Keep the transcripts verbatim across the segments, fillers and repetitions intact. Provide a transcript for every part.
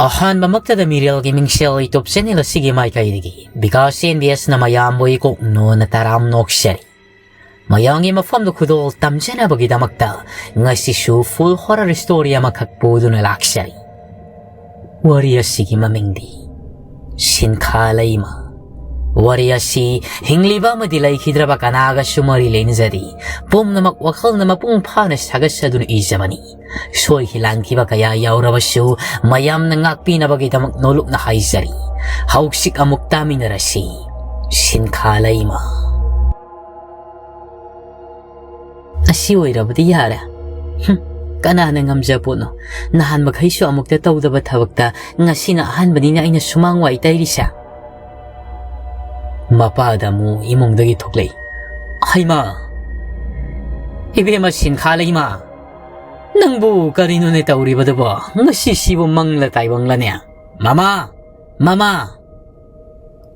ꯑꯍꯥꯟꯕꯃꯛꯇꯗ ꯃꯤꯔꯦꯜꯒꯤ ꯃꯤꯡꯁꯦꯜ YouTube channel ꯑꯁꯤꯒꯤ ꯃꯥꯏꯀꯩꯗꯒꯤ Vikas and B ꯑꯦꯁꯅ ꯃꯌꯥꯝꯕꯨ ꯏꯀꯣꯛ ꯅꯣꯟꯅ ꯇꯔꯥꯝ ꯅꯣꯛꯆꯔꯤ꯫ ꯃꯌꯥꯝꯒꯤ ꯃꯐꯝꯗ ꯈꯨꯗꯣꯜ ꯇꯝꯖꯅꯕꯒꯤꯗꯃꯛꯇ ꯉꯁꯤꯁꯨ full horror story ꯑꯃꯈꯛ ꯄꯨꯗꯨꯅ ꯂꯥꯛꯆꯔꯤ꯫ ꯋꯥꯔꯤ ꯑꯁꯤꯒꯤ ꯃꯃꯤꯡꯗꯤ ꯁꯤꯟꯈꯥ ꯂꯩꯃ꯫ ꯋꯥꯔꯤ ꯑꯁꯤ ꯍꯤꯡꯂꯤꯕ ꯑꯃꯗꯤ ꯂꯩꯈꯤꯗ꯭ꯔꯕ ꯀꯅꯥꯒꯁꯨ ꯃꯔꯤ ꯂꯩꯅꯖꯗꯦ꯫ ꯄꯨꯝꯅꯃꯛ ꯋꯥꯈꯜꯅ ꯃꯄꯨꯡ ꯐꯥꯅ ꯁꯥꯒꯠꯆꯗꯨꯅ ꯏꯖꯕꯅꯤ꯫ ꯁꯣꯏꯈꯤ ꯂꯥꯟꯈꯤꯕ ꯀꯌꯥ ꯌꯥꯎꯔꯕꯁꯨ ꯃꯌꯥꯝꯅ ꯉꯥꯛꯄꯤꯅꯕꯒꯤꯗꯃꯛ ꯅꯣꯂꯨꯛꯅ ꯍꯥꯏꯖꯔꯤ꯫ ꯍꯧꯖꯤꯛ ꯑꯃꯨꯛ ꯇꯥꯃꯤꯟꯅꯔꯁꯤ꯫ ꯁꯤꯟꯈꯥ ꯂꯩꯃ꯫ ꯑꯁꯤ ꯑꯣꯏꯔꯕꯗꯤ ꯌꯥꯔꯦ꯫ ꯍꯨꯝ, ꯀꯅꯥꯅ ꯉꯝꯖꯄꯣꯠꯅꯣ? ꯅꯍꯥꯟ ꯃꯈꯩꯁꯨ ꯑꯃꯨꯛꯇ ꯇꯧꯗꯕ ꯊꯕꯛꯇ ꯉꯁꯤꯅ ꯑꯍꯥꯟꯕꯅꯤꯅ ꯑꯩꯅ ꯁꯨꯃꯥꯡ ꯋꯥꯏ ꯇꯩꯔꯤꯁꯦ꯫ ꯃꯄꯥꯗ ꯑꯃꯨꯛ ꯏꯃꯨꯡꯗꯒꯤ ꯊꯣꯛꯂꯛꯏ꯫ ꯍꯩꯃꯥ! ꯏꯕꯦꯝꯃ ꯁꯤꯟꯈꯥ ꯂꯩꯃ! ꯅꯪꯕꯨ ꯀꯔꯤꯅꯣꯅꯦ ꯇꯧꯔꯤꯕꯗꯨꯕꯣ? ꯉꯁꯤꯁꯤꯕꯨ ꯃꯪꯂ ꯇꯥꯏꯕꯪꯂꯅꯦ? ꯃꯃꯥ! ꯃꯃꯥ!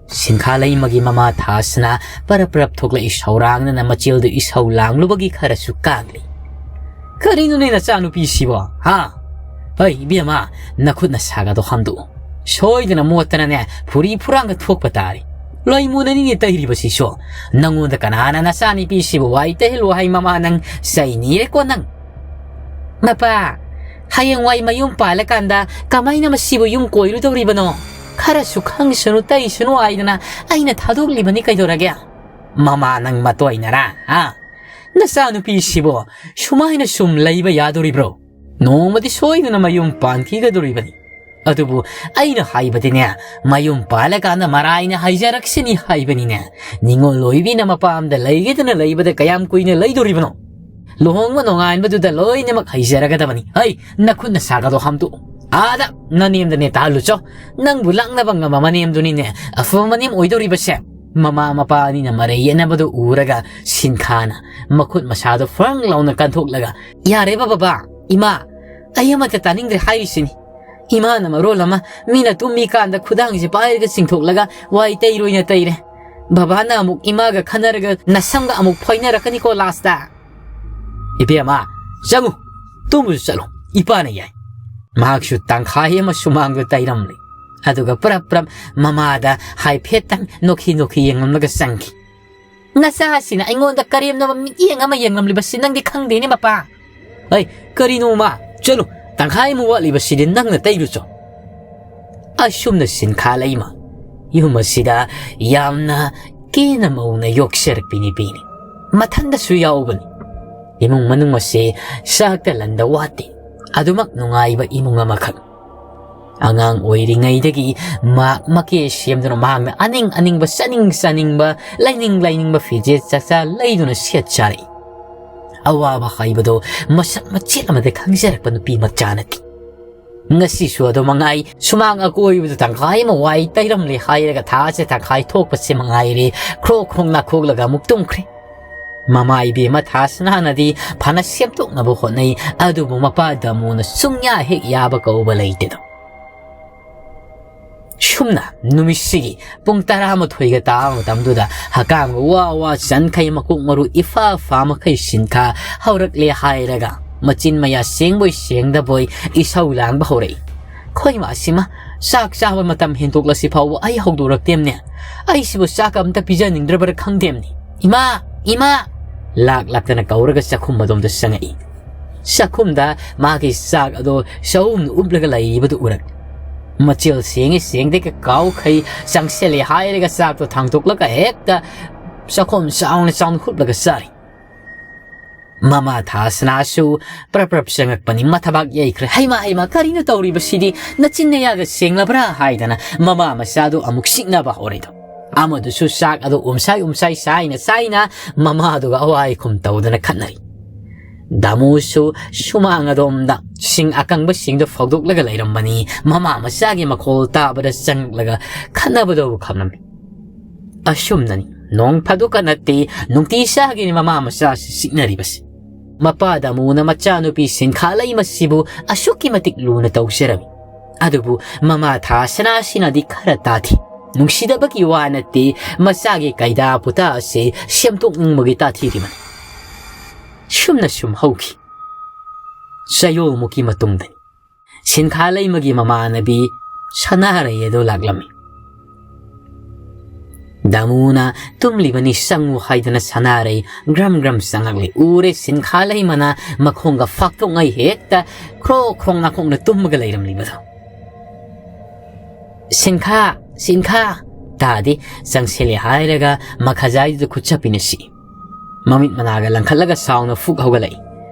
ꯁꯤꯟꯈꯥ ꯂꯩꯃꯒꯤ ꯃꯃꯥ ꯊꯥꯁꯅ ꯄꯔꯞ ꯄꯔꯞ ꯊꯣꯛꯂꯛꯏ, ꯁꯧꯔꯥꯡꯅꯅ ꯃꯆꯦꯜꯗꯨ ꯏꯁꯧ ꯂꯥꯡꯂꯨꯕꯒꯤ ꯈꯔꯁꯨ ꯀꯥꯡꯂꯤ꯫ ꯀꯔꯤꯅꯣꯅꯦ ꯅꯆꯥꯅꯨꯄꯤꯁꯤꯕꯣ, ꯍꯥ? ꯍꯩ, ꯏꯕꯦꯝꯃ, ꯅꯈꯨꯠ ꯅꯁꯥꯒꯗꯣ ꯍꯥꯝꯗꯣꯛꯎ꯫ ꯁꯣꯏꯗꯅ ꯃꯣꯠꯇꯅꯅꯦ ꯐꯨꯔꯤ ꯐꯨꯔꯥꯡꯒ ꯊꯣꯛꯄ ꯇꯥꯔꯤ꯫ ꯂꯩꯃꯨꯅꯅꯤꯅꯦ ꯇꯩꯔꯤꯕꯁꯤꯁꯨ꯫ ꯅꯪꯉꯣꯟꯗ ꯀꯅꯥꯅ ꯅꯆꯥꯅꯨꯄꯤꯁꯤꯕꯨ ꯋꯥꯏ ꯇꯩꯍꯜꯂꯨ ꯍꯥꯏ ꯃꯃꯥ? ꯅꯪ ꯆꯩꯅꯤꯔꯦꯀꯣ ꯅꯪ꯫ ꯃꯄꯥ, ꯍꯌꯦꯡꯋꯥꯏ ꯃꯌꯨꯝ ꯄꯥꯜꯂꯀꯥꯟꯗ ꯀꯃꯥꯏꯅ ꯃꯁꯤꯕꯨ ꯌꯨꯝ ꯀꯣꯏꯔꯨꯗꯧꯔꯤꯕꯅꯣ? ꯈꯔꯁꯨ ꯈꯪꯁꯅꯨ ꯇꯩꯁꯅꯨ ꯍꯥꯏꯗꯅ ꯑꯩꯅ ꯊꯥꯗꯣꯛꯂꯤꯕꯅꯤ ꯀꯩꯗꯧꯔꯒꯦ? ꯃꯃꯥ ꯅꯪ ꯃꯇꯣꯏꯅꯔꯥ? ꯍꯥ? ꯅꯆꯥꯅꯨꯄꯤꯁꯤꯕꯨ ꯁꯨꯃꯥꯏꯅ ꯁꯨꯝ ꯂꯩꯕ ꯌꯥꯗꯣꯔꯤꯕ꯭ꯔꯣ? ꯅꯣꯡꯃꯗꯤ ꯁꯣꯏꯗꯅ ꯃꯌꯨꯝ ꯄꯥꯟꯈꯤꯒꯗꯣꯔꯤꯕꯅꯤ꯫ ꯑꯗꯨꯕꯨ ꯑꯩꯅ ꯍꯥꯏꯕꯗꯤꯅꯦ, ꯃꯌꯨꯝ ꯄꯥꯜꯂꯀꯥꯟꯗ ꯃꯔꯥꯏꯅ ꯍꯩꯖꯔꯛꯁꯤꯅꯤ ꯍꯥꯏꯕꯅꯤꯅꯦ꯫ ꯅꯤꯉꯣꯜ ꯑꯣꯏꯕꯤꯅ ꯃꯄꯥꯝꯗ ꯂꯩꯒꯦꯗꯅ ꯂꯩꯕꯗ ꯀꯌꯥꯝ ꯀꯨꯏꯅ ꯂꯩꯗꯣꯔꯤꯕꯅꯣ? ꯂꯨꯍꯣꯡꯕ ꯅꯣꯡꯉꯥꯟꯕꯗꯨꯗ ꯂꯣꯏꯅꯃꯛ ꯍꯩꯖꯔꯒꯗꯕꯅꯤ꯫ ꯍꯩ, ꯅꯈꯨꯠ ꯅꯁꯥꯒꯗꯣ ꯍꯥꯝꯗꯣꯛꯎ꯫ ꯑꯥꯗ ꯅꯅꯦꯝꯗꯅꯦ ꯇꯥꯍꯜꯂꯨꯆꯣ꯫ ꯅꯪꯕꯨ ꯂꯥꯛꯅꯕ ꯉꯝꯕ ꯃꯅꯦꯝꯗꯨꯅꯤꯅꯦ ꯑꯐꯕ ꯃꯅꯦꯝ ꯑꯣꯏꯗꯧꯔꯤꯕꯁꯦ꯫ ꯃꯃꯥ ꯃꯄꯥ ꯑꯅꯤꯅ ꯃꯔꯩ ꯌꯦꯠꯅꯕꯗꯨ ꯎꯔꯒ ꯁꯤꯟꯈꯥꯅ ꯃꯈꯨꯠ ꯃꯁꯥꯗꯣ ꯐ꯭ꯔꯪ ꯂꯥꯎꯅ ꯀꯟꯊꯣꯛꯂꯒ, "ꯌꯥꯔꯦꯕ ꯕꯕꯥ, ꯏꯃꯥ, ꯑꯩ ꯑꯃꯠꯇ ꯇꯥꯅꯤꯡꯗ꯭ꯔꯦ ꯍꯥꯏꯔꯤꯁꯤꯅꯤ꯫ ꯏꯃꯥꯅ ꯃꯔꯣꯜ ꯑꯃ ꯃꯤꯅ ꯇꯨꯝꯃꯤꯀꯥꯟꯗ ꯈꯨꯗꯥꯡꯁꯦ ꯄꯥꯏꯔꯒ ꯆꯤꯡꯊꯣꯛꯂꯒ ꯋꯥꯏ ꯇꯩꯔꯣꯏꯅ ꯇꯩꯔꯦ꯫ ꯕꯕꯥꯅ ꯑꯃꯨꯛ ꯏꯃꯥꯒ ꯈꯟꯅꯔꯒ ꯅꯁꯝꯒ ꯑꯃꯨꯛ ꯐꯣꯏꯅꯔꯛꯀꯅꯤꯀꯣ ꯂꯥꯁꯇ꯫" "ꯏꯕꯦꯝꯃ, ꯆꯪꯉꯨ, ꯇꯨꯝꯕꯁꯨ ꯆꯠꯂꯣ, ꯏꯄꯥꯅ ꯌꯥꯏ꯫" ꯃꯍꯥꯛꯁꯨ ꯇꯪꯈꯥꯏ ꯑꯃ ꯁꯨꯃꯥꯡꯗ ꯇꯩꯔꯝꯂꯦ꯫ ꯑꯗꯨꯒ ꯄ꯭ꯔꯞ ꯄ꯭ꯔꯞ ꯃꯃꯥꯗ ꯍꯥꯏꯐꯦꯠꯇꯪ ꯅꯣꯛꯈꯤ ꯅꯣꯛꯈꯤ ꯌꯦꯡꯂꯝꯂꯒ ꯆꯪꯈꯤ꯫ "ꯅꯆꯥꯁꯤꯅ ꯑꯩꯉꯣꯟꯗ ꯀꯔꯦꯝꯅꯕ ꯃꯤꯠꯌꯦꯡ ꯑꯃ ꯌꯦꯡꯂꯝꯂꯤꯕꯁꯤ ꯅꯪꯗꯤ ꯈꯪꯗꯦꯅꯦ ꯃꯄꯥ?" "ꯑꯩ, ꯀꯔꯤꯅꯣ ꯃꯥ? ꯆꯠꯂꯨ, ꯇꯪꯈꯥꯏ ꯑꯃ ꯋꯥꯠꯂꯤꯕꯁꯤꯗꯤ ꯅꯪꯅ ꯇꯩꯔꯨꯆꯣ꯫" ꯑꯁꯨꯝꯅ ꯁꯤꯟꯈꯥ ꯂꯩꯃ ꯌꯨꯝ ꯑꯁꯤꯗ ꯌꯥꯝꯅ ꯀꯦꯅ ꯃꯧꯅ ꯌꯣꯛꯆꯔꯛꯄꯤꯅꯤ ꯄꯤꯅꯤ꯫ ꯃꯊꯟꯗꯁꯨ ꯌꯥꯎꯕꯅꯤ꯫ ꯏꯃꯨꯡ ꯃꯅꯨꯡ ꯑꯁꯤ ꯆꯥꯛꯇ ꯂꯟꯗ ꯋꯥꯠꯇꯦ꯫ ꯑꯗꯨꯃꯛ ꯅꯨꯡꯉꯥꯏꯕ ꯏꯃꯨꯡ ꯑꯃꯈꯛ꯫ ꯑꯉꯥꯡ ꯑꯣꯏꯔꯤꯉꯩꯗꯒꯤ ꯃꯍꯥꯛ ꯃꯀꯦ ꯁꯦꯝꯗꯨꯅ ꯃꯍꯥꯛꯅ ꯑꯅꯤꯡ ꯑꯅꯤꯡꯕ, ꯆꯥꯅꯤꯡ ꯆꯥꯅꯤꯡꯕ, ꯂꯩꯅꯤꯡ ꯂꯩꯅꯤꯡꯕ ꯐꯤꯖꯦꯠ ꯆꯥꯛꯆꯥ ꯂꯩꯗꯨꯅ ꯁꯦꯠ ꯆꯥꯔꯛꯏ꯫ ꯑꯋꯥꯕ ꯍꯥꯏꯕꯗꯣ ꯃꯁꯛ ꯃꯆꯦꯠ ꯑꯃꯗ ꯈꯪꯖꯔꯛꯄ ꯅꯨꯄꯤ ꯃꯆꯥ ꯅꯠꯇꯦ꯫ ꯉꯁꯤꯁꯨ ꯑꯗꯨ ꯃꯉꯥꯏ, ꯁꯨꯃꯥꯡ ꯑꯀꯣꯏꯕꯗ ꯇꯪꯈꯥꯏ ꯑꯃ ꯋꯥꯏ ꯇꯩꯔꯝꯂꯦ ꯍꯥꯏꯔꯒ ꯊꯥꯁꯦ ꯇꯪꯈꯥꯏ ꯊꯣꯛꯄꯁꯦ ꯃꯉꯥꯏꯔꯦ, ꯈ꯭ꯔꯣꯛ ꯈ꯭ꯔꯣꯛ ꯅꯥꯈꯣꯛꯂꯒ ꯑꯃꯨꯛ ꯇꯨꯝꯈ꯭ꯔꯦ꯫ ꯃꯃꯥ ꯏꯕꯦꯝꯃ ꯊꯥꯁꯅꯥꯅꯗꯤ ꯐꯅ ꯁꯦꯝꯗꯣꯛꯅꯕ ꯍꯣꯠꯅꯩ, ꯑꯗꯨꯕꯨ ꯃꯄꯥ ꯗꯃꯨꯅ ꯁꯨꯡꯌꯥ ꯍꯦꯛ ꯌꯥꯕ ꯀꯧꯕ ꯂꯩꯇꯦꯗꯣ꯫ ꯁꯨꯝꯅ ꯅꯨꯃꯤꯠꯁꯤꯒꯤ ꯄꯨꯡ ꯇꯔꯥꯃꯥꯊꯣꯏꯒ ꯇꯥꯕ ꯃꯇꯝꯗꯨꯗ ꯍꯀꯥꯝꯒ ꯋꯥ ꯋꯥ ꯆꯟꯈꯩ, ꯃꯀꯣꯛ ꯃꯔꯨ ꯏꯐꯥ ꯐꯥ ꯃꯈꯩ ꯁꯤꯟꯈꯥ ꯍꯧꯔꯛꯂꯦ ꯍꯥꯏꯔꯒ ꯃꯆꯤꯟ ꯃꯌꯥ ꯁꯦꯡꯕꯣꯏ ꯁꯦꯡꯗꯕꯣꯏ ꯏꯁꯧ ꯂꯥꯡꯕ ꯍꯧꯔꯛꯏ꯫ "ꯈꯣꯏ ꯃꯥꯁꯤꯃ ꯆꯥꯛ ꯆꯥꯕ ꯃꯇꯝ ꯍꯦꯟꯗꯣꯛꯂꯁꯤ ꯐꯥꯎꯕ ꯑꯩ ꯍꯧꯗꯣꯔꯛꯇꯦꯝꯅꯦ꯫ ꯑꯩꯁꯤꯕꯨ ꯆꯥꯛ ꯑꯝꯇ ꯄꯤꯖꯅꯤꯡꯗ꯭ꯔꯕ꯭ꯔꯥ ꯈꯪꯗꯦꯝꯅꯤ꯫ ꯏꯃꯥ! ꯏꯃꯥ!" ꯂꯥꯛ ꯂꯥꯛꯇꯅ ꯀꯧꯔꯒ ꯆꯥꯛꯈꯨꯝ ꯑꯗꯣꯝꯗ ꯆꯪꯉꯛꯏ꯫ ꯆꯥꯛꯈꯨꯝꯗ ꯃꯥꯒꯤ ꯆꯥꯛ ꯑꯗꯣ ꯆꯍꯨꯝꯅ ꯎꯞꯂꯒ ꯂꯩꯔꯤꯕꯗꯨ ꯎꯔꯛ꯫ ꯃꯆꯤꯜ ꯁꯦꯡꯉꯤ ꯁꯦꯡꯗꯦꯒ ꯀꯥꯎꯈꯩ ꯆꯪꯁꯤꯜꯂꯦ ꯍꯥꯏꯔꯒ ꯆꯥꯛꯇꯣ ꯊꯥꯡꯗꯣꯛꯂꯒ ꯍꯦꯛꯇ ꯆꯥꯛꯈꯨꯝ ꯆꯥꯎꯅ ꯆꯥꯎꯅ ꯍꯨꯠꯂꯒ ꯆꯥꯔꯤ꯫ ꯃꯃꯥ ꯊꯥꯁꯅꯥꯁꯨ ꯄ꯭ꯔꯞ ꯄ꯭ꯔꯞ ꯆꯪꯉꯛꯄꯅꯤ, ꯃꯊꯕꯥꯛ ꯌꯩꯈ꯭ꯔꯦ꯫ "ꯍꯩꯃꯥ, ꯍꯩꯃꯥ, ꯀꯔꯤꯅꯣ ꯇꯧꯔꯤꯕꯁꯤꯗꯤ? ꯅꯆꯤꯟ ꯅꯌꯥꯒ ꯁꯦꯡꯂꯕ꯭ꯔꯥ?" ꯍꯥꯏꯗꯅ ꯃꯃꯥ ꯃꯆꯥꯗꯨ ꯑꯃꯨꯛ ꯁꯤꯛꯅꯕ ꯍꯧꯔꯤꯗꯣ꯫ ꯑꯃꯗꯨꯁꯨ ꯆꯥꯛ ꯑꯗꯨ ꯎꯝꯁꯥꯏ ꯎꯝꯁꯥꯏ ꯆꯥꯏꯅ ꯆꯥꯏꯅ ꯃꯃꯥꯗꯨꯒ ꯑꯋꯥꯏ ꯈꯨꯝ ꯇꯧꯗꯅ ꯈꯠꯅꯔꯤ꯫ ꯗꯥꯃꯨꯁꯨ ꯁꯨꯃꯥꯡ ꯑꯗꯣꯝꯗ ꯁꯤꯡ ꯑꯀꯪꯕꯁꯤꯡꯗꯨ ꯐꯧꯗꯣꯛꯂꯒ ꯂꯩꯔꯝꯕꯅꯤ꯫ ꯃꯃꯥ ꯃꯆꯥꯒꯤ ꯃꯈꯣꯜ ꯇꯥꯕꯗ ꯆꯪꯂꯛꯂꯒ ꯈꯠꯅꯕꯗꯨꯕꯨ ꯈꯪꯂꯝꯃꯤ꯫ ꯑꯁꯨꯝꯅꯅꯤ, ꯅꯣꯡ ꯐꯥꯗꯣꯛꯀ ꯅꯠꯇꯦ, ꯅꯨꯡꯇꯤ ꯆꯥꯒꯤꯅꯤ ꯃꯃꯥ ꯃꯆꯥꯁꯤ ꯆꯤꯛꯅꯔꯤꯕꯁꯤ꯫ ꯃꯄꯥ ꯗꯥꯃꯨꯅ ꯃꯆꯥꯅꯨꯄꯤ ꯁꯤꯡꯈꯥ ꯂꯩꯃꯁꯤꯕꯨ ꯑꯁꯨꯛꯀꯤ ꯃꯇꯤꯛ ꯂꯨꯅ ꯇꯧꯖꯔꯝꯃꯤ꯫ ꯑꯗꯨꯕꯨ ꯃꯃꯥ ꯊꯥꯁꯅꯥꯁꯤꯅꯗꯤ ꯈꯔ ꯇꯥꯊꯤ꯫ ꯅꯨꯡꯁꯤꯗꯕꯒꯤ ꯋꯥ ꯅꯠꯇꯦ, ꯃꯆꯥꯒꯤ ꯀꯩꯗꯥ ꯄꯨꯇꯥ ꯑꯁꯤ ꯁꯦꯝꯗꯣꯛꯅꯤꯡꯕꯒꯤ ꯇꯥꯊꯤꯔꯤꯕꯅꯤ꯫ ꯁꯨꯝꯅ ꯁꯨꯝ ꯍꯧꯈꯤ꯫ ꯆꯌꯣꯜꯃꯨꯛꯀꯤ ꯃꯇꯨꯡꯗꯅꯤ꯫ ꯁꯤꯟꯈꯥ ꯂꯩꯃꯒꯤ ꯃꯃꯥꯟꯅꯕꯤ ꯁꯅꯥꯔꯩ ꯑꯗꯨ ꯂꯥꯛꯂꯝꯃꯤ꯫ "ꯗꯥꯃꯨꯅ ꯇꯨꯝꯂꯤꯕꯅꯤ, ꯆꯪꯉꯨ" ꯍꯥꯏꯗꯨꯅ ꯁꯅꯥꯔꯩ ꯒ꯭ꯔꯝ ꯒ꯭ꯔꯝ ꯆꯪꯉꯛꯂꯤ꯫ ꯎꯔꯦ ꯁꯤꯟꯈꯥ ꯂꯩꯃꯅ ꯃꯈꯣꯡꯒ ꯐꯥꯛꯇꯣꯛꯉꯩ ꯍꯦꯛꯇ ꯈ꯭ꯔꯣꯛ ꯈ꯭ꯔꯣꯛ ꯅꯥꯈꯣꯛꯅ ꯇꯨꯝꯃꯒ ꯂꯩꯔꯝꯂꯤꯕꯗꯣ꯫ "ꯁꯤꯟꯈꯥ, ꯁꯤꯟꯈꯥ!" ꯇꯥꯗꯤ ꯆꯪꯁꯤꯜꯂꯦ ꯍꯥꯏꯔꯒ ꯃꯈꯥꯖꯥꯏꯗꯨꯗ ꯈꯨꯠ ꯆꯞꯄꯤꯅ ꯁꯤ꯫ ꯃꯃꯤꯠ ꯃꯅꯥꯒ ꯂꯪꯈꯠꯂꯒ ꯁꯥꯎꯅ ꯐꯨꯛ ꯍꯧꯒꯠꯂꯛꯏ꯫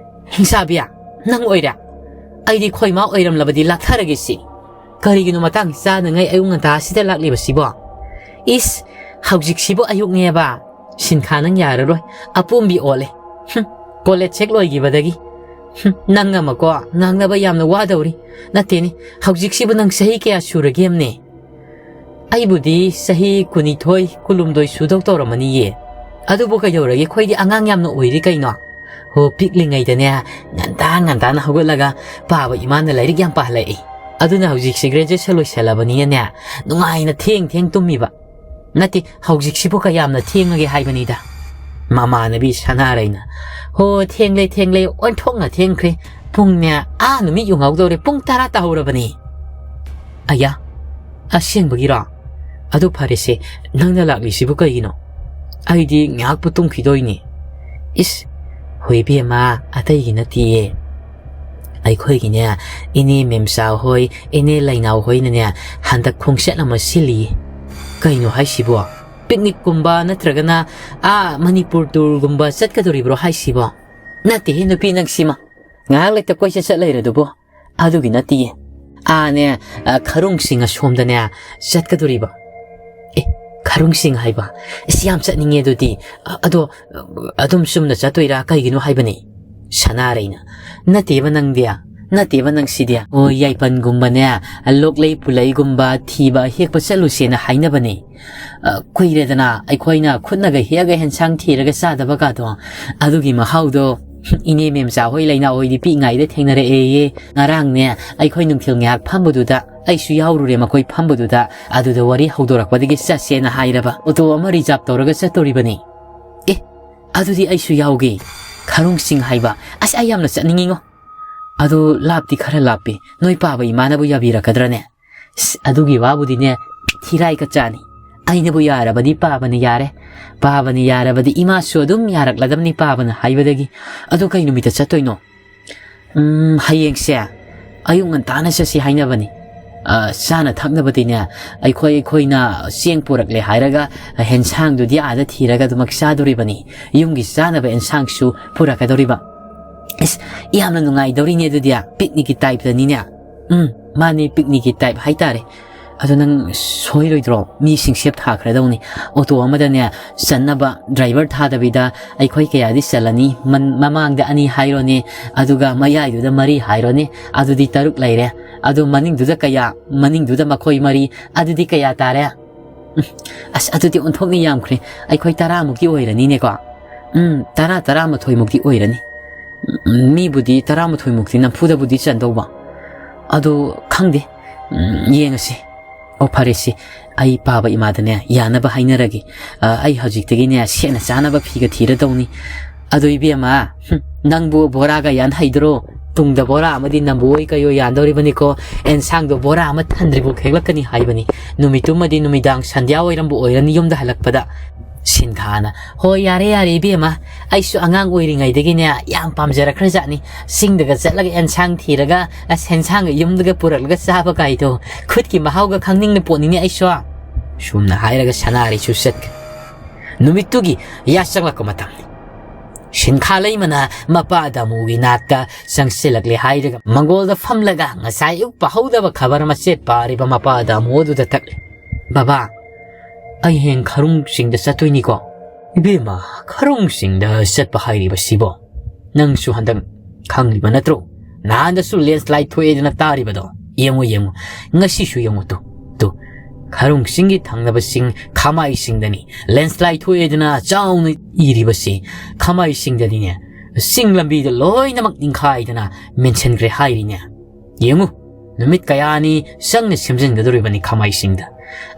"ꯍꯤꯡꯁꯥꯕꯤꯌꯥ, ꯅꯪ ꯑꯣꯏꯔꯦ? ꯑꯩꯗꯤ ꯈꯣꯏꯃꯥ ꯑꯣꯏꯔꯝꯂꯕꯗꯤ ꯂꯥꯛꯊꯔꯒꯦ ꯁꯤ꯫ ꯀꯔꯤꯒꯤꯅꯣ ꯃꯇꯥꯡ ꯆꯥꯗꯉꯩ ꯑꯌꯨꯛ ꯉꯟꯇꯥꯁꯤꯗ ꯂꯥꯛꯂꯤꯕꯁꯤꯕꯣ? ꯏꯁ, ꯍꯧꯖꯤꯛꯁꯤꯕꯨ ꯑꯌꯨꯛꯅꯦꯕ? ꯁꯤꯟꯈꯥ ꯅꯪ ꯌꯥꯔꯔꯣꯏ, ꯑꯄꯣꯝꯕꯤ ꯑꯣꯜꯂꯦ꯫ ꯍꯨꯝ, ꯀꯣꯂꯦꯖ ꯍꯦꯛ ꯂꯣꯏꯈꯤꯕꯗꯒꯤ꯫ ꯍꯨꯝ, ꯅꯪ ꯑꯃꯀꯣ ꯉꯥꯡꯅꯕ ꯌꯥꯝꯅ ꯋꯥꯗꯧꯔꯤ꯫ ꯅꯠꯇꯦꯅꯦ, ꯍꯧꯖꯤꯛꯁꯤꯕꯨ ꯅꯪ ꯆꯍꯤ ꯀꯌꯥ ꯁꯨꯔꯒꯦ ꯑꯝꯅꯦ?" "ꯑꯩꯕꯨꯗꯤ ꯆꯍꯤ ꯀꯨꯟꯅꯤꯊꯣꯏ, ꯀꯨꯟꯍꯨꯝꯗꯣꯏ ꯁꯨꯗꯧ ꯇꯧꯔꯝꯃꯅꯤꯌꯦ꯫ ꯑꯗꯨꯕꯨ ꯀꯩꯗꯧꯔꯒꯦ? ꯑꯩꯈꯣꯏꯗꯤ ꯑꯉꯥꯡ ꯌꯥꯝꯅ ꯑꯣꯏꯔꯤ ꯀꯩꯅꯣ꯫ ꯍꯣ, ꯄꯤꯛꯂꯤꯉꯩꯗꯅꯦ, ꯉꯟꯇꯥ ꯉꯟꯇꯥꯅ ꯍꯧꯒꯠꯂꯒ ꯄꯥꯕ ꯏꯃꯥꯅ ꯂꯥꯏꯔꯤꯛ ꯌꯥꯝ ꯄꯥꯍꯜꯂꯛꯏ꯫ ꯑꯗꯨꯅ ꯍꯧꯖꯤꯛꯁꯦ ꯒ꯭ꯔꯦꯖꯨꯑꯦꯁꯟ ꯂꯣꯏꯁꯜꯂꯕꯅꯤꯅꯅꯦ, ꯅꯨꯡꯉꯥꯏꯅ ꯊꯦꯡ ꯊꯦꯡ ꯇꯨꯝꯃꯤꯕ꯫ ꯅꯠꯇꯦ, ꯍꯧꯖꯤꯛꯁꯤꯕꯨ ꯀꯌꯥꯝꯅ ꯊꯦꯡꯉꯒꯦ ꯍꯥꯏꯕꯅꯤꯗ꯫" ꯃꯃꯥꯟꯅꯕꯤ ꯁꯅꯥꯔꯩꯅ, "ꯍꯣ, ꯊꯦꯡꯂꯦ, ꯊꯦꯡꯂꯦ, ꯑꯣꯟꯊꯣꯛꯅ ꯊꯦꯡꯈ꯭ꯔꯦ꯫ ꯄꯨꯡꯅꯦ, ꯑꯥ, ꯅꯨꯃꯤꯠ ꯌꯨꯡꯍꯧꯗꯧꯔꯦ, ꯄꯨꯡ ꯇꯔꯥ ꯇꯥꯍꯧꯔꯕꯅꯤ꯫" "ꯑꯌꯥ, ꯑꯁꯦꯡꯕꯒꯤꯔꯣ? ꯑꯗꯨ ꯐꯔꯦꯁꯦ, ꯅꯪꯅ ꯂꯥꯛꯂꯤꯁꯤꯕꯨ ꯀꯩꯒꯤꯅꯣ? ꯑꯩꯗꯤ ꯉꯥꯏꯍꯥꯛꯄꯨ ꯇꯨꯝꯈꯤꯗꯣꯏꯅꯤ꯫" "ꯏꯁ, ꯍꯣꯏ ꯏꯕꯦꯝꯃ, ꯑꯇꯩꯒꯤ ꯅꯠꯇꯤꯌꯦ꯫ ꯑꯩꯈꯣꯏꯒꯤꯅꯦ, ꯏꯅꯦ ꯃꯦꯝꯆꯥ ꯍꯣꯏ, ꯏꯅꯦ ꯂꯩꯅꯥꯎ ꯍꯣꯏꯅꯅꯦ, ꯍꯟꯗꯛ ꯈꯣꯡꯆꯠ ꯑꯃ ꯁꯤꯜꯂꯤꯌꯦ꯫" "ꯀꯩꯅꯣ ꯍꯥꯏꯁꯤꯕꯣ? ꯄꯤꯛꯅꯤꯛꯀꯨꯝꯕ ꯅꯠꯇ꯭ꯔꯒꯅ ꯑꯥ ꯃꯅꯤꯄꯨꯔ ꯇꯨꯔꯒꯨꯝꯕ ꯆꯠꯀꯗꯣꯔꯤꯕ꯭ꯔꯣ ꯍꯥꯏꯁꯤꯕꯣ?" "ꯅꯠꯇꯦꯍꯦ ꯅꯨꯄꯤ ꯅꯪꯁꯤꯃ, ꯉꯥꯏꯍꯥꯛ ꯂꯩꯇ ꯀꯣꯏꯆꯠ ꯆꯠ ꯂꯩꯔꯗꯨꯕꯨ꯫ ꯑꯗꯨꯒꯤ ꯅꯠꯇꯤꯌꯦ꯫ ꯑꯥꯅꯦ, ꯑ, ꯈꯔꯨꯡꯁꯤꯡ ꯑꯁꯣꯝꯗꯅꯦ ꯆꯠꯀꯗꯣꯔꯤꯕ꯫" "ꯑꯦ, ꯈꯔꯨꯡꯁꯤꯡ ꯍꯥꯏꯕ? ꯑꯁ, ꯌꯥꯝ ꯆꯠꯅꯤꯡꯉꯦ ꯑꯗꯨꯗꯤ꯫ ꯑ-, ꯑꯗꯣ, ꯑ, ꯑꯗꯨꯝ ꯆꯨꯝꯅ ꯆꯠꯇꯣꯏꯔꯥ? ꯀꯩꯒꯤꯅꯣ ꯍꯥꯏꯕꯅꯤ?" ꯁꯅꯥꯔꯩꯅ, "ꯅꯠꯇꯦꯕ ꯅꯪꯗꯤ, ꯅꯠꯇꯦꯕ ꯅꯪꯁꯤꯗꯤ꯫ ꯑꯣ, ꯌꯥꯏꯄꯟꯒꯨꯝꯕꯅꯦ, ꯂꯣꯛꯂꯩ ꯄꯨꯂꯩꯒꯨꯝꯕ ꯊꯤꯕ ꯍꯦꯛꯄ ꯆꯠꯂꯨꯁꯦꯅ ꯍꯥꯏꯅꯕꯅꯦ꯫ ꯑ, ꯀꯨꯏꯔꯦꯗꯅ ꯑꯩꯈꯣꯏꯅ ꯈꯨꯠꯅꯒ ꯍꯦꯛꯑꯒ ꯍꯦꯟꯁꯥꯡ ꯊꯤꯔꯒ ꯆꯥꯗꯕ ꯀꯥꯗꯣ꯫ ꯑꯗꯨꯒꯤ ꯃꯍꯥꯎꯗꯣ ꯏꯅꯦ ꯃꯦꯝꯆꯥ ꯍꯣꯏ, ꯂꯩꯅꯥ ꯍꯣꯏꯗꯤ ꯄꯤꯛꯏꯉꯩꯗ ꯊꯦꯡꯅꯔꯛꯑꯦꯌꯦ꯫ ꯉꯔꯥꯡꯅꯦ ꯑꯩꯈꯣꯏ ꯅꯨꯡꯊꯤꯜ ꯉꯥꯏꯍꯥꯛ ꯐꯝꯕꯗꯨꯗ ꯑꯩꯁꯨ ꯌꯥꯎꯔꯨꯔꯦ ꯃꯈꯣꯏ ꯐꯝꯕꯗꯨꯗ꯫ ꯑꯗꯨꯗ ꯋꯥꯔꯤ ꯍꯧꯗꯣꯔꯛꯄꯗꯒꯤ ꯆꯠꯁꯦꯅ ꯍꯥꯏꯔꯕ꯫ ꯑꯣꯇꯣ ꯑꯃ ꯔꯤꯖꯥꯕ ꯇꯧꯔꯒ ꯆꯠꯇꯣꯔꯤꯕꯅꯤ꯫" "ꯑꯦ, ꯑꯗꯨꯗꯤ ꯑꯩꯁꯨ ꯌꯥꯎꯒꯦ꯫ ꯈꯔꯨꯡꯁꯤꯡ ꯍꯥꯏꯕ? ꯑꯁ, ꯑꯩ ꯌꯥꯝꯅ ꯆꯠꯅꯤꯡꯉꯤꯉꯣ꯫ "ꯑꯗꯨ ꯂꯥꯞꯇꯤ ꯈꯔ ꯂꯥꯞꯄꯤ, ꯅꯣꯏ ꯄꯥꯕ ꯏꯃꯥꯅꯕꯨ ꯌꯥꯕꯤꯔꯛꯀꯗ꯭ꯔꯅꯦ?" "ꯏꯁ, ꯑꯗꯨꯒꯤ ꯋꯥꯕꯨꯗꯤꯅꯦ, ꯊꯤꯔꯥꯏ ꯀꯆꯥꯅꯤ꯫ ꯑꯩꯅꯕꯨ ꯌꯥꯔꯕꯗꯤ ꯄꯥꯕꯅ ꯌꯥꯔꯦ, ꯄꯥꯕꯅ ꯌꯥꯔꯕꯗꯤ ꯏꯃꯥꯁꯨ ꯑꯗꯨꯝ ꯌꯥꯔꯛꯂꯗꯕꯅꯤ ꯄꯥꯕꯅ ꯍꯥꯏꯕꯗꯒꯤ꯫ ꯑꯗꯨ ꯀꯩ ꯅꯨꯃꯤꯠꯇ ꯆꯠꯇꯣꯏꯅꯣ?" "ꯎꯝ, ꯍꯌꯦꯡꯁꯦ ꯑꯌꯨꯛ ꯉꯟꯇꯥꯅ ꯆꯠꯁꯤ ꯍꯥꯏꯅꯕꯅꯤ꯫ ꯑ, ꯆꯥꯅ ꯊꯛꯅꯕꯗꯤꯅꯦ, ꯑꯩꯈꯣꯏ, ꯑꯩꯈꯣꯏꯅ ꯆꯦꯡ ꯄꯨꯔꯛꯂꯦ ꯍꯥꯏꯔꯒ ꯍꯦꯟꯁꯥꯡꯗꯨꯗꯤ ꯑꯥꯗ ꯊꯤꯔꯒ ꯑꯗꯨꯃꯛ ꯆꯥꯗꯣꯔꯤꯕꯅꯤ꯫ ꯌꯨꯝꯒꯤ ꯆꯥꯅꯕ ꯑꯦꯟꯁꯥꯡꯁꯨ ꯄꯨꯔꯛꯀꯗꯧꯔꯤꯕ꯫" "ꯏꯁ, ꯌꯥꯝꯅ ꯅꯨꯡꯉꯥꯏꯗꯧꯔꯤꯅꯦ ꯑꯗꯨꯗꯤ, ꯄꯤꯛꯅꯤꯛꯀꯤ ꯇꯥꯏꯞꯇꯅꯤꯅꯦ꯫" "ꯎꯝ, ꯃꯥꯅꯤ, ꯄꯤꯛꯅꯤꯛꯀꯤ ꯇꯥꯏꯞ ꯍꯥꯏꯇꯥꯔꯦ꯫ ꯑꯗꯣ ꯅꯪ ꯁꯣꯏꯔꯣꯏꯗ꯭ꯔꯣ? ꯃꯤꯁꯤꯡ ꯁꯦꯞ ꯊꯥꯈ꯭ꯔꯗꯧꯅꯤ꯫ ꯑꯣꯇꯣ ꯑꯃꯗꯅꯦ ꯆꯟꯅꯕ ꯗ꯭ꯔꯥꯏꯚꯔ ꯊꯥꯗꯕꯤꯗ ꯑꯩꯈꯣꯏ ꯀꯌꯥꯗꯤ ꯆꯜꯂꯅꯤ? ꯃꯟ-, ꯃꯃꯥꯡꯗ ꯑꯅꯤ ꯍꯥꯏꯔꯣꯅꯦ, ꯑꯗꯨꯒ ꯃꯌꯥꯏꯗꯨꯗ ꯃꯔꯤ ꯍꯥꯏꯔꯣꯅꯦ, ꯑꯗꯨꯗꯤ ꯇꯔꯨꯛ ꯂꯩꯔꯦ꯫ ꯑꯗꯨ ꯃꯅꯤꯡꯗꯨꯗ ꯀꯌꯥ? ꯃꯅꯤꯡꯗꯨꯗ ꯃꯈꯣꯏ ꯃꯔꯤ, ꯑꯗꯨꯗꯤ ꯀꯌꯥ ꯇꯥꯔꯦ?" "ꯎꯝ, ꯑꯁ, ꯑꯗꯨꯗꯤ ꯑꯣꯟꯊꯣꯛꯅ ꯌꯥꯝꯈ꯭ꯔꯦ꯫ ꯑꯩꯈꯣꯏ ꯇꯔꯥꯃꯨꯛꯇꯤ ꯑꯣꯏꯔꯅꯤꯅꯦꯀꯣ꯫" "ꯎꯝ, ꯇꯔꯥ, ꯇꯔꯥꯃꯥꯊꯣꯏꯃꯨꯛꯇꯤ ꯑꯣꯏꯔꯅꯤ꯫" "ꯎꯝ, ꯃꯤꯕꯨꯗꯤ ꯇꯔꯥꯃꯥꯊꯣꯏꯃꯨꯛꯇꯤ ꯅꯝꯐꯨꯗꯕꯨꯗꯤ ꯆꯟꯗꯧꯕ꯫ ꯑꯗꯣ ꯈꯪꯗꯦ꯫ ꯎꯝ, ꯌꯦꯡꯉꯁꯤ꯫ ꯑꯣ, ꯐꯔꯦꯁꯦ꯫ ꯑꯩ ꯄꯥꯕ ꯏꯃꯥꯗꯅꯦ ꯌꯥꯅꯕ ꯍꯥꯏꯅꯔꯒꯦ꯫ ꯑ, ꯑꯩ ꯍꯧꯖꯤꯛꯇꯒꯤꯅꯦ ꯁꯦꯠꯅ ꯆꯥꯅꯕ ꯐꯤꯒ ꯊꯤꯔꯗꯧꯅꯤ꯫" "ꯑꯗꯣ ꯏꯕꯦꯝꯃ, ꯍꯨꯝ, ꯅꯪꯕꯨ ꯕꯣꯔꯥꯒ ꯌꯥꯟ ꯍꯩꯗ꯭ꯔꯣ? ꯇꯨꯡꯗ ꯕꯣꯔꯥ ꯑꯃꯗꯤ ꯅꯝꯕꯣꯏ ꯀꯩꯑꯣꯏ ꯌꯥꯟꯗꯧꯔꯤꯕꯅꯤꯀꯣ꯫ ꯑꯦꯟꯁꯥꯡꯗꯣ ꯕꯣꯔꯥ ꯑꯃ ꯊꯟꯗ꯭ꯔꯤꯕꯧ ꯍꯦꯛꯂꯛꯀꯅꯤ ꯍꯥꯏꯕꯅꯤ꯫ ꯅꯨꯃꯤꯠꯇꯨꯃꯗꯤ ꯅꯨꯃꯤꯗꯥꯡ ꯁꯟꯙ꯭ꯌꯥ ꯑꯣꯏꯔꯝꯕꯨ ꯑꯣꯏꯔꯅꯤ ꯌꯨꯝꯗ ꯍꯜꯂꯛꯄꯗ꯫" ꯁꯤꯟꯈꯥꯅ, "ꯍꯣꯏ, ꯌꯥꯔꯦ, ꯌꯥꯔꯦ, ꯏꯕꯦꯝꯃ꯫ ꯑꯩꯁꯨ ꯑꯉꯥꯡ ꯑꯣꯏꯔꯤꯉꯩꯗꯒꯤꯅꯦ ꯌꯥꯝ ꯄꯥꯝꯖꯔꯛꯈ꯭ꯔꯖꯥꯠꯅꯤ꯫ ꯆꯤꯡꯗꯒ ꯆꯠꯂꯒ ꯑꯦꯟꯁꯥꯡ ꯊꯤꯔꯒ, ꯑꯁ, ꯑꯦꯟꯁꯥꯡꯒ ꯌꯨꯝꯗꯒ ꯄꯨꯔꯛꯂꯒ ꯆꯥꯕ ꯀꯥꯏꯗꯣ꯫ ꯈꯨꯠꯀꯤ ꯃꯍꯥꯎꯒ ꯈꯪꯅꯤꯡꯅ ꯄꯣꯠꯅꯤꯅꯦ ꯑꯩꯁꯨ꯫" ꯁꯨꯝꯅ ꯍꯥꯏꯔꯒ ꯁꯅꯥꯔꯩꯁꯨ ꯆꯠꯈ꯭ꯔꯦ꯫ ꯅꯨꯃꯤꯠꯇꯨꯒꯤ ꯌꯥꯆꯪꯂꯛꯄ ꯃꯇꯝꯅꯤ꯫ ꯁꯤꯟꯈꯥ ꯂꯩꯃꯅ ꯃꯄꯥ ꯗꯥꯃꯨꯒꯤ ꯅꯥꯛꯇ ꯆꯪꯁꯤꯜꯂꯛꯂꯦ ꯍꯥꯏꯔꯒ ꯃꯪꯒꯣꯜꯗ ꯐꯝꯂꯒ ꯉꯁꯥꯏ ꯑꯌꯨꯛ ꯄꯥꯍꯧꯗꯕ ꯈꯕꯔ ꯃꯆꯦꯠ ꯄꯥꯔꯤꯕ ꯃꯄꯥ ꯗꯥꯃꯨ ꯑꯗꯨꯗ ꯇꯛꯂꯦ꯫ "ꯕꯕꯥ, ꯑꯩ ꯍꯌꯦꯡ ꯈꯔꯨꯡ ꯆꯤꯡꯗ ꯆꯠꯇꯣꯏꯅꯤꯀꯣ꯫" "ꯏꯕꯦꯝꯃ, ꯈꯔꯨꯡ ꯆꯤꯡꯗ ꯆꯠꯄ ꯍꯥꯏꯔꯤꯕꯁꯤꯕꯣ? ꯅꯪꯁꯨ ꯍꯟꯗꯛ ꯈꯪꯂꯤꯕ ꯅꯠꯇ꯭ꯔꯣ? ꯅꯍꯥꯟꯗꯁꯨ ꯂꯦꯟꯁꯂꯥꯏꯠ ꯊꯣꯛꯑꯦꯗꯅ ꯇꯥꯔꯤꯕꯗꯣ꯫ ꯌꯦꯡꯉꯨ, ꯌꯦꯡꯉꯨ, ꯉꯁꯤꯁꯨ ꯌꯦꯡꯉꯨ ꯇꯨ, ꯇꯨ, ꯈꯔꯨꯡ ꯆꯤꯡꯒꯤ ꯊꯪꯅꯕ ꯆꯤꯡ ꯈꯥꯃꯥꯏ ꯆꯤꯡꯗꯅꯤ ꯂꯦꯟꯁꯂꯥꯏꯠ ꯊꯣꯛꯑꯦꯗꯅ ꯆꯥꯎꯅ ꯏꯔꯤꯕꯁꯤ꯫ ꯈꯥꯃꯥꯏ ꯆꯤꯡꯗꯗꯤꯅꯦ, ꯆꯤꯡ ꯂꯝꯕꯤꯗ ꯂꯣꯏꯅꯃꯛ ꯅꯤꯡꯈꯥꯏꯗꯅ ꯃꯦꯟꯁꯤꯟꯈ꯭ꯔꯦ ꯍꯥꯏꯔꯤꯅꯦ꯫ ꯌꯦꯡꯉꯨ, ꯅꯨꯃꯤꯠ ꯀꯌꯥꯅꯤ ꯆꯪꯅ ꯁꯦꯝꯖꯤꯟꯒꯗꯧꯔꯤꯕꯅꯤ ꯈꯥꯃꯥꯏ ꯆꯤꯡꯗ꯫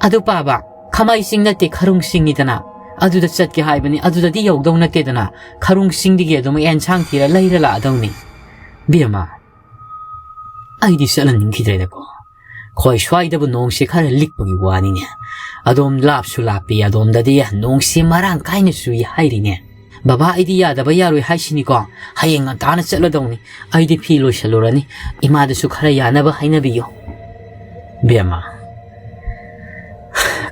ꯑꯗꯨ ꯄꯥꯕ, ꯈꯥꯃꯥꯏ ꯆꯤꯡ ꯅꯠꯇꯦ, ꯈꯔꯨꯡ ꯆꯤꯡꯅꯤꯗꯅ꯫ ꯑꯗꯨꯗ ꯆꯠꯀꯦ ꯍꯥꯏꯕꯅꯤ, ꯑꯗꯨꯗꯗꯤ ꯌꯧꯗꯧ ꯅꯠꯇꯦꯗꯅ꯫ ꯈꯔꯨꯡ ꯆꯤꯡꯗꯒꯤ ꯑꯗꯨꯝ ꯑꯦꯟꯁꯥꯡ ꯊꯤꯔ ꯂꯩꯔ ꯂꯥꯛꯑꯗꯧꯅꯤ꯫" "ꯕꯦꯝꯃ, ꯑꯩꯗꯤ ꯆꯠꯍꯟꯅꯤꯡꯈꯤꯗ꯭ꯔꯦꯗꯀꯣ꯫ ꯈꯣꯏ ꯁ꯭ꯋꯥꯏꯗꯕꯨ ꯅꯣꯡꯁꯦ ꯈꯔ ꯂꯤꯛꯄꯒꯤ ꯋꯥꯅꯤꯅꯦ꯫ ꯑꯗꯣꯝ ꯂꯥꯞꯁꯨ ꯂꯥꯞꯄꯤ, ꯑꯗꯣꯝꯗꯗꯤ ꯅꯣꯡꯁꯦ ꯃꯔꯥꯡ ꯀꯥꯏꯅ ꯆꯨꯏ ꯍꯥꯏꯔꯤꯅꯦ꯫ ꯕꯕꯥ, ꯑꯩꯗꯤ ꯌꯥꯗꯕ ꯌꯥꯔꯣꯏ ꯍꯥꯏꯁꯤꯅꯤꯀꯣ꯫ ꯍꯌꯦꯡ ꯉꯟꯇꯥꯅ ꯆꯠꯂꯗꯧꯅꯤ꯫ ꯑꯩꯗꯤ ꯐꯤ ꯂꯣꯏꯁꯜꯂꯨꯔꯅꯤ꯫ ꯏꯃꯥꯗꯁꯨ ꯈꯔ ꯌꯥꯅꯕ ꯍꯥꯏꯅꯕꯤꯌꯨ꯫ ꯕꯦꯝꯃ,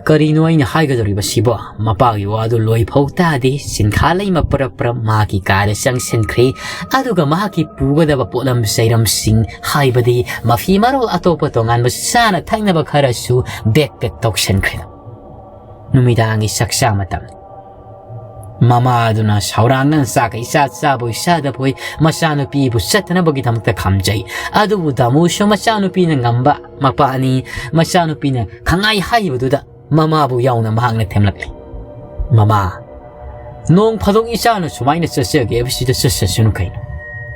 ꯀꯔꯤꯅꯣ ꯑꯩꯅ ꯍꯥꯏꯒꯗꯧꯔꯤꯕꯁꯤꯕꯣ? ꯃꯄꯥꯒꯤ ꯋꯥꯗꯨ ꯂꯣꯏꯐꯧ ꯇꯥꯗꯦ꯫ ꯁꯤꯟꯈꯥ ꯂꯩꯃ ꯄꯔꯞ ꯄꯔꯞ ꯃꯍꯥꯛꯀꯤ ꯀꯥꯗ ꯆꯪꯁꯤꯟꯈ꯭ꯔꯦ꯫ ꯑꯗꯨꯒ ꯃꯍꯥꯛꯀꯤ ꯄꯨꯒꯗꯕ ꯄꯣꯠꯂꯝ ꯆꯩꯔꯝꯁꯤꯡ, ꯍꯥꯏꯕꯗꯤ ꯃꯐꯤ ꯃꯔꯣꯜ ꯑꯇꯣꯞꯄ ꯇꯣꯉꯥꯟꯕ ꯆꯥꯅ ꯊꯛꯅꯕ ꯈꯔꯁꯨ ꯕꯦꯛ ꯄꯦꯛ ꯇꯧꯁꯤꯟꯈ꯭ꯔꯦ꯫ ꯅꯨꯃꯤꯗꯥꯡꯒꯤ ꯆꯥꯛꯆꯥ ꯃꯇꯝ꯫ ꯃꯃꯥ ꯑꯗꯨꯅ ꯁꯧꯔꯥꯡꯅ ꯆꯥꯛꯀ ꯏꯆꯥ ꯆꯥꯕꯣꯏ ꯆꯥꯗꯕꯣꯏ ꯃꯆꯥꯅꯨꯄꯤꯕꯨ ꯆꯠꯇꯅꯕꯒꯤꯗꯃꯛꯇ ꯈꯥꯝꯖꯩ꯫ ꯑꯗꯨꯕꯨ ꯗꯥꯃꯨꯁꯨ ꯃꯆꯥꯅꯨꯄꯤꯅ ꯉꯝꯕ ꯃꯄꯥꯅꯤ꯫ ꯃꯆꯥꯅꯨꯄꯤꯅ ꯈꯪꯍꯥꯏ ꯍꯥꯏꯕꯗꯨꯗ ꯃꯃꯥꯕꯨ ꯌꯥꯎꯅ ꯃꯍꯥꯛꯅ ꯊꯦꯝꯂꯛꯂꯤ꯫ "ꯃꯃꯥ, ꯅꯣꯡ ꯐꯥꯗꯣꯛ ꯏꯆꯥꯅ ꯁꯨꯃꯥꯏꯅ ꯆꯠꯆꯒꯦ ꯍꯥꯏꯕꯁꯤꯗ ꯆꯠꯆꯁꯅꯨ ꯀꯩꯅꯣ?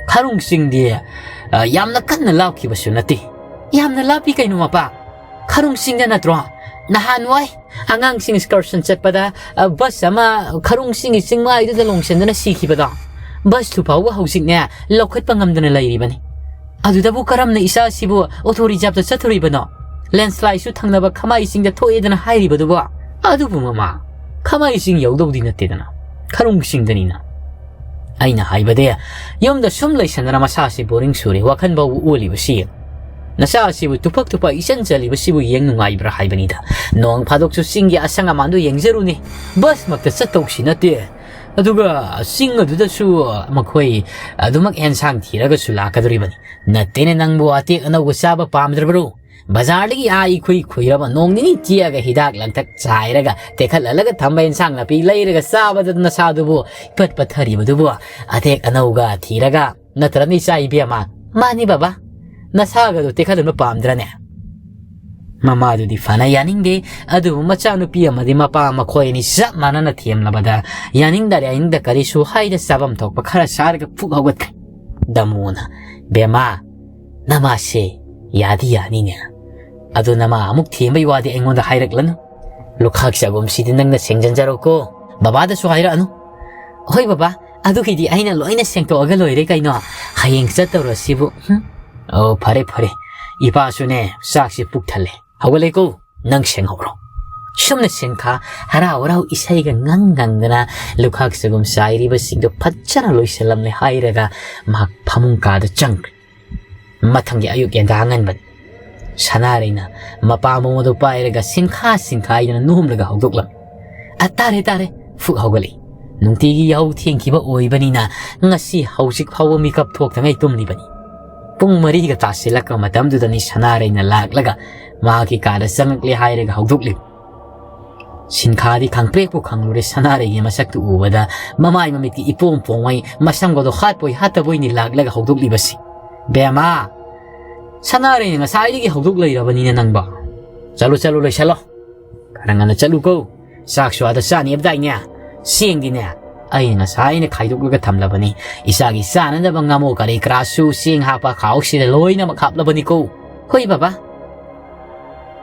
ꯈꯔꯨꯡ ꯆꯤꯡꯗꯤ, ꯑ, ꯌꯥꯝꯅ ꯀꯟꯅ ꯂꯥꯞꯈꯤꯕꯁꯨ ꯅꯠꯇꯦ꯫" "ꯌꯥꯝꯅ ꯂꯥꯞꯄꯤ ꯀꯩꯅꯣ ꯃꯄꯥ? ꯈꯔꯨꯡ ꯆꯤꯡꯗ ꯅꯠꯇ꯭ꯔꯣ ꯅꯍꯥꯟꯋꯥꯏ ꯑꯉꯥꯡꯁꯤꯡ excursion ꯆꯠꯄꯗ, ꯑ, ꯕꯁ ꯑꯃ ꯈꯔꯨꯡ ꯆꯤꯡꯒꯤ ꯆꯤꯡꯃꯥꯏꯗꯨꯗ ꯂꯣꯡꯁꯤꯟꯗꯨꯅ ꯁꯤꯈꯤꯕꯗꯣ? ꯕꯁꯇꯨ ꯐꯥꯎꯕ ꯍꯧꯖꯤꯛꯅꯦ ꯂꯧꯈꯠꯄ ꯉꯝꯗꯅ ꯂꯩꯔꯤꯕꯅꯤ꯫ ꯑꯗꯨꯗꯕꯨ ꯀꯔꯝꯅ ꯏꯆꯥꯁꯤꯕꯨ auto reserveꯇ ꯆꯠꯊꯔꯤꯕꯅꯣ? Landslideꯁꯨ ꯊꯪꯅꯕ ꯈꯃꯥꯏ ꯆꯤꯡꯗ ꯊꯣꯛꯑꯦꯗꯅ ꯍꯥꯏꯔꯤꯕꯗꯨꯕꯣ?" "ꯑꯗꯨꯕꯨ ꯃꯃꯥ, ꯈꯃꯥꯏ ꯆꯤꯡ ꯌꯧꯗꯧꯗꯤ ꯅꯠꯇꯦꯗꯅ, ꯈꯔꯨꯡ ꯆꯤꯡꯗꯅꯤꯅ꯫" "ꯑꯩꯅ ꯍꯥꯏꯕꯗꯤ, ꯌꯨꯝꯗ ꯁꯨꯝ ꯂꯩꯁꯟꯗꯅ ꯃꯁꯥꯁꯤ boring ꯆꯨꯔꯦ, ꯋꯥꯈꯜ ꯐꯥꯎꯕ ꯑꯣꯜꯂꯤꯕꯁꯤ ꯌꯦꯡ꯫ ꯅꯆꯥ ꯑꯁꯤꯕꯨ ꯇꯨꯐꯛ ꯇꯨꯐꯛ ꯏꯆꯟ ꯆꯜꯂꯤꯕꯁꯤꯕꯨ ꯌꯦꯡ ꯅꯨꯡꯉꯥꯏꯕ꯭ꯔꯥ ꯍꯥꯏꯕꯅꯤꯗ꯫ ꯅꯣꯡ ꯐꯥꯗꯣꯛꯁꯨ ꯆꯤꯡꯒꯤ ꯑꯁꯪ ꯑꯃꯥꯟꯗꯨ ꯌꯦꯡꯖꯔꯨꯅꯦ꯫ ꯕꯁꯃꯛꯇ ꯆꯠꯇꯧꯁꯤ ꯅꯠꯇꯦ꯫ ꯑꯗꯨꯒ ꯆꯤꯡ ꯑꯗꯨꯗꯁꯨ ꯃꯈꯣꯏ ꯑꯗꯨꯃꯛ ꯑꯦꯟꯁꯥꯡ ꯊꯤꯔꯒꯁꯨ ꯂꯥꯛꯀꯗꯧꯔꯤꯕꯅꯤ꯫ ꯅꯠꯇꯦꯅꯦ, ꯅꯪꯕꯨ ꯑꯇꯦꯛ ꯑꯅꯧꯕ ꯆꯥꯕ ꯄꯥꯝꯗ꯭ꯔꯕ꯭ꯔꯣ? ꯕꯖꯥꯔꯗꯒꯤ ꯑꯥ ꯏꯈꯨꯏ ꯈꯨꯏꯔꯕ ꯅꯣꯡ ꯅꯤꯅꯤ ꯆꯤꯛꯑꯒ ꯍꯤꯗꯥꯛ ꯂꯥꯡꯊꯛ ꯆꯥꯏꯔꯒ ꯇꯦꯛꯈꯠꯍꯜꯂꯒ ꯊꯝꯕ ꯏꯟꯁꯥꯡ ꯅꯥꯄꯤ ꯂꯩꯔꯒ ꯆꯥꯕꯗ ꯅꯁꯥꯗꯨꯕꯨ ꯏꯄꯠ ꯄꯠꯊꯔꯤꯕꯗꯨꯕꯨ ꯑꯇꯦꯛ ꯑꯅꯧꯒ ꯊꯤꯔꯒ ꯅꯠꯇ꯭ꯔꯅꯤ ꯏꯆꯥ ꯏꯕꯦꯝꯃ?" "ꯃꯥꯅꯤ ꯕꯕꯥ, ꯅꯁꯥꯒꯗꯨ ꯇꯦꯛꯈꯠꯍꯟꯕ ꯄꯥꯝꯗ꯭ꯔꯅꯦ?" ꯃꯃꯥꯗꯨꯗꯤ ꯐꯅ ꯌꯥꯅꯤꯡꯗꯦ, ꯑꯗꯨꯕꯨ ꯃꯆꯥꯅꯨꯄꯤ ꯑꯃꯗꯤ ꯃꯄꯥ ꯃꯈꯣꯏ ꯑꯅꯤ ꯆꯞ ꯃꯥꯟꯅꯅ ꯊꯦꯝꯂꯕꯗ ꯌꯥꯅꯤꯡꯗ ꯌꯥꯅꯤꯡꯗ ꯀꯔꯤꯁꯨ ꯍꯥꯏꯗ ꯆꯥꯐꯝ ꯊꯣꯛꯄ ꯈꯔ ꯆꯥꯔꯒ ꯐꯨꯛ ꯍꯧꯒꯠꯈ꯭ꯔꯦ꯫ ꯗꯃꯨꯅ, "ꯕꯦꯝꯃ, ꯅꯃꯥꯁꯦ ꯌꯥꯗꯤ ꯌꯥꯅꯤꯅꯦ꯫ ꯑꯗꯨ ꯅꯃꯥ ꯑꯃꯨꯛ ꯊꯦꯝꯕꯩ ꯋꯥꯗꯤ ꯑꯩꯉꯣꯟꯗ ꯍꯥꯏꯔꯛꯂꯅꯨ꯫ ꯂꯨꯈꯥꯛ ꯆꯒꯨꯝꯁꯤꯗꯤ ꯅꯪꯅ ꯁꯦꯡꯖꯟꯖꯔꯣꯀꯣ꯫ ꯕꯕꯥꯗꯁꯨ ꯍꯥꯏꯔꯛꯑꯅꯨ꯫" "ꯍꯣꯏ ꯕꯕꯥ, ꯑꯗꯨꯒꯤꯗꯤ ꯑꯩꯅ ꯂꯣꯏꯅ ꯁꯦꯡꯇꯣꯛꯑꯒ ꯂꯣꯏꯔꯦ ꯀꯩꯅꯣ꯫ ꯍꯌꯦꯡ ꯆꯠꯇꯧꯔꯁꯤꯕꯨ, ꯍꯨꯝ?" ꯑꯣ, ꯐꯔꯦ, ꯐꯔꯦ꯫ ꯏꯄꯥꯁꯨꯅꯦ, ꯆꯥꯛꯁꯦ ꯄꯨꯛ ꯊꯜꯂꯦ꯫ ꯍꯧꯒꯠꯂꯦꯀꯣ, ꯅꯪ ꯁꯦꯡꯍꯧꯔꯣ꯫ ꯁꯨꯝꯅ ꯁꯤꯟꯈꯥ ꯍꯔꯥꯎ ꯍꯔꯥꯎ ꯏꯁꯩꯒ ꯉꯪ ꯉꯪꯗꯅ ꯂꯨꯈꯥꯛ ꯆꯒꯨꯝ ꯆꯥꯏꯔꯤꯕꯁꯤꯡꯗꯨ ꯐꯖꯅ ꯂꯣꯏꯁꯤꯜꯂꯝꯂꯦ ꯍꯥꯏꯔꯒ ꯃꯍꯥꯛ ꯐꯃꯨꯡ ꯀꯥꯗ ꯆꯪꯈ꯭ꯔꯦ꯫ ꯃꯊꯪꯒꯤ ꯑꯌꯨꯛ ꯌꯦꯟꯗꯥ ꯉꯟꯕꯅꯤ꯫ ꯁꯅꯥꯔꯩꯅ ꯃꯄꯥꯝꯕꯣꯝ ꯑꯗꯨ ꯄꯥꯏꯔꯒ ꯁꯤꯟꯈꯥ ꯁꯤꯟꯈꯥꯏꯗꯅ ꯅꯣꯝꯂꯒ ꯍꯧꯗꯣꯛꯂꯝꯃꯤ꯫ "ꯑ, ꯇꯥꯔꯦ, ꯇꯥꯔꯦ!" ꯐꯨꯛ ꯍꯧꯒꯠꯂꯛꯏ꯫ ꯅꯨꯡꯇꯤꯒꯤ ꯌꯥꯍꯧ ꯊꯦꯡꯈꯤꯕ ꯑꯣꯏꯕꯅꯤꯅ ꯉꯁꯤ ꯍꯧꯖꯤꯛ ꯐꯥꯎꯕ ꯃꯤꯀꯞ ꯊꯣꯛꯇꯉꯩ ꯇꯨꯝꯂꯤꯕꯅꯤ꯫ ꯄꯨꯡ ꯃꯔꯤꯒ ꯇꯥꯁꯤꯜꯂꯛꯄ ꯃꯇꯝꯗꯨꯗꯅꯤ ꯁꯅꯥꯔꯩꯅ ꯂꯥꯛꯂꯒ ꯃꯍꯥꯛꯀꯤ ꯀꯥꯗ ꯆꯪꯂꯛꯂꯦ ꯍꯥꯏꯔꯒ ꯍꯧꯗꯣꯛꯂꯤꯕ꯫ ꯁꯤꯟꯈꯥꯗꯤ ꯈꯪꯄ꯭ꯔꯦꯛꯄꯨ ꯈꯪꯂꯨꯔꯦ ꯁꯅꯥꯔꯩꯒꯤ ꯃꯁꯛꯇꯨ ꯎꯕꯗ꯫ ꯃꯃꯥꯏ ꯃꯃꯤꯠꯀꯤ ꯏꯄꯣꯝ ꯄꯣꯡꯉꯩ ꯃꯁꯝꯒꯗꯣ ꯍꯥꯠꯄꯣꯏ ꯍꯥꯠꯇꯕꯣꯏꯅꯤ ꯂꯥꯛꯂꯒ ꯍꯧꯗꯣꯛꯂꯤꯕꯁꯤ꯫ "ꯕꯦꯝꯃ, ꯁꯅꯥꯔꯩꯅ ꯉꯁꯥꯏꯗꯒꯤ ꯍꯧꯗꯣꯛ ꯂꯩꯔꯕꯅꯤꯅ ꯅꯪꯕꯣ꯫ ꯆꯠꯂꯨ, ꯆꯠꯂꯨ, ꯂꯣꯏꯁꯜꯂꯣ꯫ ꯈꯔ ꯉꯟꯅ ꯆꯠꯂꯨꯀꯣ꯫ ꯆꯥꯛꯁꯨ ꯑꯥꯗ ꯆꯥꯅꯦꯕꯗꯥꯏꯅꯦ꯫ ꯆꯦꯡꯗꯤꯅꯦ, ꯑꯩ ꯉꯁꯥꯏꯅ ꯈꯥꯏꯗꯣꯛꯂꯒ ꯊꯝꯂꯕꯅꯤ꯫ ꯏꯆꯥꯒꯤ ꯆꯥꯅꯅꯕ ꯉꯥꯃꯣ ꯀꯔꯤ ꯀꯔꯥꯁꯨ ꯆꯦꯡ ꯍꯥꯞꯄ ꯈꯥꯎꯁꯤꯗ ꯂꯣꯏꯅꯃꯛ ꯍꯥꯞꯂꯕꯅꯤꯀꯣ꯫" "ꯍꯣꯏ ꯕꯕꯥ꯫"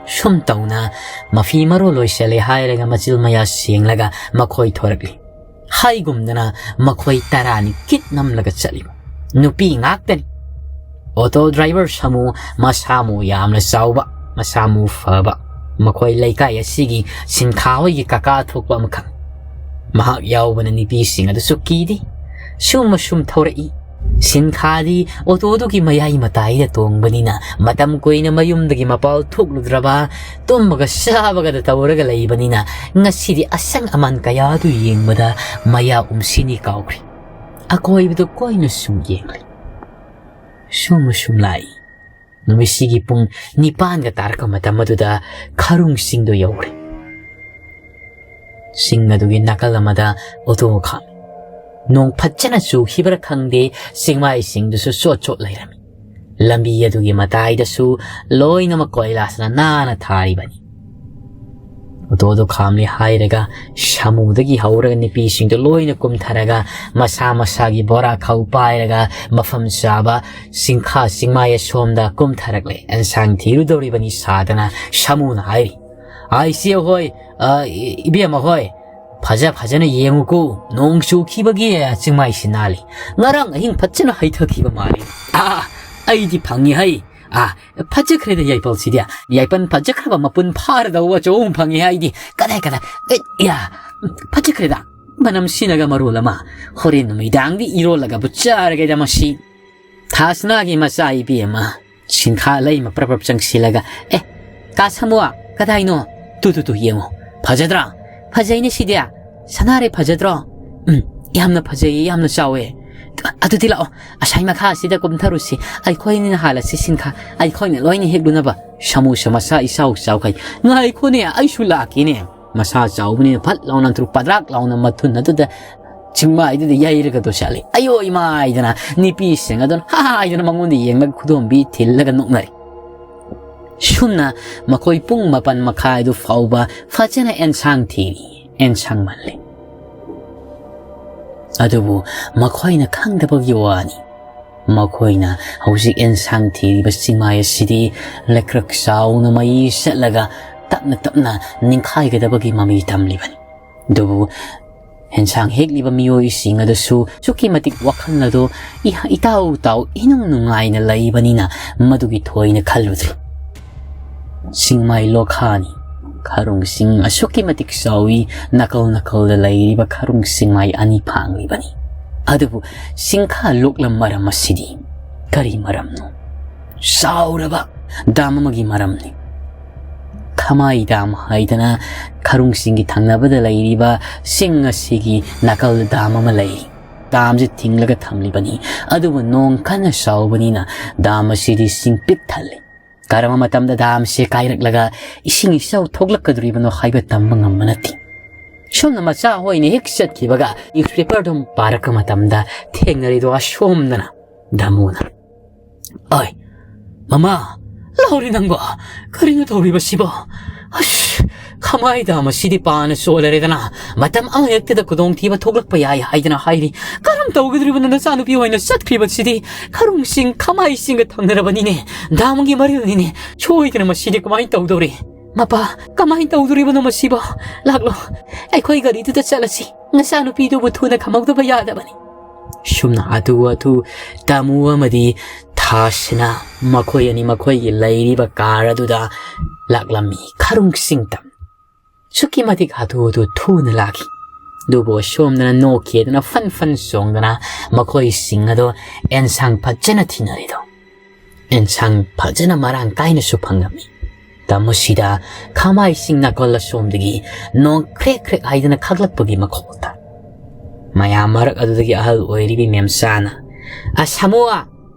ꯁꯨꯝ ꯇꯧꯅ ꯃꯐꯤ ꯃꯔꯣꯜ ꯂꯣꯏꯁꯤꯜꯂꯦ ꯍꯥꯏꯔꯒ ꯃꯆꯤꯜ ꯃꯌꯥ ꯁꯦꯡꯂꯒ ꯃꯈꯣꯏ ꯊꯣꯔꯛꯂꯤ꯫ ꯍꯥꯏꯒꯨꯝꯗꯅ ꯃꯈꯣꯏ ꯇꯔꯥꯅꯤ ꯀꯤꯠ ꯅꯝꯂꯒ ꯆꯠꯂꯤꯕ꯫ ꯅꯨꯄꯤ ꯉꯥꯛꯇꯅꯤ꯫ ꯑꯣꯇꯣ ꯗ꯭ꯔꯥꯏꯚꯔ ꯁꯥꯃꯨ, ꯃꯁꯥ ꯃꯎ ꯌꯥꯝꯅ ꯆꯥꯎꯕ, ꯃꯁꯥ ꯃꯎ ꯐꯕ, ꯃꯈꯣꯏ ꯂꯩꯀꯥꯏ ꯑꯁꯤꯒꯤ ꯁꯤꯟꯈꯥ ꯍꯣꯏꯒꯤ ꯀꯀꯥ ꯊꯣꯛꯄ ꯑꯃꯈꯛ꯫ ꯃꯍꯥꯛ ꯌꯥꯎꯕꯅ ꯅꯨꯄꯤꯁꯤꯡ ꯑꯗꯨꯁꯨ ꯀꯤꯗꯦ꯫ ꯁꯨꯝ ꯑꯁꯨꯝ ꯊꯧꯔꯛꯏ꯫ ꯁꯤꯟꯈꯥꯗꯤ ꯑꯣꯇꯣꯗꯨꯒꯤ ꯃꯌꯥꯏ ꯃꯇꯥꯏꯗ ꯇꯣꯡꯕꯅꯤꯅ ꯃꯇꯝ ꯀꯨꯏꯅ ꯃꯌꯨꯝꯗꯒꯤ ꯃꯄꯥꯜ ꯊꯣꯛꯂꯨꯗ꯭ꯔꯕ, ꯇꯨꯝꯕꯒ ꯆꯥꯕꯒꯗ ꯇꯧꯔꯒ ꯂꯩꯕꯅꯤꯅ ꯉꯁꯤꯗꯤ ꯑꯁꯪ ꯑꯃꯥꯟ ꯀꯌꯥꯗꯨ ꯌꯦꯡꯕꯗ ꯃꯌꯥ ꯎꯝꯁꯤꯅꯤ ꯀꯥꯎꯈ꯭ꯔꯦ꯫ ꯑꯀꯣꯏꯕꯗꯨ ꯀꯣꯏꯅ ꯁꯨꯝ ꯌꯦꯡꯂꯤ꯫ ꯁꯨꯝ ꯁꯨꯝ ꯂꯥꯛꯏ꯫ ꯅꯨꯃꯤꯠꯁꯤꯒꯤ ꯄꯨꯡ ꯅꯤꯄꯥꯟꯒ ꯇꯥꯔꯛꯄ ꯃꯇꯝ ꯑꯗꯨꯗ ꯈꯔꯨꯡ ꯆꯤꯡꯗꯨ ꯌꯧꯔꯦ꯫ ꯆꯤꯡ ꯑꯗꯨꯒꯤ ꯅꯥꯀꯜ ꯑꯃꯗ ꯑꯣꯇꯣ ꯈꯥꯝꯃꯤ꯫ ꯅꯣꯡ ꯐꯖꯅ ꯆꯨꯈꯤꯕꯔꯥ ꯈꯪꯗꯦ, ꯆꯤꯡꯃꯥꯏꯁꯤꯡꯗꯨꯁꯨ ꯆꯣꯠ ꯆꯣꯠ ꯂꯩꯔꯝꯃꯤ꯫ ꯂꯝꯕꯤ ꯑꯗꯨꯒꯤ ꯃꯇꯥꯏꯗꯁꯨ ꯂꯣꯏꯅꯃꯛ ꯀꯣꯏꯂꯥꯁꯅ ꯅꯥꯟꯅ ꯊꯥꯔꯤꯕꯅꯤ꯫ ꯑꯣꯇꯣꯗꯨ ꯈꯥꯝꯂꯦ ꯍꯥꯏꯔꯒ ꯁꯥꯃꯨꯗꯒꯤ ꯍꯧꯔꯒ ꯅꯨꯄꯤꯁꯤꯡꯗꯨ ꯂꯣꯏꯅ ꯀꯨꯝꯊꯔꯒ ꯃꯁꯥ ꯃꯁꯥꯒꯤ ꯕꯣꯔꯥ ꯈꯥꯎ ꯄꯥꯏꯔꯒ ꯃꯐꯝ ꯆꯥꯕ ꯆꯤꯡꯈꯥ ꯆꯤꯡꯃꯥꯏ ꯑꯁꯣꯝꯗ ꯀꯨꯝꯊꯔꯛꯂꯦ꯫ ꯑꯦꯟꯁꯥꯡ ꯊꯤꯔꯨꯗꯧꯔꯤꯕꯅꯤ ꯁꯥꯗꯅ ꯁꯥꯃꯨꯅ ꯍꯥꯏꯔꯤ꯫ "ꯑꯥ, ꯏꯆꯦ ꯍꯣꯏ, ꯑꯥ, ꯏ-, ꯏꯕꯦꯝꯃ ꯍꯣꯏ, ꯐꯖ ꯐꯖꯅ ꯌꯦꯡꯉꯨꯀꯣ, ꯅꯣꯡ ꯆꯨꯈꯤꯕꯒꯤ ꯆꯤꯡꯃꯥꯏꯁꯤ ꯅꯥꯜꯂꯤ꯫ ꯉꯔꯥꯡ ꯑꯍꯤꯡ ꯐꯖꯅ ꯍꯩꯊꯈꯤꯕ ꯃꯥꯜꯂꯤ꯫" "ꯑꯥ, ꯑꯩꯗꯤ ꯐꯪꯉꯤ ꯍꯩ꯫ ꯑꯥ, ꯐꯖꯈ꯭ꯔꯦꯗ ꯌꯥꯏꯄꯜꯁꯤꯗꯤ꯫ ꯌꯥꯏꯄꯜ ꯐꯖꯈ꯭ꯔꯕ ꯃꯄꯨꯟ ꯐꯥꯔꯗꯧꯕ ꯑꯆꯧꯕ ꯑꯃ ꯐꯪꯉꯤ ꯍꯥꯏꯗꯤ꯫ ꯀꯗꯥꯏ, ꯀꯗꯥꯏ? ꯑꯦ, ꯌꯥ, ꯐꯖꯈ꯭ꯔꯦꯗ꯫ ꯃꯅꯝ ꯁꯤꯅꯒ ꯃꯔꯣꯜ ꯑꯃ꯫ ꯍꯣꯔꯦꯟ ꯅꯨꯃꯤꯗꯥꯡꯗꯤ ꯏꯔꯣꯜꯂꯒꯕꯨ ꯆꯥꯔꯒꯦꯗ ꯃꯁꯤ꯫ ꯊꯥꯁꯅꯥꯒꯤ ꯃꯆꯥ ꯏꯕꯤ ꯑꯃ꯫ ꯁꯤꯡꯈꯥ ꯂꯩꯃ ꯄ꯭ꯔꯞ ꯄ꯭ꯔꯞ ꯆꯪꯁꯤꯜꯂꯒ, "ꯑꯦ, ꯀꯥ ꯁꯃꯨ, ꯀꯗꯥꯏꯅꯣ? ꯇꯨ, ꯇꯨ, ꯇꯨ, ꯌꯦꯡꯉꯣ꯫ ꯐꯖꯗ꯭ꯔꯥ? ꯐꯖꯩꯅꯦ ꯁꯤꯗꯤ꯫ ꯁꯅꯥꯔꯩ ꯐꯖꯗ꯭ꯔꯣ? ꯎꯝ, ꯌꯥꯝꯅ ꯐꯖꯩꯌꯦ, ꯌꯥꯝꯅ ꯆꯥꯎꯋꯦ꯫ ꯑꯗꯨꯗꯤ ꯂꯥꯛꯑꯣ, ꯑꯁꯥꯏ ꯃꯈꯥꯁꯤꯗ ꯀꯨꯝꯊꯔꯨꯁꯤ꯫ ꯑꯩꯈꯣꯏꯅꯤꯅ ꯍꯥꯜꯂꯁꯤ ꯁꯤꯡꯈꯥ꯫ ꯑꯩꯈꯣꯏꯅ ꯂꯣꯏꯅ ꯍꯦꯛꯂꯨꯅꯕ꯫ ꯁꯃꯨꯁꯨ ꯃꯁꯥ ꯏꯆꯥꯎ ꯆꯥꯎꯈꯩ꯫ ꯉꯥꯏꯈꯣꯅꯦ, ꯑꯩꯁꯨ ꯂꯥꯛꯀꯦꯅꯦ꯫" ꯃꯁꯥ ꯆꯥꯎꯕꯅꯤꯅ ꯐꯠ ꯂꯥꯎꯅ ꯇ꯭ꯔꯨꯛ ꯄꯗ꯭ꯔꯥꯛ ꯂꯥꯎꯅ ꯃꯊꯨꯟ ꯑꯗꯨꯗ ꯆꯤꯡꯃꯥꯏꯗꯨꯗ ꯌꯩꯔꯒ ꯇꯣꯁꯤꯜꯂꯤ꯫ "ꯑꯌꯣ ꯏꯃꯥ" ꯍꯥꯏꯗꯅ ꯅꯨꯄꯤꯁꯤꯡ ꯑꯗꯨꯅ "ꯍꯥ ꯍꯥ" ꯍꯥꯏꯗꯅ ꯃꯉꯣꯟꯗ ꯌꯦꯡꯂꯒ ꯈꯨꯗꯣꯝꯕꯤ ꯊꯤꯜꯂꯒ ꯅꯣꯛꯅꯔꯤ꯫ ꯁꯨꯝꯅ ꯃꯈꯣꯏ ꯄꯨꯡ ꯃꯥꯄꯟ ꯃꯈꯥꯏꯗꯨ ꯐꯥꯎꯕ ꯐꯖꯅ ꯑꯦꯟꯁꯥꯡ ꯊꯤꯔꯤ, ꯑꯦꯟꯁꯥꯡ ꯃꯜꯂꯤ꯫ ꯑꯗꯨꯕꯨ ꯃꯈꯣꯏꯅ ꯈꯪꯗꯕꯒꯤ ꯋꯥꯅꯤ, ꯃꯈꯣꯏꯅ ꯍꯧꯖꯤꯛ ꯑꯦꯟꯁꯥꯡ ꯊꯤꯔꯤꯕ ꯆꯤꯡꯃꯥꯏ ꯑꯁꯤꯗꯤ ꯂꯩꯀ꯭ꯔꯛ ꯆꯥꯎꯅ ꯃꯩ ꯆꯠꯂꯒ ꯇꯞꯅ ꯇꯞꯅ ꯅꯤꯡꯈꯥꯏꯒꯗꯕꯒꯤ ꯃꯃꯤ ꯇꯝꯂꯤꯕꯅꯤ꯫ ꯑꯗꯨꯕꯨ ꯑꯦꯟꯁꯥꯡ ꯍꯦꯛꯂꯤꯕ ꯃꯤꯑꯣꯏꯁꯤꯡ ꯑꯗꯨꯁꯨ ꯑꯁꯨꯛꯀꯤ ꯃꯇꯤꯛ ꯋꯥꯈꯜ ꯑꯗꯨ ꯏꯍ-, ꯏꯇꯥꯎ ꯇꯥꯎ ꯏꯅꯨꯡ ꯅꯨꯡꯉꯥꯏꯅ ꯂꯩꯕꯅꯤꯅ ꯃꯗꯨꯒꯤ ꯊꯣꯏꯅ ꯈꯜꯂꯨꯗ꯭ꯔꯤ꯫ ꯆꯤꯡꯃꯥꯏ ꯂꯣꯈꯥꯅꯤ꯫ ꯈꯔꯨꯡꯁꯤꯡ ꯑꯁꯨꯛꯀꯤ ꯃꯇꯤꯛ ꯆꯥꯎꯏ, ꯅꯥꯀꯜ ꯅꯥꯀꯜꯗ ꯂꯩꯔꯤꯕ ꯈꯔꯨꯡ ꯆꯤꯡꯃꯥꯏ ꯑꯅꯤ ꯐꯥꯡꯂꯤꯕꯅꯤ꯫ ꯑꯗꯨꯕꯨ ꯆꯤꯡꯈꯥ ꯂꯣꯛꯂꯝ ꯃꯔꯝ ꯑꯁꯤꯗꯤ ꯀꯔꯤ ꯃꯔꯝꯅꯣ? ꯆꯥꯎꯔꯕ ꯗꯥꯝ ꯑꯃꯒꯤ ꯃꯔꯝꯅꯤ꯫ ꯈꯃꯥꯏ ꯗꯥꯝ ꯍꯥꯏꯗꯅ ꯈꯔꯨꯡꯁꯤꯡꯒꯤ ꯊꯪꯅꯕꯗ ꯂꯩꯔꯤꯕ ꯆꯤꯡ ꯑꯁꯤꯒꯤ ꯅꯥꯀꯜꯗ ꯗꯥꯝ ꯑꯃ ꯂꯩ꯫ ꯗꯥꯝꯁꯤ ꯊꯤꯡꯂꯒ ꯊꯝꯂꯤꯕꯅꯤ꯫ ꯑꯗꯨꯕꯨ ꯅꯣꯡ ꯀꯟꯅ ꯆꯥꯎꯕꯅꯤꯅ ꯗꯥꯝ ꯑꯁꯤꯗꯤ ꯏꯁꯤꯡ ꯄꯤꯛ ꯊꯜꯂꯤ꯫ ꯀꯔꯝꯕ ꯃꯇꯝꯗ ꯗꯥꯝꯁꯤ ꯀꯥꯏꯔꯛꯂꯒ ꯏꯁꯤꯡ ꯏꯆꯥꯎ ꯊꯣꯛꯂꯛꯀꯗꯧꯔꯤꯕꯅꯣ ꯍꯥꯏꯕ ꯇꯝꯕ ꯉꯝꯕ ꯅꯠꯇꯦ꯫ ꯁꯣꯝꯅ ꯃꯆꯥ ꯍꯣꯏꯅ ꯍꯦꯛ ꯆꯠꯈꯤꯕꯒ newspaper ꯗꯨꯝ ꯄꯥꯔꯛꯄ ꯃꯇꯝꯗ ꯊꯦꯡꯅꯔꯤꯗꯣ ꯑꯁꯣꯝꯗꯅ ꯗꯥꯃꯨꯅ꯫ "ꯑꯣꯏ, ꯃꯃꯥ, ꯂꯥꯎꯔꯤ ꯅꯪꯕꯣ? ꯀꯔꯤꯅꯣ ꯇꯧꯔꯤꯕꯁꯤꯕꯣ? ꯑꯁ, ꯈꯃꯥꯏ ꯗꯥꯝ ꯑꯁꯤꯗꯤ ꯄꯥꯅ ꯆꯣꯜꯂꯔꯦꯗꯅ꯫ ꯃꯇꯝ ꯑꯃꯍꯦꯛꯇꯗ ꯈꯨꯗꯣꯡꯊꯤꯕ ꯊꯣꯛꯂꯛꯄ ꯌꯥꯏ ꯍꯥꯏꯗꯅ ꯍꯥꯏꯔꯤ꯫ ꯀꯔꯝ ꯇꯧꯒꯗꯧꯔꯤꯕꯅꯣ ꯅꯆꯥꯅꯨꯄꯤ ꯍꯣꯏꯅ ꯆꯠꯈ꯭ꯔꯤꯕꯁꯤꯗꯤ? ꯈꯔꯨꯡꯁꯤꯡ ꯈꯃꯥꯏꯁꯤꯡꯒ ꯊꯪꯅꯔꯕꯅꯤꯅꯦ꯫ ꯗꯥꯝꯒꯤ ꯃꯔꯤꯜꯅꯤꯅꯦ꯫ ꯁꯣꯏꯗꯅ ꯃꯁꯤꯗꯤ ꯀꯃꯥꯏꯅ ꯇꯧꯗꯧꯔꯤ? ꯃꯄꯥ, ꯀꯃꯥꯏꯅ ꯇꯧꯗꯧꯔꯤꯕꯅꯣ ꯃꯁꯤꯕꯣ? ꯂꯥꯛꯂꯣ, ꯑꯩꯈꯣꯏ ꯒꯥꯔꯤꯗꯨꯗ ꯆꯠꯂꯁꯤ꯫ ꯅꯆꯥꯅꯨꯄꯤꯗꯨꯕꯨ ꯊꯨꯅ ꯈꯝꯍꯧꯗꯕ ꯌꯥꯗꯕꯅꯤ꯫" ꯁꯨꯝꯅ ꯍꯥꯊꯨ ꯍꯥꯊꯨ ꯇꯥꯃꯨ ꯑꯃꯗꯤ ꯈꯥꯁꯤꯅ ꯃꯈꯣꯏ ꯑꯅꯤ ꯃꯈꯣꯏꯒꯤ ꯂꯩꯔꯤꯕ ꯀꯥꯔ ꯑꯗꯨꯗ ꯂꯥꯛꯂꯝꯃꯤ꯫ ꯈꯔꯨꯡ ꯁꯤꯡꯇꯝ꯫ ꯑꯁꯨꯛꯀꯤ ꯃꯇꯤꯛ ꯍꯥꯊꯨ ꯍꯥꯊꯨ ꯊꯨꯅ ꯂꯥꯛꯈꯤ꯫ ꯑꯗꯨꯕꯨ ꯑꯁꯣꯝꯗꯅ ꯅꯣꯛꯈꯤꯗꯅ ꯐꯟ ꯐꯟ ꯆꯣꯡꯗꯅ ꯃꯈꯣꯏꯁꯤꯡ ꯑꯗꯣ ꯑꯦꯟꯁꯥꯡ ꯐꯖꯅ ꯊꯤꯅꯔꯤꯗꯣ꯫ ꯑꯦꯟꯁꯥꯡ ꯐꯖꯅ ꯃꯔꯥꯡ ꯀꯥꯏꯅꯁꯨ ꯐꯪꯉꯝꯃꯤ꯫ ꯇꯥꯃꯣꯁꯤꯗ ꯈꯥꯃꯥꯏꯁꯤꯡ ꯅꯥꯀꯜ ꯑꯁꯣꯝꯗꯒꯤ ꯅꯣꯡ ꯈ꯭ꯔꯦꯛ ꯈ꯭ꯔꯦꯛ ꯍꯥꯏꯗꯅ ꯈꯥꯛꯂꯛꯄꯒꯤ ꯃꯈꯣꯜ ꯇꯥꯏ꯫ ꯃꯌꯥꯝ ꯃꯔꯛ ꯑꯗꯨꯗꯒꯤ ꯑꯍꯜ ꯑꯣꯏꯔꯤꯕꯤ ꯃꯦꯝꯆꯥꯅ, "ꯑ, ꯁꯥꯃꯨ,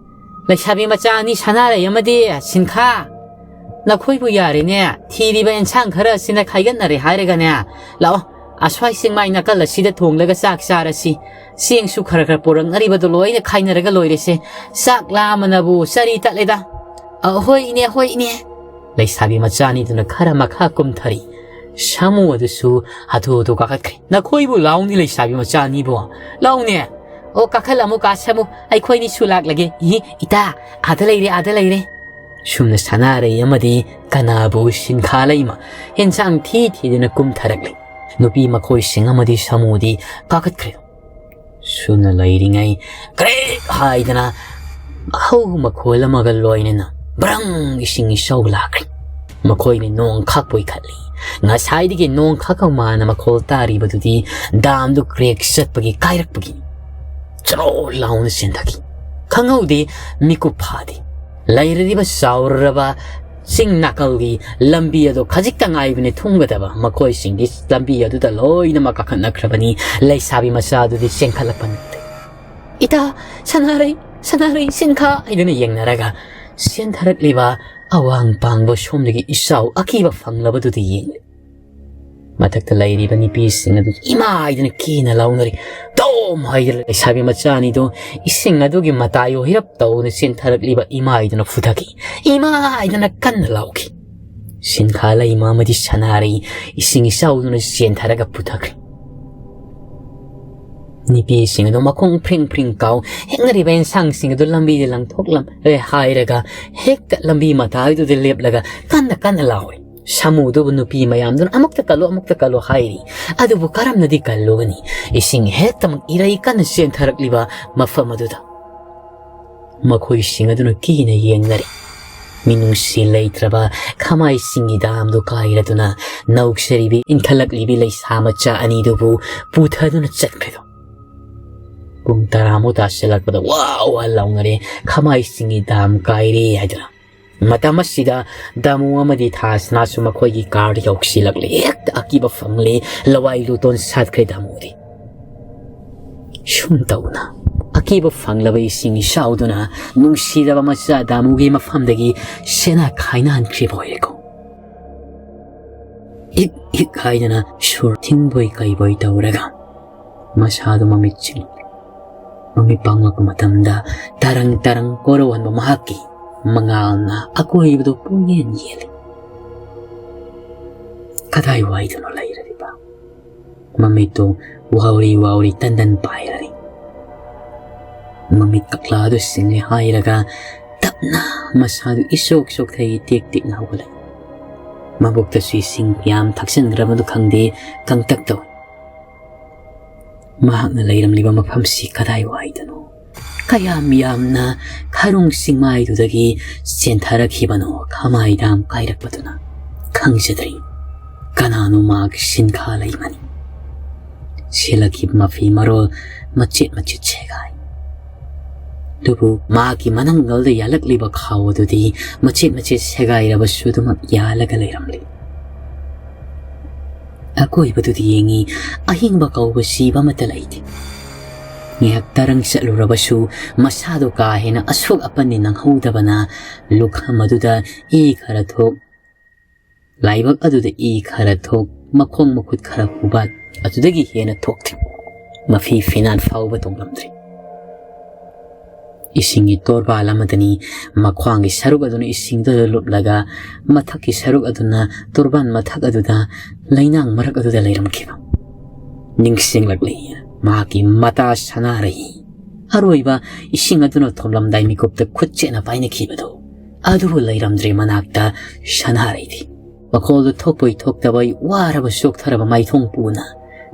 ꯂꯩꯁꯥꯕꯤ ꯃꯆꯥ ꯑꯅꯤ ꯁꯅꯥꯔꯩ ꯑꯃꯗꯤ ꯁꯤꯟꯈꯥ, ꯅꯈꯣꯏꯕꯨ ꯌꯥꯔꯦꯅꯦ, ꯊꯤꯔꯤꯕ ꯑꯦꯟꯁꯥꯡ ꯈꯔ ꯑꯁꯤꯅ ꯈꯥꯏꯒꯠꯅꯔꯦ ꯍꯥꯏꯔꯒꯅꯦ, ꯂꯥꯛꯑꯣ, ꯑꯁ꯭ꯋꯥꯏ ꯆꯤꯡꯃꯥꯏ ꯅꯥꯀꯜ ꯑꯁꯤꯗ ꯊꯣꯡꯂꯒ ꯆꯥꯛ ꯆꯥꯔꯁꯤ꯫ ꯆꯦꯡꯁꯨ ꯈꯔ ꯈꯔ ꯄꯨꯔꯛꯅꯔꯤꯕꯗꯣ ꯂꯣꯏꯅ ꯈꯥꯏꯅꯔꯒ ꯂꯣꯏꯔꯦꯁꯦ꯫ ꯆꯥꯛ ꯂꯥꯝꯕꯅꯕꯨ ꯆꯔꯤ ꯇꯠꯂꯦꯗ꯫" "ꯑ, ꯍꯣꯏ ꯏꯅꯦ, ꯍꯣꯏ ꯏꯅꯦ꯫" ꯂꯩꯁꯥꯕꯤ ꯃꯆꯥ ꯑꯅꯤꯗꯨꯅ ꯈꯔ ꯃꯈꯥ ꯀꯨꯝꯊꯔꯤ꯫ ꯁꯥꯃꯨ ꯑꯗꯨꯁꯨ ꯍꯥꯊꯨ ꯍꯥꯊꯨ ꯀꯥꯈꯠꯈ꯭ꯔꯦ꯫ "ꯅꯈꯣꯏꯕꯨ ꯂꯥꯎꯅꯤ ꯂꯩꯁꯥꯕꯤ ꯃꯆꯥ ꯑꯅꯤꯕꯨ꯫ ꯂꯥꯎꯅꯦ꯫ ꯑꯣ, ꯀꯥꯈꯠꯂꯝꯃꯨ ꯀꯥ ꯁꯥꯃꯨ, ꯑꯩꯈꯣꯏꯅꯤꯁꯨ ꯂꯥꯛꯂꯒꯦ꯫ ꯏꯍꯤ, ꯏꯇꯥ, ꯑꯥꯗ ꯂꯩꯔꯦ, ꯑꯥꯗ ꯂꯩꯔꯦ꯫" ꯁꯨꯝꯅ ꯁꯅꯥꯔꯩ ꯑꯃꯗꯤ ꯀꯅꯥꯕꯨ ꯁꯤꯟꯈꯥ ꯂꯩꯃ ꯍꯦꯟꯁꯥꯡ ꯊꯤ ꯊꯤꯗꯅ ꯀꯨꯝꯊꯔꯛꯂꯤ꯫ ꯅꯨꯄꯤ ꯃꯈꯣꯏꯁꯤꯡ ꯑꯃꯗꯤ ꯁꯥꯃꯨꯗꯤ ꯀꯥꯈꯠꯈ꯭ꯔꯦ꯫ ꯁꯨꯝꯅ ꯂꯩꯔꯤꯉꯩ ꯀ꯭ꯔꯦꯛ ꯍꯥꯏꯗꯅ ꯑꯍꯧꯕ ꯃꯈꯣꯜ ꯑꯃꯒ ꯂꯣꯏꯅꯅ ꯕ꯭ꯔꯪ ꯏꯁꯤꯡ ꯏꯆꯥꯎ ꯂꯥꯛꯈ꯭ꯔꯦ꯫ ꯃꯈꯣꯏꯅ ꯅꯣꯡ ꯈꯥꯛꯄꯣꯏ ꯈꯠꯂꯤ꯫ ꯉꯁꯥꯏꯗꯒꯤ ꯅꯣꯡ ꯈꯥꯛꯀ ꯃꯥꯅ ꯃꯈꯣꯜ ꯇꯥꯔꯤꯕꯗꯨꯗꯤ ꯗꯥꯝꯗꯨ ꯀ꯭ꯔꯦꯛ ꯆꯠꯄꯒꯤ ꯀꯥꯏꯔꯛꯄꯒꯤ꯫ ꯆꯔꯣ ꯂꯥꯎꯅ ꯆꯦꯟꯊꯈꯤ꯫ ꯈꯪꯍꯧꯗꯦ ꯃꯤꯀꯨꯞ ꯐꯥꯗꯦ꯫ ꯂꯩꯔꯤꯕ ꯆꯥꯎꯔꯕ ꯆꯤꯡ ꯅꯥꯀꯜꯒꯤ ꯂꯝꯕꯤ ꯑꯗꯨ ꯈꯖꯤꯛꯇ ꯉꯥꯏꯕꯅꯤ ꯊꯨꯡꯒꯗꯕ꯫ ꯃꯈꯣꯏꯁꯤꯡꯗꯤ ꯂꯝꯕꯤ ꯑꯗꯨꯗ ꯂꯣꯏꯅꯃꯛ ꯀꯥꯈꯠꯅꯈ꯭ꯔꯕꯅꯤ꯫ ꯂꯩꯁꯥꯕꯤ ꯃꯆꯥ ꯑꯗꯨꯗꯤ ꯆꯦꯟꯈꯠꯂꯛꯄ ꯅꯠꯇꯦ꯫ "ꯏꯇꯥ, ꯁꯅꯥꯔꯩ, ꯁꯅꯥꯔꯩ, ꯁꯤꯟꯈꯥ" ꯍꯥꯏꯗꯨꯅ ꯌꯦꯡꯅꯔꯒ ꯆꯦꯟꯊꯔꯛꯂꯤꯕ ꯑꯋꯥꯡ ꯄꯥꯡꯕ ꯁꯣꯝꯗꯒꯤ ꯏꯆꯥꯎ ꯑꯀꯤꯕ ꯐꯪꯂꯕꯗꯨꯗ ꯌꯦꯡꯂꯤ꯫ ꯃꯊꯛꯇ ꯂꯩꯔꯤꯕ ꯅꯨꯄꯤꯁꯤꯡ ꯑꯗꯨ ꯏꯃꯥ ꯍꯥꯏꯗꯨꯅ ꯀꯤꯅ ꯂꯥꯎꯅꯔꯤ꯫ "ꯇꯣꯝ" ꯍꯥꯏꯗꯨꯅ ꯂꯩꯁꯥꯕꯤ ꯃꯆꯥ ꯑꯅꯤꯗꯨ ꯏꯁꯤꯡ ꯑꯗꯨꯒꯤ ꯃꯇꯥꯏ ꯑꯣꯏꯔꯞ ꯇꯧꯅ ꯆꯦꯟꯊꯔꯛꯂꯤꯕ ꯏꯃꯥ ꯍꯥꯏꯗꯨꯅ ꯐꯨꯊꯈꯤ꯫ "ꯏꯃꯥ" ꯍꯥꯏꯗꯨꯅ ꯀꯟꯅ ꯂꯥꯎꯈꯤ꯫ ꯁꯤꯟꯈꯥ ꯂꯩꯃ ꯑꯃꯗꯤ ꯁꯅꯥꯔꯩ ꯏꯁꯤꯡ ꯏꯆꯥꯎꯗꯨꯅ ꯆꯦꯟꯊꯔꯒ ꯄꯨꯊꯈ꯭ꯔꯦ꯫ ꯅꯨꯄꯤꯁꯤꯡ ꯑꯗꯨ ꯃꯈꯣꯡ ꯐ꯭ꯔꯤꯡ ꯐ꯭ꯔꯤꯡ ꯀꯥꯎ ꯍꯦꯛꯅꯔꯤꯕ ꯑꯦꯟꯁꯥꯡꯁꯤꯡ ꯑꯗꯨ ꯂꯝꯕꯤꯗ ꯂꯪꯊꯣꯛꯂꯝꯂꯦ ꯍꯥꯏꯔꯒ ꯍꯦꯛꯇ ꯂꯝꯕꯤ ꯃꯇꯥꯏꯗꯨꯗ ꯂꯦꯞꯂꯒ ꯀꯟꯅ ꯀꯟꯅ ꯂꯥꯎꯏ꯫ ꯁꯥꯃꯨꯗꯨꯕꯨ ꯅꯨꯄꯤ ꯃꯌꯥꯝꯗꯨꯅ "ꯑꯃꯨꯛꯇ ꯀꯜꯂꯨ, ꯑꯃꯨꯛꯇ ꯀꯜꯂꯨ" ꯍꯥꯏꯔꯤ꯫ ꯑꯗꯨꯕꯨ ꯀꯔꯝꯅꯗꯤ ꯀꯜꯂꯨꯒꯅꯤ? ꯏꯁꯤꯡ ꯍꯦꯛꯇꯃꯛ ꯏꯔꯩ ꯀꯟꯅ ꯆꯦꯟꯊꯔꯛꯂꯤꯕ ꯃꯐꯝ ꯑꯗꯨꯗ꯫ ꯃꯈꯣꯏꯁꯤꯡ ꯑꯗꯨꯅ ꯀꯤꯅ ꯌꯦꯡꯅꯔꯤ꯫ ꯃꯤꯅꯨꯡꯁꯤ ꯂꯩꯇ꯭ꯔꯕ ꯈꯃꯥꯏꯁꯤꯡꯒꯤ ꯗꯥꯝꯗꯨ ꯀꯥꯏꯔꯗꯨꯅ ꯅꯧꯁꯔꯤꯕꯤ ꯏꯟꯈꯠꯂꯛꯂꯤꯕꯤ ꯂꯩꯁꯥ ꯃꯆꯥ ꯑꯅꯤꯗꯨꯕꯨ ꯄꯨꯊꯗꯨꯅ ꯆꯠꯈ꯭ꯔꯤꯗꯣ꯫ ꯄꯨꯡ ꯇꯔꯥꯃꯨꯛ ꯇꯥꯁꯤꯜꯂꯛꯄꯗ ꯋꯥ ꯋꯥ ꯂꯥꯎꯅꯔꯦ, "ꯈꯃꯥꯏꯁꯤꯡꯒꯤ ꯗꯥꯝ ꯀꯥꯏꯔꯦ" ꯍꯥꯏꯗꯨꯅ꯫ ꯃꯇꯝ ꯑꯁꯤꯗ ꯗꯥꯃꯨ ꯑꯃꯗꯤ ꯊꯥꯁꯅꯥꯁꯨ ꯃꯈꯣꯏꯒꯤ ꯀꯥꯔꯗ ꯌꯧꯁꯤꯜꯂꯛꯂꯦ꯫ ꯍꯦꯛꯇ ꯑꯀꯤꯕ ꯐꯪꯂꯦ, ꯂꯋꯥꯏ ꯂꯨꯇꯣꯟ ꯁꯥꯠꯈ꯭ꯔꯦ ꯗꯥꯃꯨꯗꯤ꯫ ꯁꯨꯝ ꯇꯧꯅ ꯑꯀꯤꯕ ꯐꯪꯂꯕ ꯏꯁꯤꯡ ꯏꯆꯥꯎꯗꯨꯅ ꯅꯨꯡꯁꯤꯔꯕ ꯃꯆꯥ ꯗꯥꯃꯨꯒꯤ ꯃꯐꯝꯗꯒꯤ ꯁꯦꯅꯥ ꯈꯥꯏꯅꯍꯟꯈ꯭ꯔꯤꯕ ꯑꯣꯏꯔꯦꯀꯣ꯫ ꯏꯛ ꯏꯛ ꯍꯥꯏꯗꯅ ꯁꯨꯔ ꯊꯤꯡꯕꯣꯏ ꯀꯩꯕꯣꯏ ꯇꯧꯔꯒ ꯃꯁꯥꯗꯨ ꯃꯃꯤꯠ ꯆꯤꯡꯂꯦ꯫ ꯃꯃꯤꯠ ꯄꯥꯡꯂꯛꯄ ꯃꯇꯝꯗ ꯇꯔꯪ ꯇꯔꯪ ꯀꯣꯔꯧꯍꯟꯕ ꯃꯍꯥꯛꯀꯤ ꯃꯉꯥꯜꯅ ꯑꯀꯣꯏꯕꯗꯨ ꯄꯨꯡꯌꯦꯟ ꯌꯦꯜꯂꯤ꯫ ꯀꯗꯥꯏꯋꯥꯏꯗꯅꯣ ꯂꯩꯔꯤꯕ? ꯃꯃꯤꯠꯇꯨ ꯋꯥꯎꯔꯤ ꯋꯥꯎꯔꯤ ꯇꯟꯗꯟ ꯄꯥꯏꯔꯔꯤ꯫ ꯃꯃꯤꯠ ꯀꯛꯂꯥ ꯑꯗꯨ ꯁꯤꯡꯂꯦ ꯍꯥꯏꯔꯒ ꯇꯞꯅ ꯃꯁꯥꯗꯨ ꯏꯁꯣꯛ ꯁꯣꯛꯊꯩ, ꯇꯦꯛ ꯇꯦꯛꯅ ꯍꯧꯒꯠꯂꯛꯏ꯫ ꯃꯕꯨꯛꯇꯁꯨ ꯏꯁꯤꯡ ꯌꯥꯝ ꯊꯛꯆꯟꯈ꯭ꯔꯕꯗꯨ ꯈꯪꯗꯦ, ꯀꯪꯇꯛ ꯇꯧꯏ꯫ ꯃꯍꯥꯛꯅ ꯂꯩꯔꯝꯂꯤꯕ ꯃꯐꯝꯁꯤ ꯀꯗꯥꯏꯋꯥꯏꯗꯅꯣ? ꯀꯌꯥꯝ ꯌꯥꯝꯅ ꯈꯔꯨꯡ ꯆꯤꯡꯃꯥꯏꯗꯨꯗꯒꯤ ꯆꯦꯟꯊꯔꯛꯈꯤꯕꯅꯣ ꯈꯃꯥꯏ ꯗꯥꯝ ꯀꯥꯏꯔꯛꯄꯗꯨꯅ? ꯈꯪꯖꯗ꯭ꯔꯤ꯫ ꯀꯅꯥꯅꯣ ꯃꯍꯥꯛꯀꯤ ꯁꯤꯟꯈꯥ ꯂꯩꯃꯅꯤ? ꯁꯦꯠꯂꯛꯈꯤꯕ ꯃꯐꯤ ꯃꯔꯣꯜ ꯃꯆꯦꯠ ꯃꯆꯦꯠ ꯁꯦꯒꯥꯏ꯫ ꯑꯗꯨꯕꯨ ꯃꯍꯥꯛꯀꯤ ꯃꯅꯪꯒꯜꯗ ꯌꯥꯜꯂꯛꯂꯤꯕ ꯈꯥꯎ ꯑꯗꯨꯗꯤ ꯃꯆꯦꯠ ꯃꯆꯦꯠ ꯁꯦꯒꯥꯏꯔꯕꯁꯨ ꯑꯗꯨꯃꯛ ꯌꯥꯜꯂꯒ ꯂꯩꯔꯝꯂꯤ꯫ ꯑꯀꯣꯏꯕꯗꯨꯗ ꯌꯦꯡꯉꯤ꯫ ꯑꯍꯤꯡꯕ ꯀꯧꯕ ꯖꯤꯕ ꯑꯃꯠꯇ ꯂꯩꯇꯦ꯫ ꯉꯥꯏꯍꯥꯛ ꯇꯔꯪ ꯆꯠꯂꯨꯔꯕꯁꯨ ꯃꯁꯥꯗꯣ ꯀꯥ ꯍꯦꯟꯅ ꯑꯁꯣꯛ ꯑꯄꯟꯗꯤ ꯅꯪꯍꯧꯗꯕꯅ ꯂꯨꯈꯝ ꯑꯗꯨꯗ ꯏ ꯈꯔ ꯊꯣꯛ, ꯂꯥꯏꯕꯛ ꯑꯗꯨꯗ ꯏ ꯈꯔ ꯊꯣꯛ, ꯃꯈꯣꯡ ꯃꯈꯨꯠ ꯈꯔ ꯍꯨꯕꯥꯠ, ꯑꯗꯨꯗꯒꯤ ꯍꯦꯟꯅ ꯊꯣꯛꯇꯦ꯫ ꯃꯐꯤ ꯐꯤꯅꯥꯟ ꯐꯥꯎꯕ ꯇꯣꯡꯂꯝꯗ꯭ꯔꯦ꯫ ꯏꯁꯤꯡꯒꯤ ꯇꯣꯔꯕꯥꯟ ꯑꯃꯗꯅꯤ ꯃꯈ꯭ꯋꯥꯡꯒꯤ ꯁꯔꯨꯛ ꯑꯗꯨꯅ ꯏꯁꯤꯡꯗꯨꯗ ꯂꯨꯞꯂꯒ ꯃꯊꯛꯀꯤ ꯁꯔꯨꯛ ꯑꯗꯨꯅ ꯇꯣꯔꯕꯥꯟ ꯃꯊꯛ ꯑꯗꯨꯗ ꯂꯩꯅꯥꯡ ꯃꯔꯛ ꯑꯗꯨꯗ ꯂꯩꯔꯝꯈꯤꯕ꯫ ꯅꯤꯡꯁꯤꯡꯂꯛꯂꯤ ꯃꯍꯥꯛꯀꯤ ꯃꯇꯥ ꯁꯅꯥꯔꯩ꯫ ꯑꯔꯣꯏꯕ ꯏꯁꯤꯡ ꯑꯗꯨꯅ ꯊꯣꯝꯂꯝꯗꯥꯏ ꯃꯤꯀꯨꯞꯇ ꯈꯨꯠ ꯆꯦꯠꯅ ꯄꯥꯏꯅꯈꯤꯕꯗꯨ꯫ ꯑꯗꯨꯕꯨ ꯂꯩꯔꯝꯗ꯭ꯔꯦ ꯃꯅꯥꯛꯇ ꯁꯅꯥꯔꯩꯗꯤ꯫ ꯃꯈꯣꯜꯗꯨ ꯊꯣꯛꯄꯣꯏ ꯊꯣꯛꯇꯕꯣꯏ ꯋꯥꯔꯕ ꯆꯣꯛꯊꯔꯕ ꯃꯥꯏꯊꯣꯡ ꯄꯨꯅ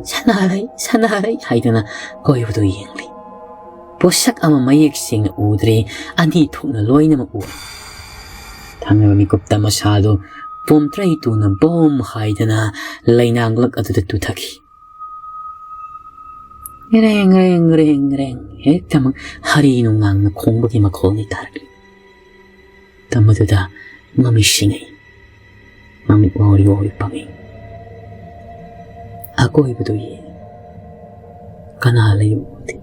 "ꯁꯅꯥꯔꯩ, ꯁꯅꯥꯔꯩ" ꯍꯥꯏꯗꯨꯅ ꯀꯣꯏꯕꯗꯨ ꯌꯦꯡꯂꯤ꯫ ꯄꯣꯠꯁꯛ ꯑꯃ ꯃꯌꯦꯛ ꯁꯦꯡꯅ ꯎꯗ꯭ꯔꯦ, ꯑꯅꯤ ꯊꯣꯛꯅ ꯂꯣꯏꯅꯃꯛ ꯎꯔꯦ꯫ ꯊꯪꯅꯕ ꯃꯤꯀꯨꯞꯇ ꯃꯁꯥꯗꯨ ꯄꯣꯝꯇ꯭ꯔꯩ ꯇꯨꯅ ꯕꯣꯝ ꯍꯥꯏꯗꯅ ꯂꯩꯅꯥꯡꯂꯛ ꯑꯗꯨꯗ ꯇꯨꯊꯈꯤ꯫ ꯔꯦꯡ, ꯔꯦꯡ, ꯔꯦꯡ, ꯔꯦꯡ, ꯍꯦꯛꯇꯃꯛ ꯍꯔꯤ ꯅꯨꯡꯅꯥꯡꯅ ꯈꯣꯡꯕꯒꯤ ꯃꯈꯣꯜꯅꯤ ꯇꯥꯔꯛꯂꯤ꯫ ꯇꯝꯕꯗꯨꯗ ꯃꯃꯤꯠ ꯁꯤꯡꯉꯤ꯫ ꯃꯃꯤꯠ ꯋꯥꯎꯔꯤ ꯋꯥꯎꯔꯤ ꯄꯥꯡꯉꯤ꯫ ꯑꯀꯣꯏꯕꯗꯨ ꯌꯦꯡꯉꯤ꯫ ꯀꯅꯥ ꯂꯩꯕ ꯎꯗꯦ꯫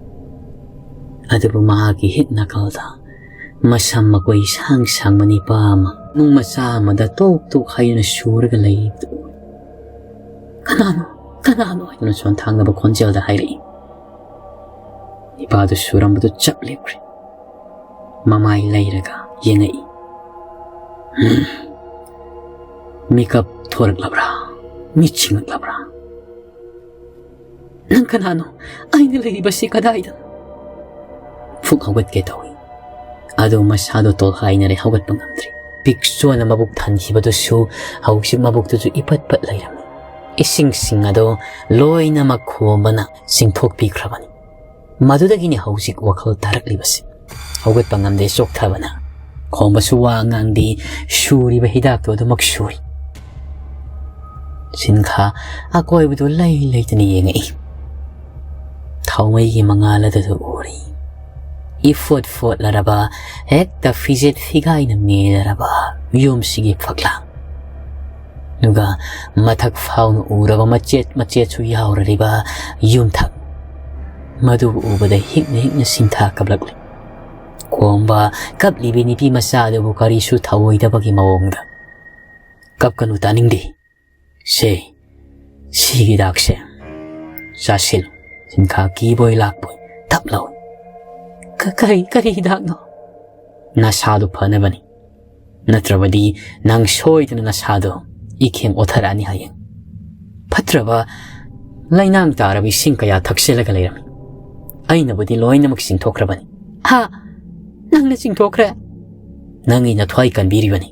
ꯑꯗꯨꯕꯨ ꯃꯍꯥꯛꯀꯤ ꯍꯦꯛ ꯅꯥꯀꯜꯗ ꯃꯁꯝ ꯃꯀꯣꯏ ꯁꯥꯡ ꯁꯥꯡꯕ ꯅꯤꯄꯥ ꯑꯃ ꯅꯨꯡ ꯃꯆꯥ ꯑꯃꯗ ꯇꯣꯛ ꯇꯣꯛ ꯍꯥꯏꯗꯨꯅ ꯁꯨꯔꯒ ꯂꯩꯕꯗꯨ ꯎꯏ꯫ "ꯀꯅꯥꯅꯣ? ꯀꯅꯥꯅꯣ?" ꯍꯥꯏꯗꯨꯅ ꯁꯣꯟꯊꯥꯡꯅꯕ ꯈꯣꯟꯖꯦꯜꯗ ꯍꯥꯏꯔꯛꯏ꯫ ꯅꯤꯄꯥꯗꯨ ꯁꯨꯔꯝꯕꯗꯨ ꯆꯞ ꯂꯦꯞꯈ꯭ꯔꯦ꯫ ꯃꯃꯥꯏ ꯂꯩꯔꯒ ꯌꯦꯡꯉꯛꯏ꯫ "ꯎꯝ, ꯃꯤꯀꯞ ꯊꯣꯔꯛꯂꯕ꯭ꯔꯥ? ꯃꯤꯠ ꯁꯤꯡꯉꯛꯂꯕ꯭ꯔꯥ?" "ꯅꯪ ꯀꯅꯥꯅꯣ? ꯑꯩꯅ ꯂꯩꯔꯤꯕꯁꯤ ꯀꯗꯥꯏꯗꯅꯣ?" ꯐꯨꯛ ꯍꯧꯒꯠꯀꯦ ꯇꯧꯏ꯫ ꯑꯗꯨ ꯃꯁꯥꯗꯣ ꯇꯣꯜꯍꯥꯏꯅꯔꯦ, ꯍꯧꯒꯠꯄ ꯉꯝꯗ꯭ꯔꯤ꯫ ꯄꯤꯛ ꯆꯣꯟꯅ ꯃꯕꯨꯛ ꯊꯟꯈꯤꯕꯗꯨꯁꯨ ꯍꯧꯖꯤꯛ ꯃꯕꯨꯛꯇꯨꯁꯨ ꯏꯄꯠ ꯄꯠ ꯂꯩꯔꯝꯃꯤ꯫ ꯏꯁꯤꯡꯁꯤꯡ ꯑꯗꯣ ꯂꯣꯏꯅꯃꯛ ꯈꯣꯝꯕꯅ ꯆꯤꯡꯊꯣꯛꯄꯤꯈ꯭ꯔꯕꯅꯤ꯫ ꯃꯗꯨꯗꯒꯤꯅꯤ ꯍꯧꯖꯤꯛ ꯋꯥꯈꯜ ꯇꯥꯔꯛꯂꯤꯕꯁꯤ꯫ ꯍꯧꯒꯠꯄ ꯉꯝꯗꯦ ꯆꯣꯛꯊꯕꯅ꯫ ꯈꯣꯝꯕꯁꯨ ꯋꯥ ꯉꯥꯡꯗꯦ, ꯁꯨꯔꯤꯕ ꯍꯤꯗꯥꯛꯇꯨ ꯑꯗꯨꯃꯛ ꯁꯨꯔꯤ꯫ ꯁꯤꯟꯈꯥ ꯑꯀꯣꯏꯕꯗꯨ ꯂꯩ ꯂꯩꯇꯅ ꯌꯦꯡꯉꯛꯏ꯫ ꯊꯥꯎꯃꯩꯒꯤ ꯃꯉꯥꯜ ꯑꯗꯨꯗ ꯎꯔꯤ꯫ ꯏꯐꯣꯠ ꯐꯣꯠꯂꯔꯕ, ꯍꯦꯛꯇ ꯐꯤꯖꯦꯠ ꯐꯤꯒꯥꯏꯅ ꯃꯦꯜꯂꯔꯕ ꯌꯨꯝꯁꯤꯒꯤ ꯐꯛꯂꯥꯡ꯫ ꯑꯗꯨꯒ ꯃꯊꯛ ꯐꯥꯎꯅ ꯎꯔꯕ ꯃꯆꯦꯠ ꯃꯆꯦꯠꯁꯨ ꯌꯥꯎꯔꯔꯤꯕ ꯌꯨꯝꯊꯛ꯫ ꯃꯗꯨꯕꯨ ꯎꯕꯗ ꯍꯤꯛꯅ ꯍꯤꯛꯅ ꯁꯤꯟꯊꯥ ꯀꯞꯂꯛꯂꯤ꯫ ꯈꯣꯝꯕ ꯀꯞꯂꯤꯕꯤ ꯅꯨꯄꯤ ꯃꯆꯥ ꯑꯗꯨꯕꯨ ꯀꯔꯤꯁꯨ ꯊꯧꯑꯣꯏꯗꯕꯒꯤ ꯃꯑꯣꯡꯗ꯫ "ꯀꯞꯀꯅꯨ, ꯇꯥꯅꯤꯡꯗꯦ꯫ ꯁꯦ, ꯁꯤꯒꯤ ꯍꯤꯗꯥꯛꯁꯦ ꯆꯥꯁꯤꯜꯂꯨ꯫" ꯁꯤꯟꯈꯥ ꯀꯤꯕꯣꯏ ꯂꯥꯛꯄꯣꯏ ꯇꯞ ꯂꯥꯎ꯫ "ꯀ-, ꯀꯔꯤ, ꯀꯔꯤ ꯍꯤꯗꯥꯛꯅꯣ?" "ꯅꯁꯥꯗꯨ ꯐꯅꯕꯅꯤ꯫ ꯅꯠꯇ꯭ꯔꯕꯗꯤ ꯅꯪ ꯁꯣꯏꯗꯅ ꯅꯁꯥꯗꯣ ꯏꯈꯦꯡ ꯑꯣꯊꯔꯛꯑꯅꯤ ꯍꯌꯦꯡ꯫ ꯐꯠꯇ꯭ꯔꯕ ꯂꯩꯅꯥꯡ ꯇꯥꯔꯕ ꯏꯁꯤꯡ ꯀꯌꯥ ꯊꯛꯆꯤꯜꯂꯒ ꯂꯩꯔꯝꯃꯤ꯫ ꯑꯩꯅꯕꯨꯗꯤ ꯂꯣꯏꯅꯃꯛ ꯆꯤꯡꯊꯣꯛꯈ꯭ꯔꯕꯅꯤ꯫" "ꯍꯥ? ꯅꯪꯅ ꯆꯤꯡꯊꯣꯛꯈ꯭ꯔꯦ?" "ꯅꯪꯒꯤ ꯅꯊ꯭ꯋꯥꯏ ꯀꯟꯕꯤꯔꯤꯕꯅꯤ꯫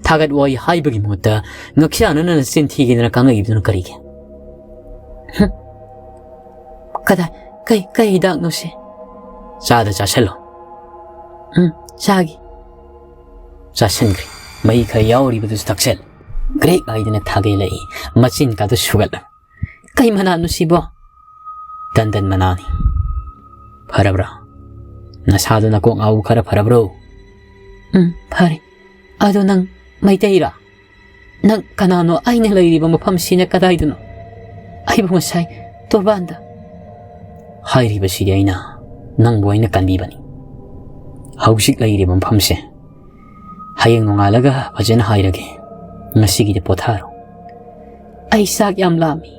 ꯊꯥꯒꯠ ꯋꯥꯍꯩ ꯍꯥꯏꯕꯒꯤ ꯃꯍꯨꯠꯇ ꯉꯛꯁꯥꯅꯅ ꯅꯆꯤꯟ ꯊꯤꯒꯦꯗꯅ ꯀꯥꯡꯉꯛꯏꯕꯗꯨꯅ ꯀꯔꯤꯒꯤ?" "ꯍꯨꯝ꯫ ꯀꯗꯥꯏ, ꯀꯩ, ꯀꯩ ꯍꯤꯗꯥꯛꯅꯣ ꯁꯤ?" ꯆꯥꯗ ꯆꯥꯁꯜꯂꯣ꯫ ꯎꯝ, ꯆꯥꯒꯦ꯫ ꯆꯥꯁꯟꯈ꯭ꯔꯦ꯫ ꯃꯍꯤ ꯈꯔ ꯌꯥꯎꯔꯤꯕꯗꯨꯁꯨ ꯊꯛꯆꯜꯂꯦ꯫ ꯀ꯭ꯔꯦꯛ ꯍꯥꯏꯗꯅ ꯊꯥꯒꯠꯂꯛꯏ꯫ ꯃꯆꯤꯟ ꯀꯥꯗꯨ ꯁꯨꯒꯠꯂ꯫ "ꯀꯩ ꯃꯅꯥꯅꯣ ꯁꯤꯕꯣ?" "ꯇꯟꯗꯟ ꯃꯅꯥꯅꯤ꯫ ꯐꯔꯕ꯭ꯔꯥ? ꯅꯁꯥꯗꯨ ꯅꯀꯣꯛ ꯉꯥꯎꯕ ꯈꯔ ꯐꯔꯕ꯭ꯔꯣ?" "ꯎꯝ, ꯐꯔꯦ꯫ ꯑꯗꯣ ꯅꯪ ꯃꯩꯇꯩꯔꯥ? ꯅꯪ ꯀꯅꯥꯅꯣ? ꯑꯩꯅ ꯂꯩꯔꯤꯕ ꯃꯐꯝꯁꯤꯅ ꯀꯗꯥꯏꯗꯅꯣ? ꯑꯩꯕꯨ ꯉꯁꯥꯏ ꯇꯣꯔꯕꯥꯟꯗ" "ꯍꯥꯏꯔꯤꯕꯁꯤꯗꯤ ꯑꯩꯅ ꯅꯪꯕꯨ ꯑꯩꯅ ꯀꯟꯕꯤꯕꯅꯤ꯫ ꯍꯧꯖꯤꯛ ꯂꯩꯔꯤꯕ ꯃꯐꯝꯁꯦ ꯍꯌꯦꯡ ꯅꯣꯡꯉꯥꯜꯂꯒ ꯐꯖꯅ ꯍꯥꯏꯔꯒꯦ꯫ ꯉꯁꯤꯒꯤꯗꯤ ꯄꯣꯊꯥꯔꯣ꯫ ꯑꯩ ꯆꯥꯛ ꯌꯥꯝ ꯂꯥꯝꯃꯤ꯫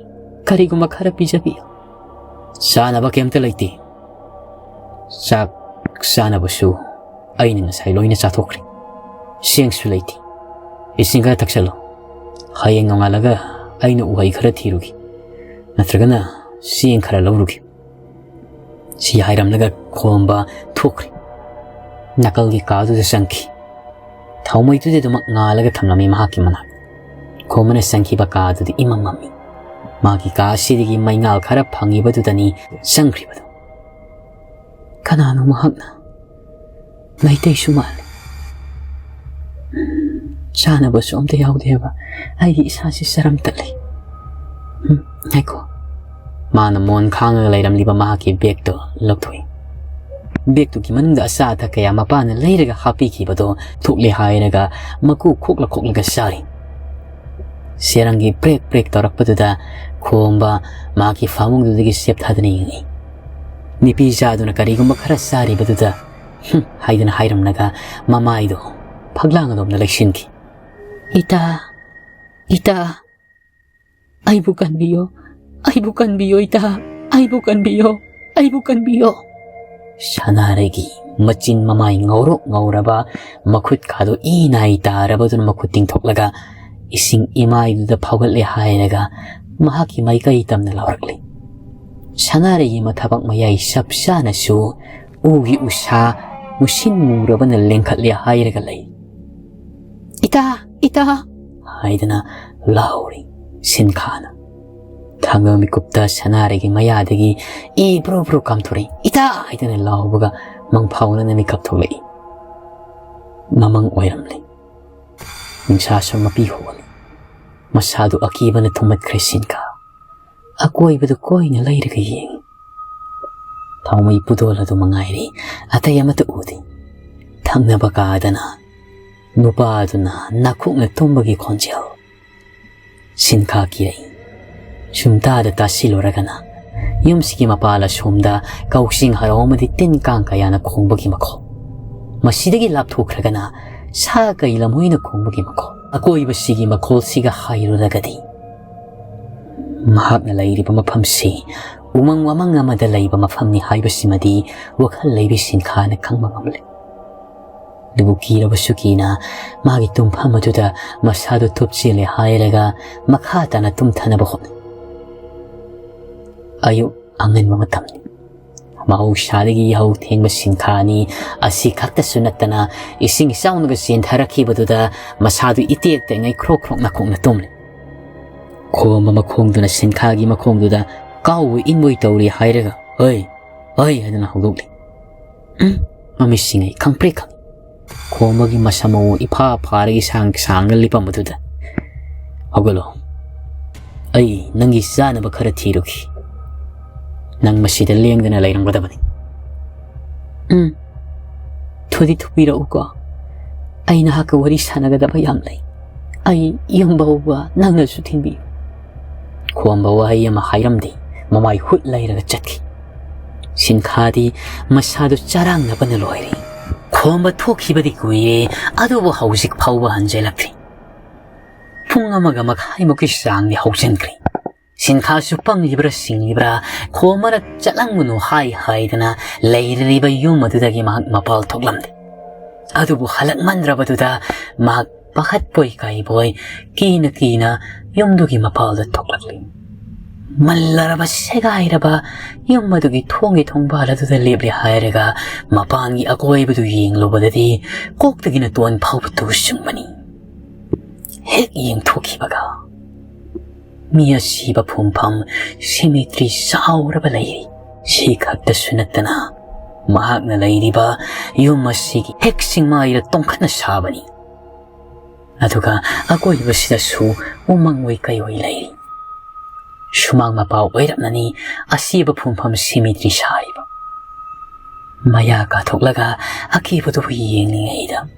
ꯀꯔꯤꯒꯨꯝꯕ ꯈꯔ ꯄꯤꯖꯕꯤꯌꯨ꯫" "ꯆꯥꯅꯕ ꯀꯩꯝꯇ ꯂꯩꯇꯦ꯫ ꯆꯥꯛ ꯆꯥꯅꯕꯁꯨ ꯑꯩꯅ ꯉꯁꯥꯏ ꯂꯣꯏꯅ ꯆꯥꯊꯣꯛꯈ꯭ꯔꯦ꯫ ꯆꯦꯡꯁꯨ ꯂꯩꯇꯦ꯫ ꯏꯁꯤꯡ ꯈꯔ ꯊꯛꯆꯜꯂꯣ꯫ ꯍꯌꯦꯡ ꯅꯣꯡꯉꯥꯜꯂꯒ ꯑꯩꯅ ꯎꯍꯩ ꯈꯔ ꯊꯤꯔꯨꯒꯦ, ꯅꯠꯇ꯭ꯔꯒꯅ ꯆꯦꯡ ꯈꯔ ꯂꯧꯔꯨꯒꯦ꯫" ꯁꯤ ꯍꯥꯏꯔꯝꯂꯒ ꯈꯣꯝꯕ ꯊꯣꯛꯈ꯭ꯔꯦ꯫ ꯅꯥꯀꯜꯒꯤ ꯀꯥꯗꯨꯗ ꯆꯪꯈꯤ꯫ ꯊꯥꯎꯃꯩꯗꯨꯗꯤ ꯑꯗꯨꯃꯛ ꯉꯥꯜꯂꯒ ꯊꯝꯂꯝꯃꯤ ꯃꯍꯥꯛꯀꯤ ꯃꯅꯥꯛ꯫ ꯈꯣꯝꯕꯅ ꯆꯪꯈꯤꯕ ꯀꯥꯗꯨꯗꯤ ꯏꯃꯝ ꯃꯝꯃꯤ꯫ ꯃꯥꯒꯤ ꯀꯥ ꯑꯁꯤꯗꯒꯤ ꯃꯩꯉꯥꯜ ꯈꯔ ꯐꯪꯉꯤꯕꯗꯨꯗꯅꯤ ꯆꯪꯈ꯭ꯔꯤꯕꯗꯨ꯫ ꯀꯅꯥꯅꯣ ꯃꯍꯥꯛꯅ? ꯃꯩꯇꯩꯁꯨ ꯃꯥꯜꯂꯤ꯫ ꯆꯥꯅꯕꯁꯨ ꯑꯝꯇ ꯌꯥꯎꯗꯦꯕ꯫ ꯑꯩꯒꯤ ꯏꯁꯥꯁꯤ ꯆꯔꯝ ꯇꯠꯂꯤ꯫ ꯎꯝ, ꯉꯥꯏꯈꯣ꯫ ꯃꯥꯅ ꯃꯣꯟ ꯈꯥꯡꯉꯒ ꯂꯩꯔꯝꯂꯤꯕ ꯃꯍꯥꯛꯀꯤ ꯕꯦꯒꯇꯣ ꯂꯧꯊꯣꯛꯏ꯫ ꯕꯦꯒꯇꯨꯒꯤ ꯃꯅꯨꯡꯗ ꯑꯆꯥ ꯑꯊꯛ ꯀꯌꯥ ꯃꯄꯥꯅ ꯂꯩꯔꯒ ꯍꯥꯞꯄꯤꯈꯤꯕꯗꯣ ꯊꯣꯛꯂꯦ ꯍꯥꯏꯔꯒ ꯃꯀꯨ ꯈꯣꯛꯂ ꯈꯣꯛꯂꯒ ꯆꯥꯔꯤ꯫ ꯆꯦꯔꯪꯒꯤ ꯄ꯭ꯔꯦꯛ ꯄ꯭ꯔꯦꯛ ꯇꯧꯔꯛꯄꯗꯨꯗ ꯈꯣꯝꯕ ꯃꯍꯥꯛꯀꯤ ꯐꯃꯨꯡꯗꯨꯗꯒꯤ ꯆꯦꯞꯊꯗꯨꯅ ꯌꯦꯡꯉꯤ꯫ ꯅꯨꯄꯤ ꯆꯥꯗꯨꯅ ꯀꯔꯤꯒꯨꯝꯕ ꯈꯔ ꯆꯥꯔꯤꯕꯗꯨꯗ "ꯍꯨꯝ" ꯍꯥꯏꯗꯅ ꯍꯥꯏꯔꯝꯂꯒ ꯃꯃꯥꯏꯗꯣ ꯐꯛꯂꯥꯡ ꯑꯗꯣꯝꯗ ꯂꯩꯁꯤꯟꯈꯤ꯫ "ꯏꯇꯥ, ꯏꯇꯥ, ꯑꯩꯕꯨ ꯀꯟꯕꯤꯌꯣ, ꯑꯩꯕꯨ ꯀꯟꯕꯤꯌꯣ, ꯏꯇꯥ, ꯑꯩꯕꯨ ꯀꯟꯕꯤꯌꯣ, ꯑꯩꯕꯨ ꯀꯟꯕꯤꯌꯣ꯫" ꯁꯅꯥꯔꯩꯒꯤ ꯃꯆꯤꯟ ꯃꯃꯥꯏ ꯉꯧꯔꯣꯛ ꯉꯧꯔꯕ, ꯃꯈꯨꯠ ꯈꯥꯗꯣ ꯏ ꯅꯥꯏ ꯇꯥꯔꯕꯗꯨꯅ ꯃꯈꯨꯠ ꯇꯤꯡꯊꯣꯛꯂꯒ ꯏꯁꯤꯡ ꯏꯃꯥꯏꯗꯨꯗ ꯐꯥꯎꯒꯠꯂꯦ ꯍꯥꯏꯔꯒ ꯃꯍꯥꯛꯀꯤ ꯃꯥꯏꯀꯩ ꯇꯝꯅ ꯂꯥꯎꯔꯛꯂꯤ꯫ ꯁꯅꯥꯔꯩꯒꯤ ꯃꯊꯕꯥꯛ ꯃꯌꯥꯏ ꯆꯞ ꯆꯥꯅꯁꯨ ꯎꯒꯤ ꯎꯁꯥ ꯃꯨꯁꯤꯟ ꯃꯨꯔꯕꯅ ꯂꯦꯡꯈꯠꯂꯦ ꯍꯥꯏꯔꯒ ꯂꯩ꯫ "ꯏꯇꯥ, ꯏꯇꯥ!" ꯍꯥꯏꯗꯅ ꯂꯥꯎꯔꯤ ꯁꯤꯟꯈꯥꯅ꯫ ꯊꯥꯡꯒ ꯃꯤꯀꯨꯞꯇ ꯁꯅꯥꯔꯩꯒꯤ ꯃꯌꯥꯗꯒꯤ ꯏ ꯕ꯭ꯔꯨ ꯕ꯭ꯔꯨ ꯀꯥꯝꯊꯣꯔꯛꯏ꯫ "ꯏꯇꯥ!" ꯍꯥꯏꯗꯨꯅ ꯂꯥꯎꯕꯒ ꯃꯪꯐꯥꯎꯅꯅ ꯃꯤꯀꯞ ꯊꯣꯛꯂꯛꯏ꯫ ꯃꯃꯪ ꯑꯣꯏꯔꯝꯂꯦ꯫ ꯅꯤꯡꯁꯥꯁꯨ ꯃꯄꯤ ꯍꯣꯜꯂꯤ꯫ ꯃꯁꯥꯗꯨ ꯑꯀꯤꯕꯅ ꯊꯨꯝꯃꯠꯈ꯭ꯔꯦ ꯁꯤꯟꯈꯥ꯫ ꯑꯀꯣꯏꯕꯗꯨ ꯀꯣꯏꯅ ꯂꯩꯔꯒ ꯌꯦꯡꯏ꯫ ꯊꯥꯎꯃꯩ ꯄꯨꯗꯣꯜ ꯑꯗꯨ ꯃꯉꯥꯏꯔꯦ, ꯑꯇꯩ ꯑꯃꯠꯇ ꯎꯗꯦ꯫ ꯊꯪꯅꯕ ꯀꯥꯗꯅ ꯅꯨꯄꯥꯗꯨꯅ ꯅꯥꯈꯣꯛꯅ ꯇꯨꯝꯕꯒꯤ ꯈꯣꯟꯖꯦꯜ꯫ ꯁꯤꯟꯈꯥ ꯀꯤꯔꯛꯏ꯫ ꯁꯨꯝ ꯇꯥꯗ ꯇꯥꯁꯤꯜꯂꯨꯔꯒꯅ ꯌꯨꯝꯁꯤꯒꯤ ꯃꯄꯥꯜ ꯑꯁꯣꯝꯗ ꯀꯥꯎꯁꯤꯡ ꯍꯔꯥꯎ ꯑꯃꯗꯤ ꯇꯤꯟ ꯀꯥꯡ ꯀꯌꯥꯅ ꯈꯣꯡꯕꯒꯤ ꯃꯈꯣꯜ꯫ ꯃꯁꯤꯗꯒꯤ ꯂꯥꯞꯊꯣꯛꯈ꯭ꯔꯒꯅ ꯁꯥ ꯀꯩ ꯂꯝꯍꯨꯏꯅ ꯈꯣꯡꯕꯒꯤ ꯃꯈꯣꯜ꯫ ꯑꯀꯣꯏꯕꯁꯤꯒꯤ ꯃꯈꯣꯜꯁꯤꯒ ꯍꯥꯏꯔꯨꯔꯒꯗꯤ ꯃꯍꯥꯛꯅ ꯂꯩꯔꯤꯕ ꯃꯐꯝꯁꯤ ꯎꯃꯪ ꯋꯥꯃꯪ ꯑꯃꯗ ꯂꯩꯕ ꯃꯐꯝꯅꯤ ꯍꯥꯏꯕꯁꯤꯃꯗꯤ ꯋꯥꯈꯜ ꯂꯩꯕꯤ ꯁꯤꯟꯈꯥꯅ ꯈꯪꯕ ꯉꯝꯂꯦ꯫ ꯑꯗꯨꯕꯨ ꯀꯤꯔꯕꯁꯨ ꯀꯤꯅ ꯃꯥꯒꯤ ꯇꯨꯝꯐꯝ ꯑꯗꯨꯗ ꯃꯁꯥꯗꯨ ꯊꯨꯞꯆꯤꯜꯂꯦ ꯍꯥꯏꯔꯒ ꯃꯈꯥ ꯇꯥꯅ ꯇꯨꯝꯊꯅꯕ ꯍꯣꯠꯅꯩ꯫ ꯑꯌꯨꯛ ꯑꯉꯟꯕ ꯃꯇꯝꯅꯤ꯫ ꯃꯍꯧꯁꯥꯗꯒꯤ ꯌꯥꯍꯧ ꯊꯦꯡꯕ ꯁꯤꯟꯈꯥꯅꯤ꯫ ꯑꯁꯤ ꯈꯛꯇꯁꯨ ꯅꯠꯇꯅ ꯏꯁꯤꯡ ꯏꯆꯥꯎꯅꯒ ꯆꯦꯟꯊꯔꯛꯈꯤꯕꯗꯨꯗ ꯃꯁꯥꯗꯨ ꯏꯇꯦꯛ ꯇꯦꯛꯉꯩ ꯈ꯭ꯔꯣꯛ ꯈ꯭ꯔꯣꯛ ꯅꯥꯈꯣꯛꯅ ꯇꯨꯝꯂꯦ꯫ ꯈꯣꯝꯕ ꯃꯈꯣꯡꯗꯨꯅ ꯁꯤꯟꯈꯥꯒꯤ ꯃꯈꯣꯡꯗꯨꯗ ꯀꯥꯎꯕ ꯏꯟꯕꯣꯏ ꯇꯧꯔꯤ ꯍꯥꯏꯔꯒ "ꯍꯣꯏ, ꯍꯣꯏ" ꯍꯥꯏꯗꯨꯅ ꯍꯧꯗꯣꯛꯂꯤ꯫ ꯎꯝ, ꯃꯃꯤꯠꯁꯤꯡ ꯑꯩ ꯈꯪꯄ꯭ꯔꯦꯛ ꯈꯪꯉꯤ꯫ ꯈꯣꯝꯕꯒꯤ ꯃꯁꯝ ꯃꯎ ꯏꯐꯥ ꯐꯥꯔꯒ ꯏꯁꯥꯡ ꯁꯥꯡꯅ ꯂꯤꯄꯝꯕꯗꯨꯗ, "ꯍꯧꯒꯠꯂꯣ, ꯑꯩ ꯅꯪꯒꯤ ꯆꯥꯅꯕ ꯈꯔ ꯊꯤꯔꯨꯈꯤ꯫ ꯅꯪ ꯃꯁꯤꯗ ꯂꯦꯡꯗꯅ ꯂꯩꯔꯝꯒꯗꯕꯅꯤ꯫" "ꯎꯝ, ꯊꯨꯗꯤ ꯊꯨꯕꯤꯔꯛꯎꯀꯣ, ꯑꯩ ꯅꯍꯥꯛꯀ ꯋꯥꯔꯤ ꯁꯥꯟꯅꯒꯗꯕ ꯌꯥꯝ ꯂꯩ꯫ ꯑꯩ ꯌꯨꯝ ꯐꯥꯎꯕ ꯅꯪꯅꯁꯨ ꯊꯤꯟꯕꯤꯌꯨ꯫" ꯈꯣꯝꯕ ꯋꯥꯍꯩ ꯑꯃ ꯍꯥꯏꯔꯝꯗꯦ, ꯃꯃꯥꯏ ꯍꯨꯠ ꯂꯩꯔꯒ ꯆꯠꯈꯤ꯫ ꯁꯤꯟꯈꯥꯗꯤ ꯃꯁꯥꯗꯨ ꯆꯔꯥꯡꯅꯕꯅ ꯂꯣꯏꯔꯦ꯫ ꯈꯣꯝꯕ ꯊꯣꯛꯈꯤꯕꯗꯤ ꯀꯨꯏꯔꯦ, ꯑꯗꯨꯕꯨ ꯍꯧꯖꯤꯛ ꯐꯥꯎꯕ ꯍꯟꯖꯤꯜꯂꯛꯇ꯭ꯔꯤ꯫ ꯄꯨꯡ ꯑꯃꯒ ꯃꯈꯥꯏꯃꯨꯛꯀꯤ ꯆꯥꯡꯗꯤ ꯍꯧꯖꯤꯟꯈ꯭ꯔꯦ꯫ ꯁꯤꯟꯈꯥꯁꯨ ꯄꯪꯂꯤꯕ꯭ꯔꯥ ꯁꯤꯡꯂꯤꯕ꯭ꯔꯥ, ꯈꯣꯝꯕꯅ ꯆꯠꯂꯝꯒꯅꯨ ꯍꯥꯏ ꯍꯥꯏꯗꯅ ꯂꯩꯔꯤꯕ ꯌꯨꯝ ꯑꯗꯨꯗꯒꯤ ꯃꯍꯥꯛ ꯃꯄꯥꯜ ꯊꯣꯛꯂꯝꯗꯦ꯫ ꯑꯗꯨꯕꯨ ꯍꯜꯂꯛꯃꯟꯗ꯭ꯔꯕꯗꯨꯗ ꯃꯍꯥꯛ ꯄꯥꯈꯠꯄꯣꯏ ꯀꯩꯕꯣꯏ, ꯀꯤꯅ ꯀꯤꯅ ꯌꯨꯝꯗꯨꯒꯤ ꯃꯄꯥꯜꯗ ꯊꯣꯛꯂꯛꯂꯤ꯫ ꯃꯜꯂꯔꯕ ꯁꯦꯒꯥꯏꯔꯕ ꯌꯨꯝ ꯑꯗꯨꯒꯤ ꯊꯣꯡꯒꯤ ꯊꯣꯡꯕꯥꯜ ꯑꯗꯨꯗ ꯂꯦꯞꯂꯦ ꯍꯥꯏꯔꯒ ꯃꯄꯥꯟꯒꯤ ꯑꯀꯣꯏꯕꯗꯨ ꯌꯦꯡꯂꯨꯕꯗꯗꯤ ꯀꯣꯛꯇꯒꯤꯅ ꯇꯣꯟ ꯐꯥꯎꯕ ꯇꯨ ꯆꯨꯡꯕꯅꯤ꯫ ꯍꯦꯛ ꯌꯦꯡꯊꯣꯛꯈꯤꯕꯒ ꯃꯤ ꯑꯁꯤꯕ ꯐꯨꯝꯐꯝ cemetery ꯆꯥꯎꯔꯕ ꯂꯩꯔꯤ꯫ ꯁꯤ ꯈꯛꯇꯁꯨ ꯅꯠꯇꯅ ꯃꯍꯥꯛꯅ ꯂꯩꯔꯤꯕ ꯌꯨꯝ ꯑꯁꯤꯒꯤ ꯍꯦꯛ ꯆꯤꯡꯃꯥꯏꯗ ꯇꯣꯡꯈꯠꯅ ꯁꯥꯕꯅꯤ꯫ ꯑꯗꯨꯒ ꯑꯀꯣꯏꯕꯁꯤꯗꯁꯨ ꯎꯃꯪ ꯑꯣꯏ ꯀꯩ ꯑꯣꯏ ꯂꯩꯔꯤ꯫ ꯁꯨꯃꯥꯡ ꯃꯄꯥ ꯑꯣꯏꯔꯞꯅꯅꯤ ꯑꯁꯤꯕ ꯐꯨꯝꯐꯝ cemetery ꯁꯥꯔꯤꯕ꯫ ꯃꯌꯥ ꯀꯥꯊꯣꯛꯂꯒ ꯑꯀꯤꯕꯗꯨꯕꯨ ꯌꯦꯡꯂꯤꯉꯩꯗ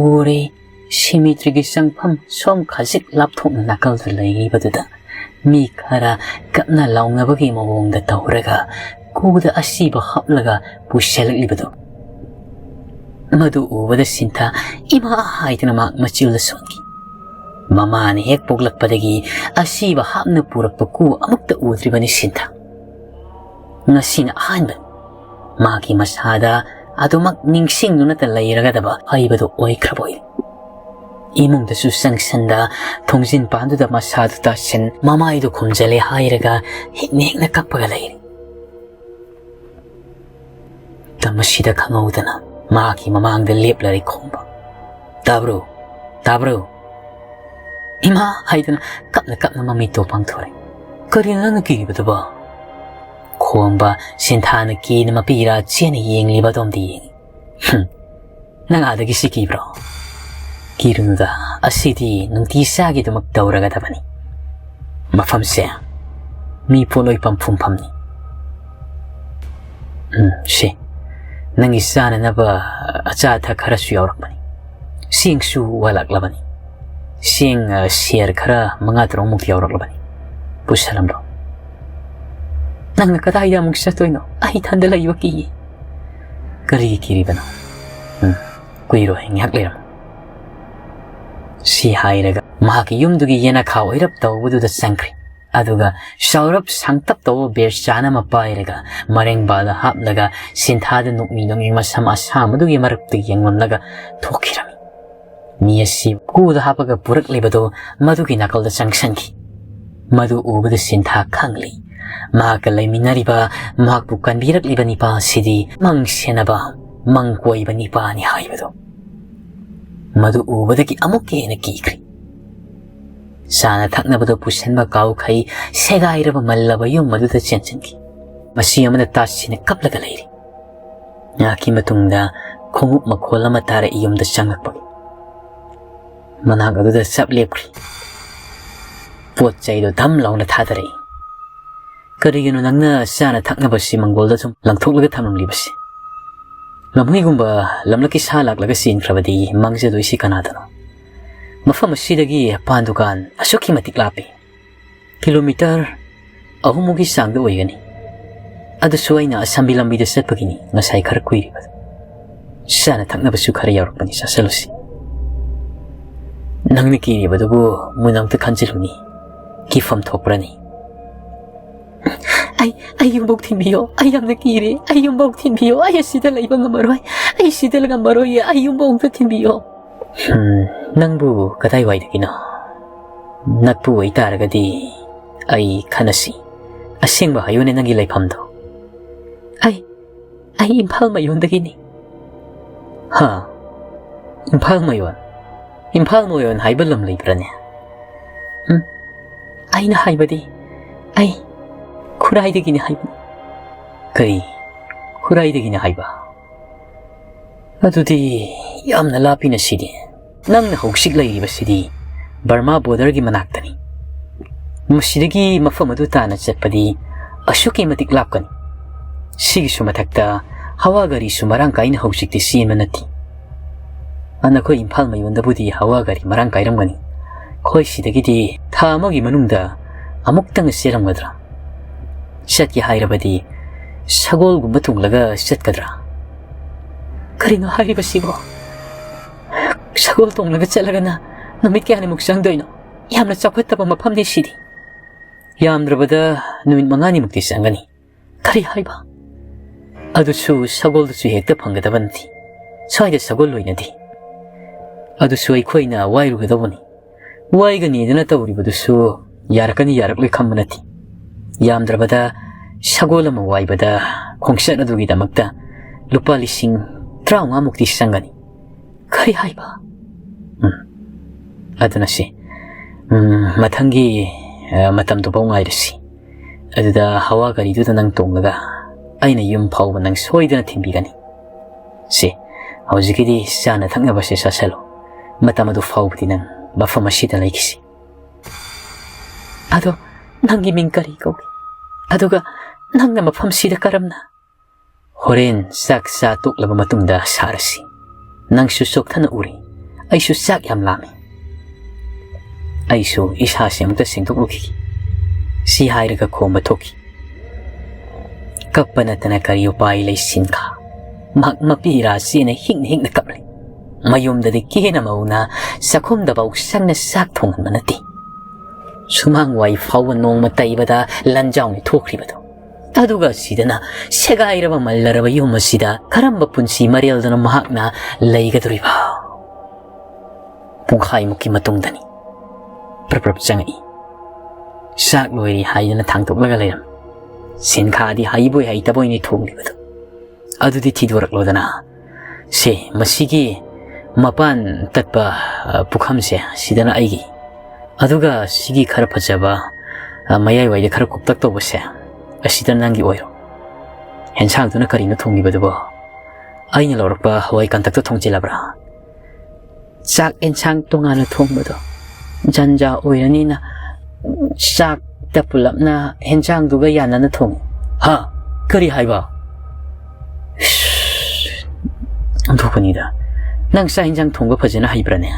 ꯎꯔꯦ cemeteryꯒꯤ ꯆꯪꯐꯝ ꯁꯣꯝ ꯈꯖꯤꯛ ꯂꯥꯞꯊꯣꯛꯅ ꯅꯥꯀꯜꯗ ꯂꯩꯔꯤꯕꯗꯨꯗ ꯃꯤ ꯈꯔ ꯀꯞꯅ ꯂꯥꯎꯅꯕꯒꯤ ꯃꯑꯣꯡꯗ ꯇꯧꯔꯒ ꯀꯨꯗ ꯑꯁꯤꯕ ꯍꯥꯞꯂꯒ ꯄꯨꯁꯤꯜꯂꯛꯂꯤꯕꯗꯨ꯫ ꯃꯗꯨ ꯎꯕꯗ ꯁꯤꯟꯊꯥ ꯏꯃꯥ ꯍꯥꯏꯗꯨꯅ ꯃꯍꯥꯛ ꯃꯆꯤꯜꯗ ꯁꯣꯟꯈꯤ꯫ ꯃꯃꯥꯅ ꯍꯦꯛ ꯄꯣꯛꯂꯛꯄꯗꯒꯤ ꯑꯁꯤꯕ ꯍꯥꯞꯅ ꯄꯨꯔꯛꯄ ꯀꯨ ꯑꯃꯨꯛꯇ ꯎꯗ꯭ꯔꯤꯕꯅꯤ ꯁꯤꯟꯊꯥ꯫ ꯉꯁꯤꯅ ꯑꯍꯥꯟꯕꯅꯤ꯫ ꯃꯥꯒꯤ ꯃꯁꯥꯗ ꯑꯗꯨꯃꯛ ꯅꯤꯡꯁꯤꯡꯗꯨꯅꯇ ꯂꯩꯔꯒꯗꯕ ꯍꯩꯕꯗꯨ ꯑꯣꯏꯈ꯭ꯔꯕꯣꯏ꯫ ꯏꯃꯨꯡꯗꯁꯨ ꯆꯪꯁꯤꯟꯗ ꯊꯣꯡꯖꯤꯟ ꯄꯥꯟꯗꯨꯗ ꯃꯁꯥꯗꯨ ꯇꯥꯁꯤꯟ ꯃꯃꯥꯏꯗꯨ ꯈꯨꯝꯖꯤꯜꯂꯦ ꯍꯥꯏꯔꯒ ꯍꯤꯛꯅ ꯍꯤꯛꯅ ꯀꯞꯄꯒ ꯂꯩꯔꯤ꯫ ꯃꯁꯤꯗ ꯈꯪꯍꯧꯗꯅ ꯃꯍꯥꯛꯀꯤ ꯃꯃꯥꯡꯗ ꯂꯦꯞꯂꯔꯦ ꯈꯣꯝꯕ꯫ "ꯇꯥꯕ꯭ꯔꯣ? ꯇꯥꯕ꯭ꯔꯣ?" "ꯏꯃꯥ!" ꯍꯥꯏꯗꯨꯅ ꯀꯞꯅ ꯀꯞꯅ ꯃꯃꯤꯠꯇꯣ ꯄꯥꯡꯊꯣꯔꯛꯏ꯫ "ꯀꯔꯤꯅꯣ ꯅꯪꯅ ꯀꯤꯔꯤꯕꯗꯨꯕꯣ?" ꯈꯣꯝꯕ ꯁꯤꯟꯊꯥꯅ ꯀꯤꯅ ꯃꯄꯤꯔꯥ ꯆꯦꯅ ꯌꯦꯡꯂꯤꯕ ꯑꯗꯣꯝꯗ ꯌꯦꯡꯉꯤ꯫ "ꯍꯨꯝ, ꯅꯪ ꯑꯥꯗꯒꯤ ꯁꯤ ꯀꯤꯕ꯭ꯔꯣ?" "ꯀꯤꯔꯨꯅꯨꯗ, ꯑꯁꯤꯗꯤ ꯅꯨꯡꯇꯤ ꯆꯥꯒꯤꯗꯨꯃꯛ ꯇꯧꯔꯒꯗꯕꯅꯤ꯫ ꯃꯐꯝꯁꯦ ꯃꯤ ꯄꯣꯠꯂꯣꯏ ꯄꯝꯐꯝ ꯐꯝꯅꯤ꯫ ꯎꯝ, ꯁꯤ, ꯅꯪꯒꯤ ꯆꯥꯅꯅꯕ ꯑꯆꯥ ꯑꯊꯛ ꯈꯔꯁꯨ ꯌꯥꯎꯔꯛꯄꯅꯤ꯫ ꯆꯦꯡꯁꯨ ꯋꯥꯠꯂꯛꯂꯕꯅꯤ꯫ ꯆꯦꯡ, ꯑ, ꯁꯦꯔ ꯈꯔ ꯃꯉꯥ ꯇꯔꯨꯛꯃꯨꯛ ꯌꯥꯎꯔꯛꯂꯕꯅꯤ꯫ ꯄꯨꯁꯜꯂꯝꯂꯣ꯫" "ꯅꯪꯅ ꯀꯗꯥꯏꯗ ꯑꯃꯨꯛ ꯆꯠꯇꯣꯏꯅꯣ? ꯑꯩ ꯏꯊꯟꯗ ꯂꯩꯕ ꯀꯤꯌꯦ꯫" "ꯀꯔꯤꯒꯤ ꯀꯤꯔꯤꯕꯅꯣ? ꯎꯝ, ꯀꯨꯏꯔꯣꯏ, ꯉꯥꯏꯍꯥꯛ ꯂꯩꯔꯝꯃꯨ꯫" ꯁꯤ ꯍꯥꯏꯔꯒ ꯃꯍꯥꯛꯀꯤ ꯌꯨꯝꯗꯨꯒꯤ ꯌꯦꯅꯈꯥ ꯑꯣꯏꯔꯞ ꯇꯧꯕꯗꯨꯗ ꯆꯪꯈ꯭ꯔꯦ꯫ ꯑꯗꯨꯒ ꯆꯥꯎꯔꯞ ꯁꯥꯡꯇꯞ ꯇꯧꯕ ꯕꯦꯔꯆꯥꯟ ꯑꯃ ꯄꯥꯏꯔꯒ ꯃꯔꯦꯡꯕꯥꯜꯗ ꯍꯥꯞꯂꯒ ꯁꯤꯟꯊꯥꯗ ꯅꯣꯛꯃꯤ ꯅꯣꯛꯃꯤ ꯃꯁꯝ ꯑꯁꯥꯡꯕꯗꯨꯒꯤ ꯃꯔꯛꯇ ꯌꯦꯡꯂꯝꯂꯒ ꯊꯣꯛꯈꯤꯔꯝꯃꯤ꯫ ꯃꯤ ꯑꯁꯤ ꯀꯨꯗ ꯍꯥꯞꯄꯒ ꯄꯨꯔꯛꯂꯤꯕꯗꯨ ꯃꯗꯨꯒꯤ ꯅꯥꯀꯜꯗ ꯆꯪꯁꯤꯟꯈꯤ꯫ ꯃꯗꯨ ꯎꯕꯗ ꯁꯤꯟꯊꯥ ꯈꯪꯂꯤ꯫ ꯃꯍꯥꯛꯀ ꯂꯩꯃꯤꯟꯅꯔꯤꯕ, ꯃꯍꯥꯛꯄꯨ ꯀꯟꯕꯤꯔꯛꯂꯤꯕ ꯅꯤꯄꯥ ꯑꯁꯤꯗꯤ ꯃꯪ ꯁꯦꯟꯅꯕ, ꯃꯪ ꯀꯣꯏꯕ ꯅꯤꯄꯥꯅꯤ ꯍꯥꯏꯕꯗꯨ꯫ ꯃꯗꯨ ꯎꯕꯗꯒꯤ ꯑꯃꯨꯛꯀ ꯍꯦꯟꯅ ꯀꯤꯈ꯭ꯔꯦ꯫ ꯆꯥꯅ ꯊꯛꯅꯕꯗꯨ ꯄꯨꯁꯤꯟꯕ ꯀꯥꯎꯈꯩ ꯁꯦꯒꯥꯏꯔꯕ ꯃꯜꯂꯕ ꯌꯨꯝ ꯑꯗꯨꯗ ꯆꯦꯟꯁꯤꯟꯈꯤ꯫ ꯃꯁꯤ ꯑꯃꯅ ꯇꯥꯁꯤꯅ ꯀꯞꯂꯒ ꯂꯩꯔꯤ꯫ ꯉꯥꯏꯍꯥꯛꯀꯤ ꯃꯇꯨꯡꯗ ꯈꯣꯡꯎꯞ ꯃꯈꯣꯜ ꯑꯃ ꯇꯥꯔꯛꯏ꯫ ꯌꯨꯝꯗ ꯆꯪꯂꯛꯄꯒꯤ ꯃꯅꯥꯛ ꯑꯗꯨꯗ ꯆꯞ ꯂꯦꯞꯈ꯭ꯔꯤ꯫ ꯄꯣꯠ ꯆꯩꯗꯣ ꯙꯝ ꯂꯥꯎꯅ ꯊꯥꯗꯔꯛꯏ꯫ "ꯀꯔꯤꯒꯤꯅꯣ ꯅꯪꯅ ꯆꯥꯅ ꯊꯛꯅꯕꯁꯤ ꯃꯪꯒꯣꯜꯗ ꯁꯨꯝ ꯂꯪꯊꯣꯛꯂꯒ ꯊꯝꯂꯝꯂꯤꯕꯁꯤ? ꯂꯝꯍꯨꯏꯒꯨꯝꯕ ꯂꯝꯂꯛꯀꯤ ꯁꯥ ꯂꯥꯛꯂꯒ ꯆꯦꯟꯈ꯭ꯔꯕꯗꯤ ꯃꯥꯡꯖꯗꯣꯏꯁꯤ ꯀꯅꯥꯗꯅꯣ? ꯃꯐꯝ ꯑꯁꯤꯗꯒꯤ ꯄꯥꯟ ꯗꯨꯀꯥꯟ ꯑꯁꯨꯛꯀꯤ ꯃꯇꯤꯛ ꯂꯥꯞꯄꯤ꯫ ꯀꯤꯂꯣꯃꯤꯇꯔ ꯑꯍꯨꯝꯃꯨꯛꯀꯤ ꯆꯥꯡꯗ ꯑꯣꯏꯒꯅꯤ꯫ ꯑꯗꯨꯁꯨ ꯑꯩꯅ ꯑꯁꯝꯕꯤ ꯂꯝꯕꯤꯗ ꯆꯠꯄꯒꯤꯅꯤ ꯉꯁꯥꯏ ꯈꯔ ꯀꯨꯏꯔꯤꯕꯗꯨ꯫ ꯆꯥꯅ ꯊꯛꯅꯕꯁꯨ ꯈꯔ ꯌꯥꯎꯔꯛꯄꯅꯤ, ꯆꯥꯁꯤꯜꯂꯨꯁꯤ꯫ ꯅꯪꯅ ꯀꯤꯔꯤꯕꯗꯨꯕꯨ ꯃꯨꯟꯅ ꯑꯝꯇ ꯈꯟꯖꯤꯜꯂꯨꯅꯤ, ꯀꯤꯐꯝ ꯊꯣꯛꯄ꯭ꯔꯅꯤ?" "ꯑꯩ, ꯑꯩ ꯌꯨꯝꯐꯧ ꯊꯤꯟꯕꯤꯌꯣ, ꯑꯩ ꯌꯥꯝꯅ ꯀꯤꯔꯦ, ꯑꯩ ꯌꯨꯝꯐꯧ ꯊꯤꯟꯕꯤꯌꯣ, ꯑꯩ ꯑꯁꯤꯗ ꯂꯩꯕ ꯉꯝꯃꯔꯣꯏ, ꯑꯩ ꯁꯤꯗ ꯉꯝꯃꯔꯣꯏꯌꯦ, ꯑꯩ ꯌꯨꯝꯐꯧ ꯑꯝꯇ ꯊꯤꯟꯕꯤꯌꯣ꯫" "ꯎꯝ, ꯅꯪꯕꯨ ꯀꯗꯥꯏꯋꯥꯏꯗꯒꯤꯅꯣ? ꯅꯛꯄ ꯑꯣꯏꯇꯥꯔꯒꯗꯤ ꯑꯩ ꯈꯟꯅꯁꯤ꯫ ꯑꯁꯦꯡꯕ ꯍꯥꯏꯌꯨꯅꯦ, ꯅꯪꯒꯤ ꯂꯩꯐꯝꯗꯣ?" "ꯑꯩ, ꯑꯩ ꯏꯝꯐꯥꯜ ꯃꯌꯣꯟꯗꯒꯤꯅꯤ꯫" "ꯍꯥ? ꯏꯝꯐꯥꯜ ꯃꯌꯣꯟ? ꯏꯝꯐꯥꯜ ꯃꯌꯣꯟ ꯍꯥꯏꯕ ꯂꯝ ꯂꯩꯕ꯭ꯔꯅꯦ?" "ꯎꯝ, ꯑꯩꯅ ꯍꯥꯏꯕꯗꯤ ꯑꯩ ꯈꯨꯔꯥꯏꯗꯒꯤꯅꯤ ꯍꯥꯏꯕꯅꯤ꯫" "ꯀꯔꯤ? ꯈꯨꯔꯥꯏꯗꯒꯤꯅꯤ ꯍꯥꯏꯕ? ꯑꯗꯨꯗꯤ ꯌꯥꯝꯅ ꯂꯥꯞꯄꯤꯅ ꯁꯤꯗꯤ꯫ ꯅꯪꯅ ꯍꯧꯖꯤꯛ ꯂꯩꯔꯤꯕꯁꯤꯗꯤ ꯕꯔꯃꯥ ꯕꯣꯔꯗꯔꯒꯤ ꯃꯅꯥꯛꯇꯅꯤ꯫ ꯃꯁꯤꯗꯒꯤ ꯃꯐꯝ ꯑꯗꯨ ꯇꯥꯅ ꯆꯠꯄꯗꯤ ꯑꯁꯨꯛꯀꯤ ꯃꯇꯤꯛ ꯂꯥꯞꯀꯅꯤ꯫ ꯁꯤꯒꯤꯁꯨ ꯃꯊꯛꯇ ꯍꯋꯥ ꯒꯥꯔꯤꯁꯨ ꯃꯔꯥꯡ ꯀꯥꯏꯅ ꯍꯧꯖꯤꯛꯇꯤ ꯆꯦꯟꯕ ꯅꯠꯇꯦ꯫ ꯑ, ꯅꯈꯣꯏ ꯏꯝꯐꯥꯜ ꯃꯌꯣꯟꯗꯕꯨꯗꯤ ꯍꯋꯥ ꯒꯥꯔꯤ ꯃꯔꯥꯡ ꯀꯥꯏꯔꯝꯒꯅꯤ꯫ ꯑꯩꯈꯣꯏ ꯁꯤꯗꯒꯤꯗꯤ ꯊꯥ ꯑꯃꯒꯤ ꯃꯅꯨꯡꯗ ꯑꯃꯨꯛꯇꯪ ꯆꯦꯜꯂꯝꯒꯗ꯭ꯔꯥ? ꯆꯠꯀꯦ ꯍꯥꯏꯔꯕꯗꯤ ꯁꯒꯣꯜꯒꯨꯝꯕ ꯇꯣꯡꯂꯒ ꯆꯠꯀꯗ꯭ꯔꯥ?" "ꯀꯔꯤꯅꯣ ꯍꯥꯏꯔꯤꯕꯁꯤꯕꯣ? ꯁꯒꯣꯜ ꯇꯣꯡꯂꯒ ꯆꯠꯂꯒꯅ ꯅꯨꯃꯤꯠ ꯀꯌꯥꯅꯤꯃꯨꯛ ꯆꯪꯗꯣꯏꯅꯣ? ꯌꯥꯝꯅ ꯆꯥꯎꯈꯠꯇꯕ ꯃꯐꯝꯅꯤ ꯁꯤꯗꯤ꯫ ꯌꯥꯝꯗ꯭ꯔꯕꯗ ꯅꯨꯃꯤꯠ ꯃꯉꯥꯅꯤꯃꯨꯛꯇꯤ ꯆꯪꯒꯅꯤ꯫" "ꯀꯔꯤ ꯍꯥꯏꯕ?" "ꯑꯗꯨꯁꯨ ꯁꯒꯣꯜꯗꯨꯁꯨ ꯍꯦꯛꯇ ꯐꯪꯒꯗꯕ ꯅꯠꯇꯦ꯫ ꯁ꯭ꯋꯥꯏꯗ ꯁꯒꯣꯜ ꯂꯣꯏꯅꯗꯦ꯫ ꯑꯗꯨꯁꯨ ꯑꯩꯈꯣꯏꯅ ꯋꯥꯏꯔꯨꯒꯗꯧꯕꯅꯤ꯫ ꯋꯥꯏꯒꯅꯤꯗꯅ ꯇꯧꯔꯤꯕꯗꯨꯁꯨ ꯌꯥꯔꯛꯀꯅꯤ ꯌꯥꯔꯛꯂꯣꯏ ꯈꯪꯕ ꯅꯠꯇꯦ꯫ ꯌꯥꯝꯗ꯭ꯔꯕꯗ ꯁꯒꯣꯜ ꯑꯃ ꯋꯥꯏꯕꯗ ꯈꯣꯡꯆꯠ ꯑꯗꯨꯒꯤꯗꯃꯛꯇ ꯂꯨꯄꯥ ꯂꯤꯁꯤꯡ ꯇꯔꯥꯃꯉꯥꯃꯨꯛꯇꯤ ꯆꯪꯒꯅꯤ꯫" "ꯀꯔꯤ ꯍꯥꯏꯕ?" "ꯎꯝ, ꯑꯗꯨꯅ ꯁꯤ, ꯎꯝ, ꯃꯊꯪꯒꯤ, ꯑ, ꯃꯇꯝꯗꯨꯐꯥꯎ ꯉꯥꯏꯔꯁꯤ꯫ ꯑꯗꯨꯗ ꯍꯋꯥ ꯒꯥꯔꯤꯗꯨꯗ ꯅꯪ ꯇꯣꯡꯂꯒ ꯑꯩꯅ ꯌꯨꯝ ꯐꯥꯎꯕ ꯅꯪ ꯁꯣꯏꯗꯅ ꯊꯤꯟꯕꯤꯒꯅꯤ꯫ ꯁꯦ, ꯍꯧꯖꯤꯛꯀꯤꯗꯤ ꯆꯥꯅ ꯊꯛꯅꯕꯁꯦ ꯆꯥꯁꯤꯜꯂꯣ꯫ ꯃꯇꯝ ꯑꯗꯨ ꯐꯥꯎꯕꯗꯤ ꯅꯪ ꯃꯐꯝ ꯑꯁꯤꯗ ꯂꯩꯈꯤꯁꯤ꯫ ꯑꯗꯣ ꯅꯪꯒꯤ ꯃꯤꯡ ꯀꯔꯤ ꯀꯧꯏ? ꯑꯗꯨꯒ ꯅꯪꯅ ꯃꯐꯝꯁꯤꯗ ꯀꯔꯝꯅ? ꯍꯣꯔꯦꯟ ꯆꯥꯛ ꯆꯥ ꯇꯣꯛꯂꯕ ꯃꯇꯨꯡꯗ ꯁꯥꯔꯁꯤ꯫ ꯅꯪꯁꯨ ꯆꯣꯛꯊꯅ ꯎꯔꯤ, ꯑꯩꯁꯨ ꯆꯥꯛ ꯌꯥꯝ ꯂꯥꯝꯃꯤ꯫ ꯑꯩꯁꯨ ꯏꯁꯥꯁꯦ ꯑꯃꯨꯛꯇ ꯁꯦꯡꯗꯣꯛꯂꯨꯈꯤꯒꯦ꯫ ꯁꯤ ꯍꯥꯏꯔꯒ ꯈꯣꯝꯕ ꯊꯣꯛꯈꯤ꯫ ꯀꯞꯄ ꯅꯠꯇꯅ ꯀꯔꯤ ꯎꯄꯥꯏ ꯂꯩ ꯁꯤꯟꯈꯥ꯫ ꯃꯍꯥꯛ ꯃꯄꯤ ꯏꯔꯥ ꯆꯦꯅ ꯍꯤꯛꯅ ꯍꯤꯛꯅ ꯀꯞꯂꯤ꯫ ꯃꯌꯨꯝꯗꯗꯤ ꯀꯦꯅ ꯃꯧꯅ ꯆꯥꯛꯈꯨꯝꯗꯐꯥꯎ ꯆꯪꯅ ꯆꯥꯛ ꯊꯣꯡꯍꯟꯕ ꯅꯠꯇꯦ꯫ ꯁꯨꯃꯥꯡ ꯋꯥꯏ ꯐꯥꯎꯕ ꯅꯣꯡꯃ ꯇꯩꯕꯗ ꯂꯟꯖꯥꯎꯅꯤ ꯊꯣꯛꯈ꯭ꯔꯤꯕꯗꯣ꯫ ꯑꯗꯨꯒ ꯁꯤꯗꯅ ꯁꯦꯒꯥꯏꯔꯕ ꯃꯜꯂꯔꯕ ꯌꯨꯝ ꯑꯁꯤꯗ ꯀꯔꯝꯕ ꯄꯨꯟꯁꯤ ꯃꯔꯦꯜꯗꯅꯣ ꯃꯍꯥꯛꯅ ꯂꯩꯒꯗꯧꯔꯤꯕ? ꯄꯨꯡꯈꯥꯏꯃꯨꯛꯀꯤ ꯃꯇꯨꯡꯗꯅꯤ ꯄ꯭ꯔꯞ ꯄ꯭ꯔꯞ ꯆꯪꯉꯛꯏ꯫ ꯆꯥꯛ ꯂꯣꯏꯔꯦ ꯍꯥꯏꯗꯅ ꯊꯥꯡꯗꯣꯛꯂꯒ ꯂꯩꯔꯝꯃꯤ꯫ ꯁꯤꯟꯈꯥꯗꯤ ꯍꯩꯕꯣꯏ ꯍꯩꯇꯕꯣꯏꯅꯤ ꯊꯣꯡꯂꯤꯕꯗꯣ꯫ ꯑꯗꯨꯗꯤ ꯊꯤꯗꯣꯔꯛꯂꯣꯗꯅ꯫ ꯁꯦ, ꯃꯁꯤꯒꯤ ꯃꯄꯥꯟ ꯇꯠꯄ, ꯑ, ꯄꯨꯈꯝꯁꯦ, ꯁꯤꯗꯅ ꯑꯩꯒꯤ꯫ ꯑꯗꯨꯒ ꯁꯤꯒꯤ ꯈꯔ ꯐꯖꯕ, ꯑ, ꯃꯌꯥꯏꯋꯥꯏꯗ ꯈꯔ ꯀꯨꯞꯇꯛ ꯇꯧꯕꯁꯦ, ꯑꯁꯤꯗ ꯅꯪꯒꯤ ꯑꯣꯏꯔꯣ꯫ ꯍꯦꯟꯁꯥꯡꯗꯨꯅ ꯀꯔꯤꯅꯣ ꯊꯣꯡꯉꯤꯕꯗꯨꯕꯣ? ꯑꯩꯅ ꯂꯧꯔꯛꯄ ꯍꯋꯥꯏ ꯀꯟꯇꯛꯇꯣ ꯊꯣꯡꯖꯤꯜꯂꯕ꯭ꯔꯥ? ꯆꯥꯛ ꯑꯦꯟꯁꯥꯡ ꯇꯣꯉꯥꯟꯅ ꯊꯣꯡꯕꯗꯣ ꯖꯟꯖꯥ ꯑꯣꯏꯔꯅꯤꯅ ꯆꯥꯛꯇ ꯄꯨꯂꯞꯅ ꯍꯦꯟꯁꯥꯡꯗꯨꯒ ꯌꯥꯅꯅ ꯊꯣꯡꯉꯤ꯫ ꯍꯥ? ꯀꯔꯤ ꯍꯥꯏꯕ? ꯏꯁ, ꯑꯣꯟꯊꯣꯛꯄꯅꯤꯗ꯫ ꯅꯪ ꯆꯥꯛ ꯍꯦꯟꯁꯥꯡ ꯊꯣꯡꯕ ꯐꯖꯅ ꯍꯩꯕ꯭ꯔꯥꯅꯦ?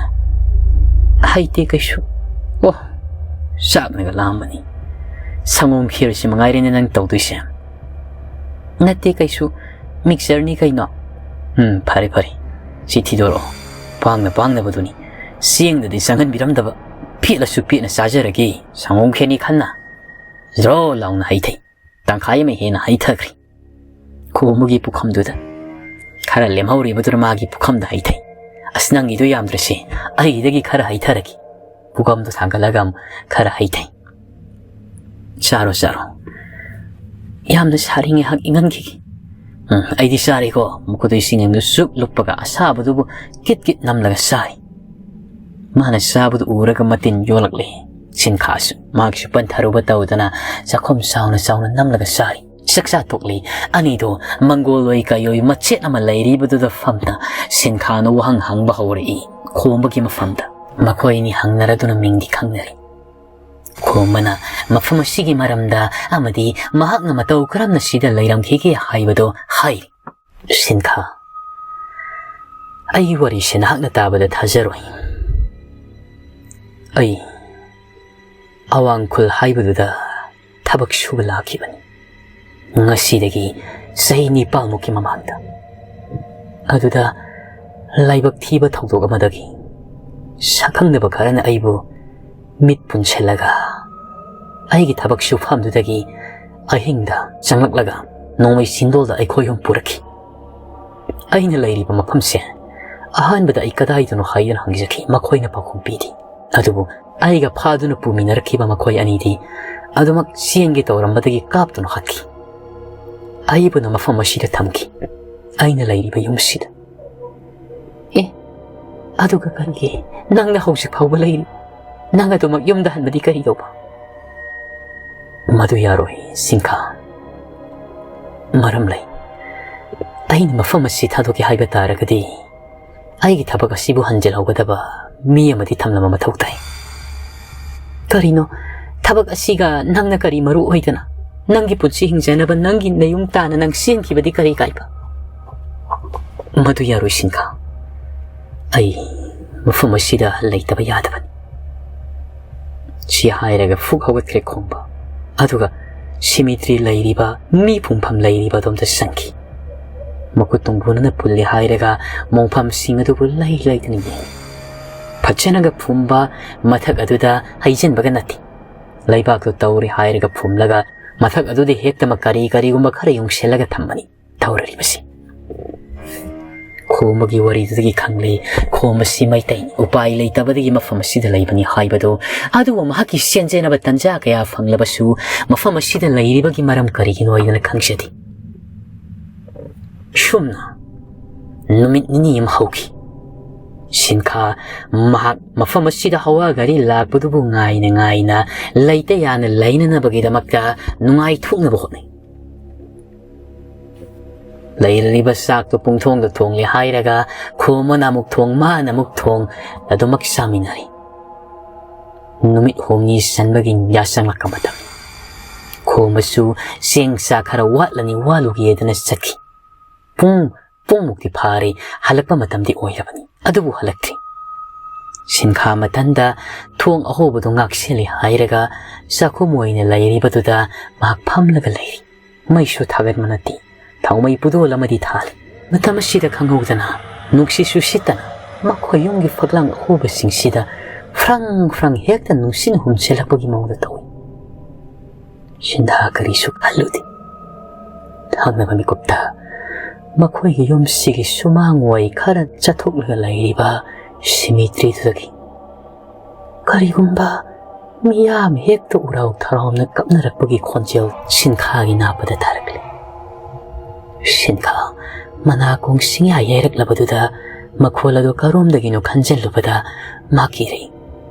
ꯍꯩꯇꯦ ꯀꯩꯁꯨ꯫ ꯑꯣ, ꯆꯥꯛꯅꯒ ꯂꯥꯝꯕꯅꯤ꯫ ꯁꯪꯒꯣꯝ ꯈꯦꯔꯁꯤ ꯃꯉꯥꯏꯔꯦꯅꯦ ꯅꯪ ꯇꯧꯗꯣꯏꯁꯦ꯫ ꯅꯠꯇꯦ ꯀꯩꯁꯨ, ꯃꯤꯛꯆꯔꯅꯤ ꯀꯩꯅꯣ꯫ ꯎꯝ, ꯐꯔꯦ ꯐꯔꯦ, ꯁꯤ ꯊꯤꯗꯣꯔꯛꯑꯣ꯫ ꯄꯥꯡꯅ ꯄꯥꯡꯅꯕꯗꯨꯅꯤ꯫ ꯆꯦꯡꯗꯗꯤ ꯆꯪꯍꯟꯕꯤꯔꯝꯗꯕ, ꯄꯦꯠꯂꯁꯨ ꯄꯦꯠꯅ ꯆꯥꯖꯔꯒꯦ꯫ ꯁꯪꯒꯣꯝ ꯈꯦꯔꯅꯤ ꯈꯟꯅ ꯖ꯭ꯔꯣ ꯂꯥꯎꯅ ꯍꯩꯊꯩ꯫ ꯇꯪꯈꯥꯏ ꯑꯃ ꯍꯦꯟꯅ ꯍꯩꯊꯈ꯭ꯔꯦ꯫ ꯈꯣꯝꯕꯒꯤ ꯄꯨꯈꯝꯗꯨꯗ ꯈꯔ ꯂꯦꯝꯍꯧꯔꯤꯕꯗꯨꯅ ꯃꯥꯒꯤ ꯄꯨꯈꯝꯗ ꯍꯩꯊꯩ꯫ ꯑꯁ, ꯅꯪꯒꯤꯗꯣ ꯌꯥꯝꯗ꯭ꯔꯁꯦ, ꯑꯩꯒꯤꯗꯒꯤ ꯈꯔ ꯍꯩꯊꯔꯒꯦ꯫ ꯄꯨꯈꯝꯗꯣ ꯊꯥꯡꯒꯠꯂꯒ ꯑꯃꯨꯛ ꯈꯔ ꯍꯩꯊꯩ꯫ ꯆꯥꯔꯣ, ꯆꯥꯔꯣ꯫ ꯌꯥꯝꯅ ꯁꯥꯔꯤ, ꯉꯥꯏꯍꯥꯛ ꯏꯪꯍꯟꯈꯤꯒꯦ꯫ ꯎꯝ, ꯑꯩꯗꯤ ꯆꯥꯔꯦꯀꯣ꯫ ꯃꯈꯨꯠꯇ ꯏꯁꯤꯡ ꯑꯃꯗ ꯆꯨꯞ ꯂꯨꯞꯄꯒ ꯑꯁꯥꯕꯗꯨꯕꯨ ꯀꯤꯠ ꯀꯤꯠ ꯅꯝꯂꯒ ꯆꯥꯔꯤ꯫ ꯃꯥꯅ ꯆꯥꯕꯗꯨ ꯎꯔꯒ ꯃꯇꯤꯟ ꯌꯣꯜꯂꯛꯂꯦ꯫ ꯁꯤꯟꯈꯥꯁꯨ ꯃꯥꯒꯤꯁꯨ ꯄꯟꯊꯔꯨꯕ ꯇꯧꯗꯅ ꯆꯥꯛꯈꯨꯝ ꯆꯥꯎꯅ ꯆꯥꯎꯅ ꯅꯝꯂꯒ ꯆꯥꯔꯤ꯫ ꯆꯥꯛꯆꯥ ꯇꯣꯛꯂꯤ꯫ ꯑꯅꯤꯗꯣ ꯃꯪꯒꯣꯜ ꯑꯣꯏ ꯀꯩ ꯑꯣꯏ ꯃꯆꯦꯠ ꯑꯃ ꯂꯩꯔꯤꯕꯗꯨꯗ ꯐꯝꯅ ꯁꯤꯟꯈꯥꯅ ꯋꯥꯍꯪ ꯍꯪꯕ ꯍꯧꯔꯛꯏ꯫ ꯈꯣꯝꯕꯒꯤ ꯃꯐꯝꯗ ꯃꯈꯣꯏ ꯑꯅꯤ ꯍꯪꯅꯔꯗꯨꯅ ꯃꯤꯡꯗꯤ ꯈꯪꯅꯔꯤ꯫ ꯈꯣꯝꯕꯅ ꯃꯐꯝ ꯑꯁꯤꯒꯤ ꯃꯔꯝꯗ ꯑꯃꯗꯤ ꯃꯍꯥꯛꯅ ꯃꯇꯧ ꯀꯔꯝꯅ ꯁꯤꯗ ꯂꯩꯔꯝꯈꯤꯒꯦ ꯍꯥꯏꯕꯗꯣ ꯍꯥꯏꯔꯤ꯫ ꯁꯤꯟꯈꯥ, ꯑꯩꯒꯤ ꯋꯥꯔꯤꯁꯦ ꯅꯍꯥꯛꯅ ꯇꯥꯕꯗ ꯊꯥꯖꯔꯣꯏ꯫ ꯑꯩ ꯑꯋꯥꯡ ꯈꯨꯜ ꯍꯥꯏꯕꯗꯨꯗ ꯊꯕꯛ ꯁꯨꯕ ꯂꯥꯛꯈꯤꯕꯅꯤ꯫ ꯉꯁꯤꯗꯒꯤ ꯆꯍꯤ ꯅꯤꯄꯥꯜꯃꯨꯛꯀꯤ ꯃꯃꯥꯡꯗ꯫ ꯑꯗꯨꯗ ꯂꯥꯏꯕꯛ ꯊꯤꯕ ꯊꯧꯗꯣꯛ ꯑꯃꯗꯒꯤ ꯁꯛꯈꯪꯗꯕ ꯈꯔꯅ ꯑꯩꯕꯨ ꯃꯤꯠ ꯄꯨꯟꯁꯤꯜꯂꯒ ꯑꯩꯒꯤ ꯊꯕꯛ ꯁꯨꯐꯝꯗꯨꯗꯒꯤ ꯑꯍꯤꯡꯗ ꯆꯪꯂꯛꯂꯒ ꯅꯣꯡꯃꯩ ꯆꯤꯟꯗꯣꯜꯗ ꯑꯩꯈꯣꯏ ꯑꯍꯨꯝ ꯄꯨꯔꯛꯈꯤ꯫ ꯑꯩꯅ ꯂꯩꯔꯤꯕ ꯃꯐꯝꯁꯦ ꯑꯍꯥꯟꯕꯗ ꯑꯩ ꯀꯗꯥꯏꯗꯅꯣ ꯍꯥꯏꯗꯨꯅ ꯍꯪꯖꯈꯤ꯫ ꯃꯈꯣꯏꯅ ꯄꯥꯎꯈꯨꯝ ꯄꯤꯔꯤ꯫ ꯑꯗꯨꯕꯨ ꯑꯩꯒ ꯐꯥꯗꯨꯅ ꯄꯨꯃꯤꯟꯅꯔꯛꯈꯤꯕ ꯃꯈꯣꯏ ꯑꯅꯤꯗꯤ ꯑꯗꯨꯃꯛ ꯆꯦꯟꯒꯦ ꯇꯧꯔꯝꯕꯗꯒꯤ ꯀꯥꯞꯇꯨꯅ ꯍꯥꯠꯈꯤ꯫ ꯑꯩꯕꯨꯅ ꯃꯐꯝ ꯑꯁꯤꯗ ꯊꯝꯈꯤ꯫ ꯑꯩꯅ ꯂꯩꯔꯤꯕ ꯌꯨꯝꯁꯤꯗ꯫ ꯑꯦ, ꯑꯗꯨꯒ ꯀꯔꯤꯒꯤ ꯅꯪꯅ ꯍꯧꯖꯤꯛ ꯐꯥꯎꯕ ꯂꯩꯔꯤ? ꯅꯪ ꯑꯗꯨꯃꯛ ꯌꯨꯝꯗ ꯍꯟꯕꯗꯤ ꯀꯔꯤ ꯇꯧꯕ? ꯃꯗꯨ ꯌꯥꯔꯣꯏ, ꯁꯤꯡꯈꯥ꯫ ꯃꯔꯝ ꯂꯩ꯫ ꯑꯩꯅ ꯃꯐꯝ ꯑꯁꯤ ꯊꯥꯗꯣꯛꯀꯦ ꯍꯥꯏꯕ ꯇꯥꯔꯒꯗꯤ, ꯑꯩꯒꯤ ꯊꯕꯛ ꯑꯁꯤꯕꯨ ꯍꯟꯖꯤꯜꯍꯧꯒꯗꯕ ꯃꯤ ꯑꯃꯗꯤ ꯊꯝꯂꯝꯕ ꯃꯊꯧ ꯇꯥꯏ꯫ ꯀꯔꯤꯅꯣ? ꯊꯕꯛ ꯑꯁꯤꯒ ꯅꯪꯅ ꯀꯔꯤ ꯃꯔꯨ ꯑꯣꯏꯗꯅ? ꯅꯪꯒꯤ ꯄꯨꯟꯁꯤ ꯍꯤꯡꯖꯅꯕ ꯅꯪꯒꯤ ꯅꯌꯨꯝ ꯇꯥꯅ ꯅꯪ ꯆꯦꯟꯈꯤꯕꯗꯤ ꯀꯔꯤ ꯀꯥꯏꯕ? ꯃꯗꯨ ꯌꯥꯔꯣꯏ, ꯁꯤꯡꯈꯥ꯫ ꯑꯩ ꯃꯐꯝ ꯑꯁꯤꯗ ꯂꯩꯇꯕ ꯌꯥꯗꯕꯅꯤ꯫ ꯁꯤ ꯍꯥꯏꯔꯒ ꯐꯨꯛ ꯍꯧꯒꯠꯈ꯭ꯔꯦ ꯈꯣꯝꯕ꯫ ꯑꯗꯨꯒ ꯁꯤꯃꯤꯇ꯭ꯔꯤ ꯂꯩꯔꯤꯕ, ꯃꯤ ꯐꯨꯝꯐꯝ ꯂꯩꯔꯤꯕ ꯑꯗꯣꯝꯗ ꯆꯪꯈꯤ꯫ ꯃꯈꯨꯠ ꯇꯨꯡꯕꯨꯅꯅ ꯄꯨꯜꯂꯤ ꯍꯥꯏꯔꯒ ꯃꯣꯡꯐꯝꯁꯤꯡ ꯑꯗꯨꯕꯨ ꯂꯩ ꯂꯩꯗꯅ ꯌꯦꯡꯉꯤ꯫ ꯐꯖꯅꯒ ꯐꯨꯝꯕ ꯃꯊꯛ ꯑꯗꯨꯗ ꯍꯩꯖꯤꯟꯕꯒ ꯅꯠꯇꯦ꯫ ꯂꯩꯕꯥꯛꯇꯨ ꯇꯧꯔꯤ ꯍꯥꯏꯔꯒ ꯐꯨꯝꯂꯒ ꯃꯊꯛ ꯑꯗꯨꯗ ꯍꯦꯛꯇꯃꯛ ꯀꯔꯤ ꯀꯔꯤꯒꯨꯝꯕ ꯈꯔ ꯌꯨꯡꯁꯤꯜꯂꯒ ꯊꯝꯕꯅꯤ ꯇꯧꯔꯤꯕꯁꯤ꯫ ꯈꯣꯝꯕꯒꯤ ꯋꯥꯔꯤꯗꯨꯗꯒꯤ ꯈꯪꯂꯦ, ꯈꯣꯝꯕꯁꯤ ꯃꯩꯇꯩꯅꯤ, ꯎꯄꯥꯏ ꯂꯩꯇꯕꯗꯒꯤ ꯃꯐꯝ ꯑꯁꯤꯗ ꯂꯩꯕꯅꯤ ꯍꯥꯏꯕꯗꯨ꯫ ꯑꯗꯨꯕꯨ ꯃꯍꯥꯛꯀꯤ ꯁꯦꯟꯖꯦꯟꯅꯕ ꯇꯟꯖꯥ ꯀꯌꯥ ꯐꯪꯂꯕꯁꯨ ꯃꯐꯝ ꯑꯁꯤꯗ ꯂꯩꯔꯤꯕꯒꯤ ꯃꯔꯝ ꯀꯔꯤꯒꯤꯅꯣ ꯍꯥꯏꯗꯅ ꯈꯪꯖꯗꯦ꯫ ꯁꯨꯝꯅ ꯅꯨꯃꯤꯠ ꯅꯤꯅꯤ ꯑꯃ ꯍꯧꯈꯤ꯫ ꯁꯤꯟꯈꯥ ꯃꯍꯥꯛ ꯃꯐꯝ ꯑꯁꯤꯗ ꯍꯋꯥ ꯒꯥꯔꯤ ꯂꯥꯛꯄꯗꯨꯕꯨ ꯉꯥꯏꯅ ꯉꯥꯏꯅ ꯂꯩꯇ ꯌꯥꯅ ꯂꯩꯅꯅꯕꯒꯤꯗꯃꯛꯇ ꯅꯨꯡꯉꯥꯏꯊꯣꯛꯅꯕ ꯍꯣꯠꯅꯩ꯫ ꯂꯩꯔꯤꯕ ꯆꯥꯛꯇꯨ ꯄꯨꯡꯊꯣꯡꯗ ꯊꯣꯡꯂꯦ ꯍꯥꯏꯔꯒ ꯈꯣꯝ ꯑꯃꯅ ꯑꯃꯨꯛ ꯊꯣꯡ, ꯃꯥꯅ ꯑꯃꯨꯛ ꯊꯣꯡ, ꯑꯗꯨꯃꯛ ꯆꯥꯃꯤꯟꯅꯔꯤ꯫ ꯅꯨꯃꯤꯠ ꯍꯨꯝꯅꯤ ꯆꯟꯕꯒꯤ ꯌꯥꯆꯪꯂꯛꯄ ꯃꯇꯝ꯫ ꯈꯣꯝꯕꯁꯨ ꯆꯦꯡ ꯆꯥꯛ ꯈꯔ ꯋꯥꯠꯂꯅꯤ, ꯋꯥꯠꯂꯨꯒꯦꯗꯅ ꯆꯠꯈꯤ꯫ ꯄꯨꯡ, ꯄꯨꯡꯃꯨꯛꯇꯤ ꯐꯥꯔꯦ, ꯍꯜꯂꯛꯄ ꯃꯇꯝꯗꯤ ꯑꯣꯏꯔꯕꯅꯤ꯫ ꯑꯗꯨꯕꯨ ꯍꯜꯂꯛꯇ꯭ꯔꯤ꯫ ꯁꯤꯟꯈꯥ ꯃꯊꯟꯗ ꯊꯣꯡ ꯑꯍꯣꯕꯗꯨ ꯉꯥꯛꯁꯤꯜꯂꯤ ꯍꯥꯏꯔꯒ ꯆꯥꯛꯈꯨꯝ ꯑꯣꯏꯅ ꯂꯩꯔꯤꯕꯗꯨꯗ ꯃꯍꯥꯛ ꯐꯝꯂꯒ ꯂꯩꯔꯤ꯫ ꯃꯩꯁꯨ ꯊꯥꯒꯠꯄ ꯅꯠꯇꯦ꯫ ꯊꯥꯎꯃꯩ ꯄꯨꯗꯣꯜ ꯑꯃꯗꯤ ꯊꯥꯜꯂꯤ꯫ ꯃꯇꯝ ꯑꯁꯤꯗ ꯈꯪꯍꯧꯗꯅ ꯅꯨꯡꯁꯤꯠꯁꯨ ꯁꯤꯠꯇꯅ ꯃꯈꯣꯏ ꯌꯨꯝꯒꯤ ꯐꯛꯂꯥꯡ ꯑꯍꯣꯕꯁꯤꯡꯁꯤꯗ ꯐ꯭ꯔꯪ ꯐ꯭ꯔꯪ ꯍꯦꯛꯇ ꯅꯨꯡꯁꯤꯠꯅ ꯍꯨꯝꯁꯤꯜꯂꯛꯄꯒꯤ ꯃꯑꯣꯡꯗ ꯇꯧꯏ꯫ ꯁꯤꯟꯊꯥ ꯀꯔꯤꯁꯨ ꯈꯜꯂꯨꯗꯦ꯫ ꯊꯪꯅꯕ ꯃꯤꯀꯨꯞꯇ ꯃꯈꯣꯏꯒꯤ ꯌꯨꯝꯁꯤꯒꯤ ꯁꯨꯃꯥꯡ ꯋꯥꯏ ꯈꯔ ꯆꯠꯊꯣꯛꯂꯒ ꯂꯩꯔꯤꯕ ꯁꯤꯃꯤꯇ꯭ꯔꯤꯗꯨꯗꯒꯤ ꯀꯔꯤꯒꯨꯝꯕ ꯃꯤꯌꯥꯝ ꯍꯦꯛꯇ ꯎꯔꯥꯎ ꯊꯔꯥꯎꯅ ꯀꯞꯅꯔꯛꯄꯒꯤ ꯈꯣꯟꯖꯦꯜ ꯁꯤꯟꯈꯥꯒꯤ ꯅꯥꯄꯗ ꯇꯥꯔꯛꯂꯤ꯫ ꯁꯤꯟꯈꯥ ꯃꯅꯥꯀꯣꯡ ꯁꯤꯡꯌꯥ ꯌꯩꯔꯛꯂꯕꯗꯨꯗ ꯃꯈꯣꯜ ꯑꯗꯨ ꯀꯔꯣꯝꯗꯒꯤꯅꯣ ꯈꯟꯖꯤꯜꯂꯨꯕꯗ ꯃꯥ ꯀꯤꯔꯩ꯫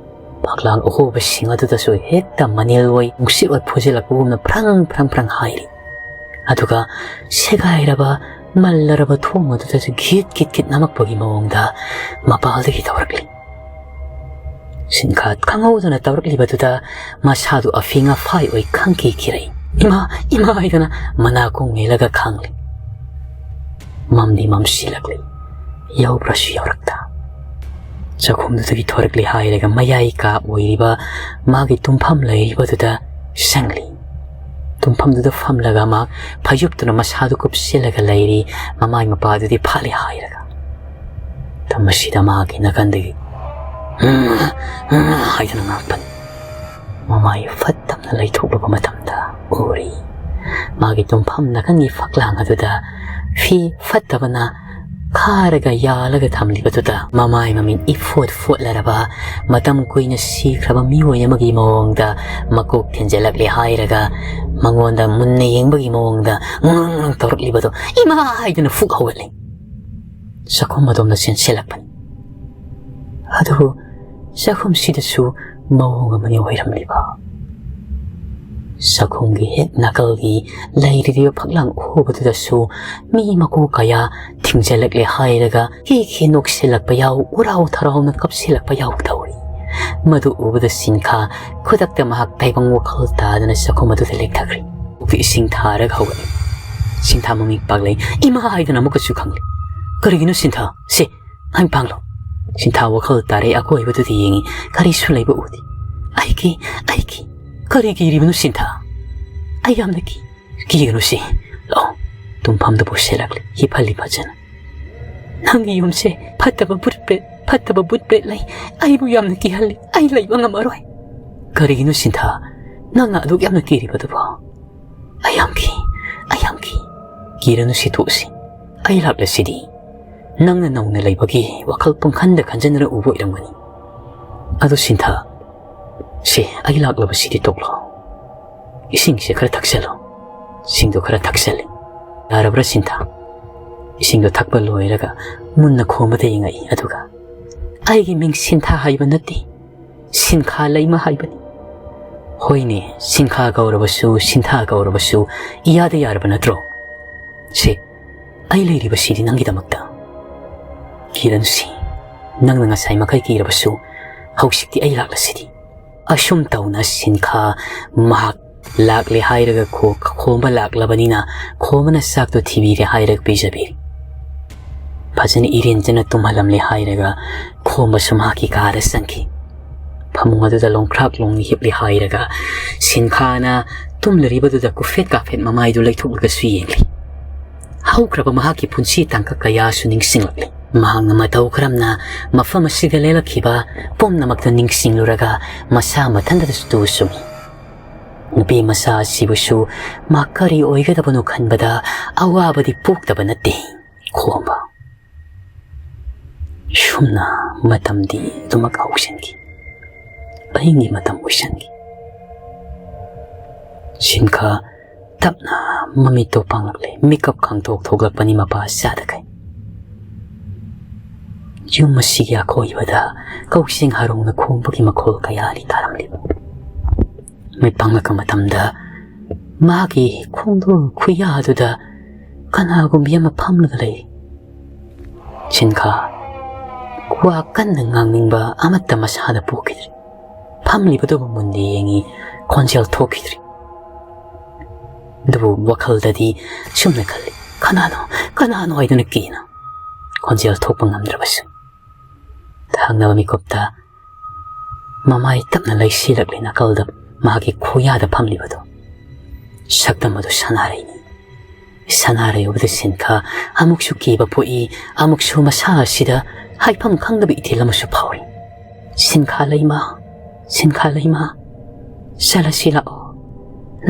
ꯐꯛꯂꯥꯡ ꯑꯍꯣꯕꯁꯤꯡ ꯑꯗꯨꯗꯁꯨ ꯍꯦꯛꯇ ꯃꯅꯤꯜ ꯑꯣꯏ ꯅꯨꯡꯁꯤꯠ ꯑꯣꯏ ꯐꯨꯖꯤꯜꯂꯛꯄꯒꯨꯝꯅ ꯐ꯭ꯔꯪ ꯐ꯭ꯔꯪ ꯐ꯭ꯔꯪ ꯍꯥꯏꯔꯤ꯫ ꯑꯗꯨꯒ ꯁꯦꯒꯥꯏꯔꯕ, ꯃꯜꯂꯔꯕ ꯊꯣꯡ ꯑꯗꯨꯗꯁꯨ ꯒꯤꯠ ꯒꯤꯠ ꯒꯤꯠ ꯅꯝꯃꯛꯄꯒꯤ ꯃꯑꯣꯡꯗ ꯃꯄꯥꯜꯗꯒꯤ ꯇꯧꯔꯛꯂꯤ꯫ ꯁꯤꯟꯈꯥ ꯈꯪꯍꯧꯗꯅ ꯇꯧꯔꯛꯂꯤꯕꯗꯨꯗ ꯃꯁꯥꯗꯨ ꯑꯐꯤꯡ ꯑꯐꯥꯏ ꯑꯣꯏ ꯈꯪꯀꯤ ꯀꯤꯔꯩ꯫ "ꯏꯃꯥ, ꯏꯃꯥ" ꯍꯥꯏꯗꯨꯅ ꯃꯅꯥꯀꯣꯡ ꯃꯦꯜꯂꯒ ꯈꯥꯡꯂꯤ꯫ ꯃꯝꯗꯤ ꯃꯝꯁꯤꯜꯂꯛꯂꯤ꯫ ꯌꯧꯕ꯭ꯔꯁꯨ ꯌꯧꯔꯛꯇ꯫ ꯆꯥꯛꯈꯨꯝꯗꯨꯗꯒꯤ ꯊꯣꯔꯛꯂꯤ ꯍꯥꯏꯔꯒ ꯃꯌꯥꯏ ꯀꯥ ꯑꯣꯏꯔꯤꯕ ꯃꯥꯒꯤ ꯇꯨꯝꯐꯝ ꯂꯩꯔꯤꯕꯗꯨꯗ ꯆꯪꯂꯤ꯫ ꯇꯨꯝꯐꯝꯗꯨꯗ ꯐꯝꯂꯒ ꯃꯥ ꯐꯩꯖꯨꯞꯇꯨꯅ ꯃꯁꯥꯗꯨ ꯀꯨꯞꯁꯤꯜꯂꯒ ꯂꯩꯔꯤ, ꯃꯃꯥꯏ ꯃꯄꯥꯗꯨꯗꯤ ꯐꯥꯠꯂꯤ ꯍꯥꯏꯔꯒ꯫ ꯃꯇꯝ ꯑꯁꯤꯗ ꯃꯥꯒꯤ ꯅꯥꯀꯟꯗꯒꯤ "ꯎꯝ, ꯎꯝ" ꯍꯥꯏꯗꯨꯅ ꯉꯥꯡꯄꯅꯤ꯫ ꯃꯃꯥꯏ ꯐꯠꯇꯕꯅ ꯂꯩꯊꯣꯛꯂꯨꯕ ꯃꯇꯝꯗ ꯎꯔꯤ꯫ ꯃꯥꯒꯤ ꯇꯨꯝꯐꯝ ꯅꯥꯀꯟꯒꯤ ꯐꯛꯂꯥꯡ ꯑꯗꯨꯗ ꯐꯤ ꯐꯠꯇꯕꯅ ꯈꯥꯔꯒ ꯌꯥꯜꯂꯒ ꯊꯝꯂꯤꯕꯗꯨꯗ ꯃꯃꯥꯏ ꯃꯃꯤꯠ ꯏꯐꯣꯠ ꯐꯣꯠꯂꯔꯕ, ꯃꯇꯝ ꯀꯨꯏꯅ ꯁꯤꯈ꯭ꯔꯕ ꯃꯤꯑꯣꯏ ꯑꯃꯒꯤ ꯃꯑꯣꯡꯗ ꯃꯀꯣꯛ ꯊꯤꯟꯖꯤꯜꯂꯛꯂꯦ ꯍꯥꯏꯔꯒ ꯃꯉꯣꯟꯗ ꯃꯨꯟꯅ ꯌꯦꯡꯕꯒꯤ ꯃꯑꯣꯡꯗ ꯉꯨꯡ ꯉꯨꯡ ꯇꯧꯔꯛꯂꯤꯕꯗꯨ "ꯏꯃꯥ" ꯍꯥꯏꯗꯨꯅ ꯐꯨꯛ ꯍꯧꯒꯠꯂꯤ꯫ ꯆꯥꯛꯈꯨꯝ ꯑꯗꯣꯝꯗ ꯆꯦꯟꯁꯤꯜꯂꯛꯄꯅꯤ꯫ ꯑꯗꯨꯕꯨ ꯆꯥꯛꯈꯨꯝꯁꯤꯗꯁꯨ ꯃꯑꯣꯡ ꯑꯃꯅꯤ ꯑꯣꯏꯔꯝꯂꯤꯕ꯫ ꯆꯥꯛꯈꯨꯝꯒꯤ ꯍꯦꯛ ꯅꯥꯀꯜꯒꯤ ꯂꯩꯔꯤꯕ ꯐꯛꯂꯥꯡ ꯑꯍꯣꯕꯗꯨꯗꯁꯨ ꯃꯤ ꯃꯀꯣꯛ ꯀꯌꯥ ꯊꯤꯡꯖꯤꯜꯂꯛꯂꯦ ꯍꯥꯏꯔꯒ ꯍꯤ ꯍꯤ ꯅꯣꯛꯁꯤꯜꯂꯛꯄ ꯌꯥꯎ, ꯎꯔꯥꯎ ꯊꯔꯥꯎꯅ ꯀꯞꯁꯤꯜꯂꯛꯄ ꯌꯥꯎ ꯇꯧꯔꯤ꯫ ꯃꯗꯨ ꯎꯕꯗ ꯁꯤꯟꯈꯥ ꯈꯨꯗꯛꯇ ꯃꯍꯥꯛ ꯇꯥꯏꯕꯪ ꯋꯥꯈꯜ ꯇꯥꯗꯅ ꯆꯥꯛꯈꯨꯝ ꯑꯗꯨꯗ ꯂꯦꯛꯊꯈ꯭ꯔꯦ꯫ ꯄꯨꯛꯇ ꯏꯁꯤꯡ ꯊꯥꯔꯒ ꯍꯧꯒꯠꯂꯦ꯫ ꯁꯤꯟꯊꯥ ꯃꯃꯤꯠ ꯄꯥꯛꯂꯦ꯫ "ꯏꯃꯥ!" ꯍꯥꯏꯗꯨꯅ ꯑꯃꯨꯛꯀꯁꯨ ꯈꯪꯂꯦ꯫ "ꯀꯔꯤꯒꯤꯅꯣ ꯁꯤꯟꯊꯥ? ꯁꯦ, ꯑꯩ ꯄꯥꯡꯂꯣ꯫" ꯁꯤꯟꯊꯥ ꯋꯥꯈꯜ ꯇꯥꯔꯦ꯫ ꯑꯀꯣꯏꯕꯗꯨꯗ ꯌꯦꯡꯉꯤ꯫ ꯀꯔꯤꯁꯨ ꯂꯩꯕ ꯎꯗꯦ꯫ "ꯑꯩꯒꯤ, ꯑꯩꯒꯤ, ꯀꯔꯤ ꯀꯤꯔꯤꯕꯅꯣ ꯁꯤꯟꯊꯥ? ꯑꯩ ꯌꯥꯝꯅ ꯀꯤ꯫" "ꯀꯤꯒꯅꯨ ꯁꯤ꯫ ꯂꯥꯛꯑꯣ, ꯇꯨꯝꯐꯝꯗ ꯄꯨꯁꯤꯜꯂꯛꯂꯦ꯫ ꯍꯤꯞꯍꯜꯂꯤ ꯐꯖꯅ꯫ ꯅꯪꯒꯤ ꯌꯨꯝꯁꯦ ꯐꯠꯇꯕ ꯕꯨꯠ ꯕ꯭ꯔꯦꯠ, ꯐꯠꯇꯕ ꯕꯨꯠ ꯕ꯭ꯔꯦꯠ ꯂꯩ꯫ ꯑꯩꯕꯨ ꯌꯥꯝꯅ ꯀꯤꯍꯜꯂꯤ꯫ ꯑꯩ ꯂꯩꯕ ꯉꯝꯃꯔꯣꯏ꯫" "ꯀꯔꯤꯒꯤꯅꯣ ꯁꯤꯟꯊꯥ? ꯅꯪꯅ ꯑꯗꯨꯛ ꯌꯥꯝꯅ ꯀꯤꯔꯤꯕꯗꯨꯕꯣ?" "ꯑꯩ ꯌꯥꯝ ꯀꯤ, ꯑꯩ ꯌꯥꯝ ꯀꯤ꯫" "ꯀꯤꯔꯅꯨ ꯁꯤ, ꯇꯣꯛꯁꯤ꯫ ꯑꯩ ꯂꯥꯛꯂꯁꯤꯗꯤ꯫ ꯅꯪꯅ ꯅꯧꯅ ꯂꯩꯕꯒꯤ ꯋꯥꯈꯜ ꯄꯪꯈꯟꯗ ꯈꯟꯖꯗꯨꯅ ꯎꯕ ꯑꯣꯏꯔꯝꯒꯅꯤ꯫ ꯑꯗꯨ ꯁꯤꯟꯊꯥ, ꯁꯦ, ꯑꯩ ꯂꯥꯛꯂꯕꯁꯤꯗꯤ ꯇꯣꯛꯂꯣ꯫ ꯏꯁꯤꯡꯁꯦ ꯈꯔ ꯊꯛꯆꯜꯂꯣ꯫" ꯏꯁꯤꯡꯗꯣ ꯈꯔ ꯊꯛꯆꯜꯂꯤ꯫ "ꯌꯥꯔꯕ꯭ꯔꯥ ꯁꯤꯟꯊꯥ?" ꯏꯁꯤꯡꯗꯣ ꯊꯛꯄ ꯂꯣꯏꯔꯒ ꯃꯨꯟꯅ ꯈꯣꯝꯕꯗ ꯌꯦꯡꯉꯛꯏ꯫ ꯑꯗꯨꯒ, "ꯑꯩꯒꯤ ꯃꯤꯡ ꯁꯤꯟꯊꯥ ꯍꯥꯏꯕ ꯅꯠꯇꯦ, ꯁꯤꯟꯈꯥ ꯂꯩꯃ ꯍꯥꯏꯕꯅꯤ꯫" "ꯍꯣꯏꯅꯦ, ꯁꯤꯟꯈꯥ ꯀꯧꯔꯕꯁꯨ, ꯁꯤꯟꯊꯥ ꯀꯧꯔꯕꯁꯨ ꯏꯌꯥꯗ ꯌꯥꯔꯕ ꯅꯠꯇ꯭ꯔꯣ? ꯁꯦ, ꯑꯩ ꯂꯩꯔꯤꯕꯁꯤꯗꯤ ꯅꯪꯒꯤꯗꯃꯛꯇ꯫ ꯀꯤꯔꯟꯁꯤ, ꯅꯪꯅ ꯉꯁꯥꯏ ꯃꯈꯩ ꯀꯤꯔꯕꯁꯨ, ꯍꯧꯖꯤꯛꯇꯤ ꯑꯩ ꯂꯥꯛꯂꯁꯤꯗꯤ꯫" ꯑꯁꯨꯝ ꯇꯧꯅ ꯁꯤꯟꯈꯥ ꯃꯍꯥꯛ ꯂꯥꯛꯂꯦ ꯍꯥꯏꯔꯒ ꯈꯣ-, ꯈꯣꯝꯕ ꯂꯥꯛꯂꯕꯅꯤꯅ ꯈꯣꯝꯕꯅ ꯆꯥꯛꯇꯣ ꯊꯤꯕꯤꯔꯦ ꯍꯥꯏꯔꯒ ꯄꯤꯖꯕꯤꯔꯦ꯫ ꯐꯖꯅ ꯏꯔꯦꯟꯖꯅ ꯇꯨꯝꯍꯜꯂꯝꯂꯦ ꯍꯥꯏꯔꯒ ꯈꯣꯝꯕꯁꯨ ꯃꯍꯥꯛꯀꯤ ꯀꯥꯗ ꯆꯪꯈꯤ꯫ ꯐꯃꯨꯡ ꯑꯗꯨꯗ ꯂꯣꯡꯈ꯭ꯔꯥꯛ ꯂꯣꯡꯅ ꯍꯤꯞꯂꯤ ꯍꯥꯏꯔꯒ ꯁꯤꯟꯈꯥꯅ ꯇꯨꯝꯂꯔꯤꯕꯗꯨꯗ ꯀꯨꯐꯦꯠ ꯀꯥꯐꯦꯠ ꯃꯃꯥꯏꯗꯨ ꯂꯩꯊꯣꯛꯂꯒꯁꯨ ꯌꯦꯡꯂꯤ꯫ ꯍꯧꯈ꯭ꯔꯕ ꯃꯍꯥꯛꯀꯤ ꯄꯨꯟꯁꯤ ꯇꯥꯡꯀꯛ ꯀꯌꯥꯁꯨ ꯅꯤꯡꯁꯤꯡꯂꯛꯂꯤ꯫ ꯃꯍꯥꯛꯅ ꯃꯇꯧ ꯀꯔꯝꯅ ꯃꯐꯝ ꯑꯁꯤꯗ ꯂꯦꯜꯂꯛꯈꯤꯕ ꯄꯨꯝꯅꯃꯛꯇ ꯅꯤꯡꯁꯤꯡꯂꯨꯔꯒ ꯃꯁꯥ ꯃꯊꯟꯇꯗꯁꯨ ꯇꯨ ꯆꯨꯡꯏ꯫ ꯅꯨꯄꯤ ꯃꯆꯥ ꯑꯁꯤꯕꯨꯁꯨ ꯃꯥ ꯀꯔꯤ ꯑꯣꯏꯒꯗꯕꯅꯣ ꯈꯟꯕꯗ ꯑꯋꯥꯕꯗꯤ ꯄꯣꯛꯇꯕ ꯅꯠꯇꯦ꯫ ꯈꯣꯝꯕ꯫ ꯁꯨꯝꯅ ꯃꯇꯝꯗꯤ ꯑꯗꯨꯃꯛ ꯍꯧꯁꯤꯟꯈꯤ꯫ ꯑꯍꯤꯡꯒꯤ ꯃꯇꯝ ꯑꯣꯏꯁꯤꯟꯈꯤ꯫ ꯁꯤꯟꯈꯥ ꯇꯞꯅ ꯃꯃꯤꯠꯇꯣ ꯄꯥꯡꯂꯛꯂꯦ꯫ ꯃꯤꯀꯞ ꯈꯪꯊꯣꯛ ꯊꯣꯛꯂꯛꯄꯅꯤ ꯃꯄꯥ ꯆꯥꯗꯈꯩ꯫ ꯌꯨꯝ ꯑꯁꯤꯒꯤ ꯑꯀꯣꯏꯕꯗ ꯀꯛꯆꯦꯡ ꯍꯥꯔꯣꯡꯅ ꯈꯣꯡꯕꯒꯤ ꯃꯈꯣꯜ ꯀꯌꯥꯅꯤ ꯇꯥꯔꯝꯂꯤꯕ꯫ ꯃꯤꯠ ꯄꯥꯡꯂꯛꯄ ꯃꯇꯝꯗ ꯃꯥꯒꯤ ꯈꯣꯡꯗꯣꯜ ꯈꯨꯌꯥꯗꯨꯗ ꯀꯅꯥꯒꯨꯝꯕꯤ ꯑꯃ ꯐꯝꯂꯒ ꯂꯩ꯫ ꯁꯤꯟꯈꯥ ꯋꯥ ꯀꯟꯅ ꯉꯥꯡꯅꯤꯡꯕ ꯑꯃꯠꯇ ꯃꯁꯥꯗ ꯄꯣꯛꯈꯤꯗ꯭ꯔꯤ꯫ ꯐꯝꯂꯤꯕꯗꯨꯕꯨ ꯃꯨꯟꯅ ꯌꯦꯡꯉꯤ, ꯈꯣꯟꯖꯦꯜ ꯊꯣꯛꯈꯤꯗ꯭ꯔꯤ꯫ ꯑꯗꯨꯕꯨ ꯋꯥꯈꯜꯗꯗꯤ ꯁꯨꯝꯅ ꯈꯜꯂꯤ, "ꯀꯅꯥꯅꯣ, ꯀꯅꯥꯅꯣ?" ꯍꯥꯏꯗꯨꯅ ꯀꯤꯅ ꯈꯣꯟꯖꯦꯜ ꯊꯣꯛꯄ ꯉꯝꯗ꯭ꯔꯕꯁꯨ꯫ ꯊꯪꯅꯕ ꯃꯤꯀꯨꯞꯇ ꯃꯃꯥꯏ ꯇꯞꯅ ꯂꯩꯁꯤꯜꯂꯛꯂꯤ ꯅꯥꯀꯜꯗ ꯃꯍꯥꯛꯀꯤ ꯈꯨꯌꯥꯗ ꯐꯝꯂꯤꯕꯗꯨ꯫ ꯁꯛꯇꯝ ꯑꯗꯨ ꯁꯅꯥꯔꯩꯅꯤ꯫ ꯁꯅꯥꯔꯩ ꯎꯕꯗ ꯁꯤꯟꯈꯥ ꯑꯃꯨꯛꯁꯨ ꯀꯤꯕ ꯄꯣꯛꯏ, ꯑꯃꯨꯛꯁꯨ ꯃꯁꯥ ꯑꯁꯤꯗ ꯍꯥꯏꯐꯝ ꯈꯪꯗꯕ ꯏꯊꯤꯜ ꯑꯃꯁꯨ ꯐꯥꯎꯏ꯫ "ꯁꯤꯟꯈꯥ ꯂꯩꯃ, ꯁꯤꯟꯈꯥ ꯂꯩꯃ, ꯆꯠꯂꯁꯤ ꯂꯥꯛꯑꯣ,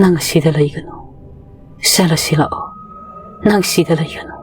ꯅꯪ ꯑꯁꯤꯗ ꯂꯩꯒꯅꯨ, ꯆꯠꯂꯁꯤ ꯂꯥꯛꯑꯣ, ꯅꯪ ꯁꯤꯗ ꯂꯩꯒꯅꯨ,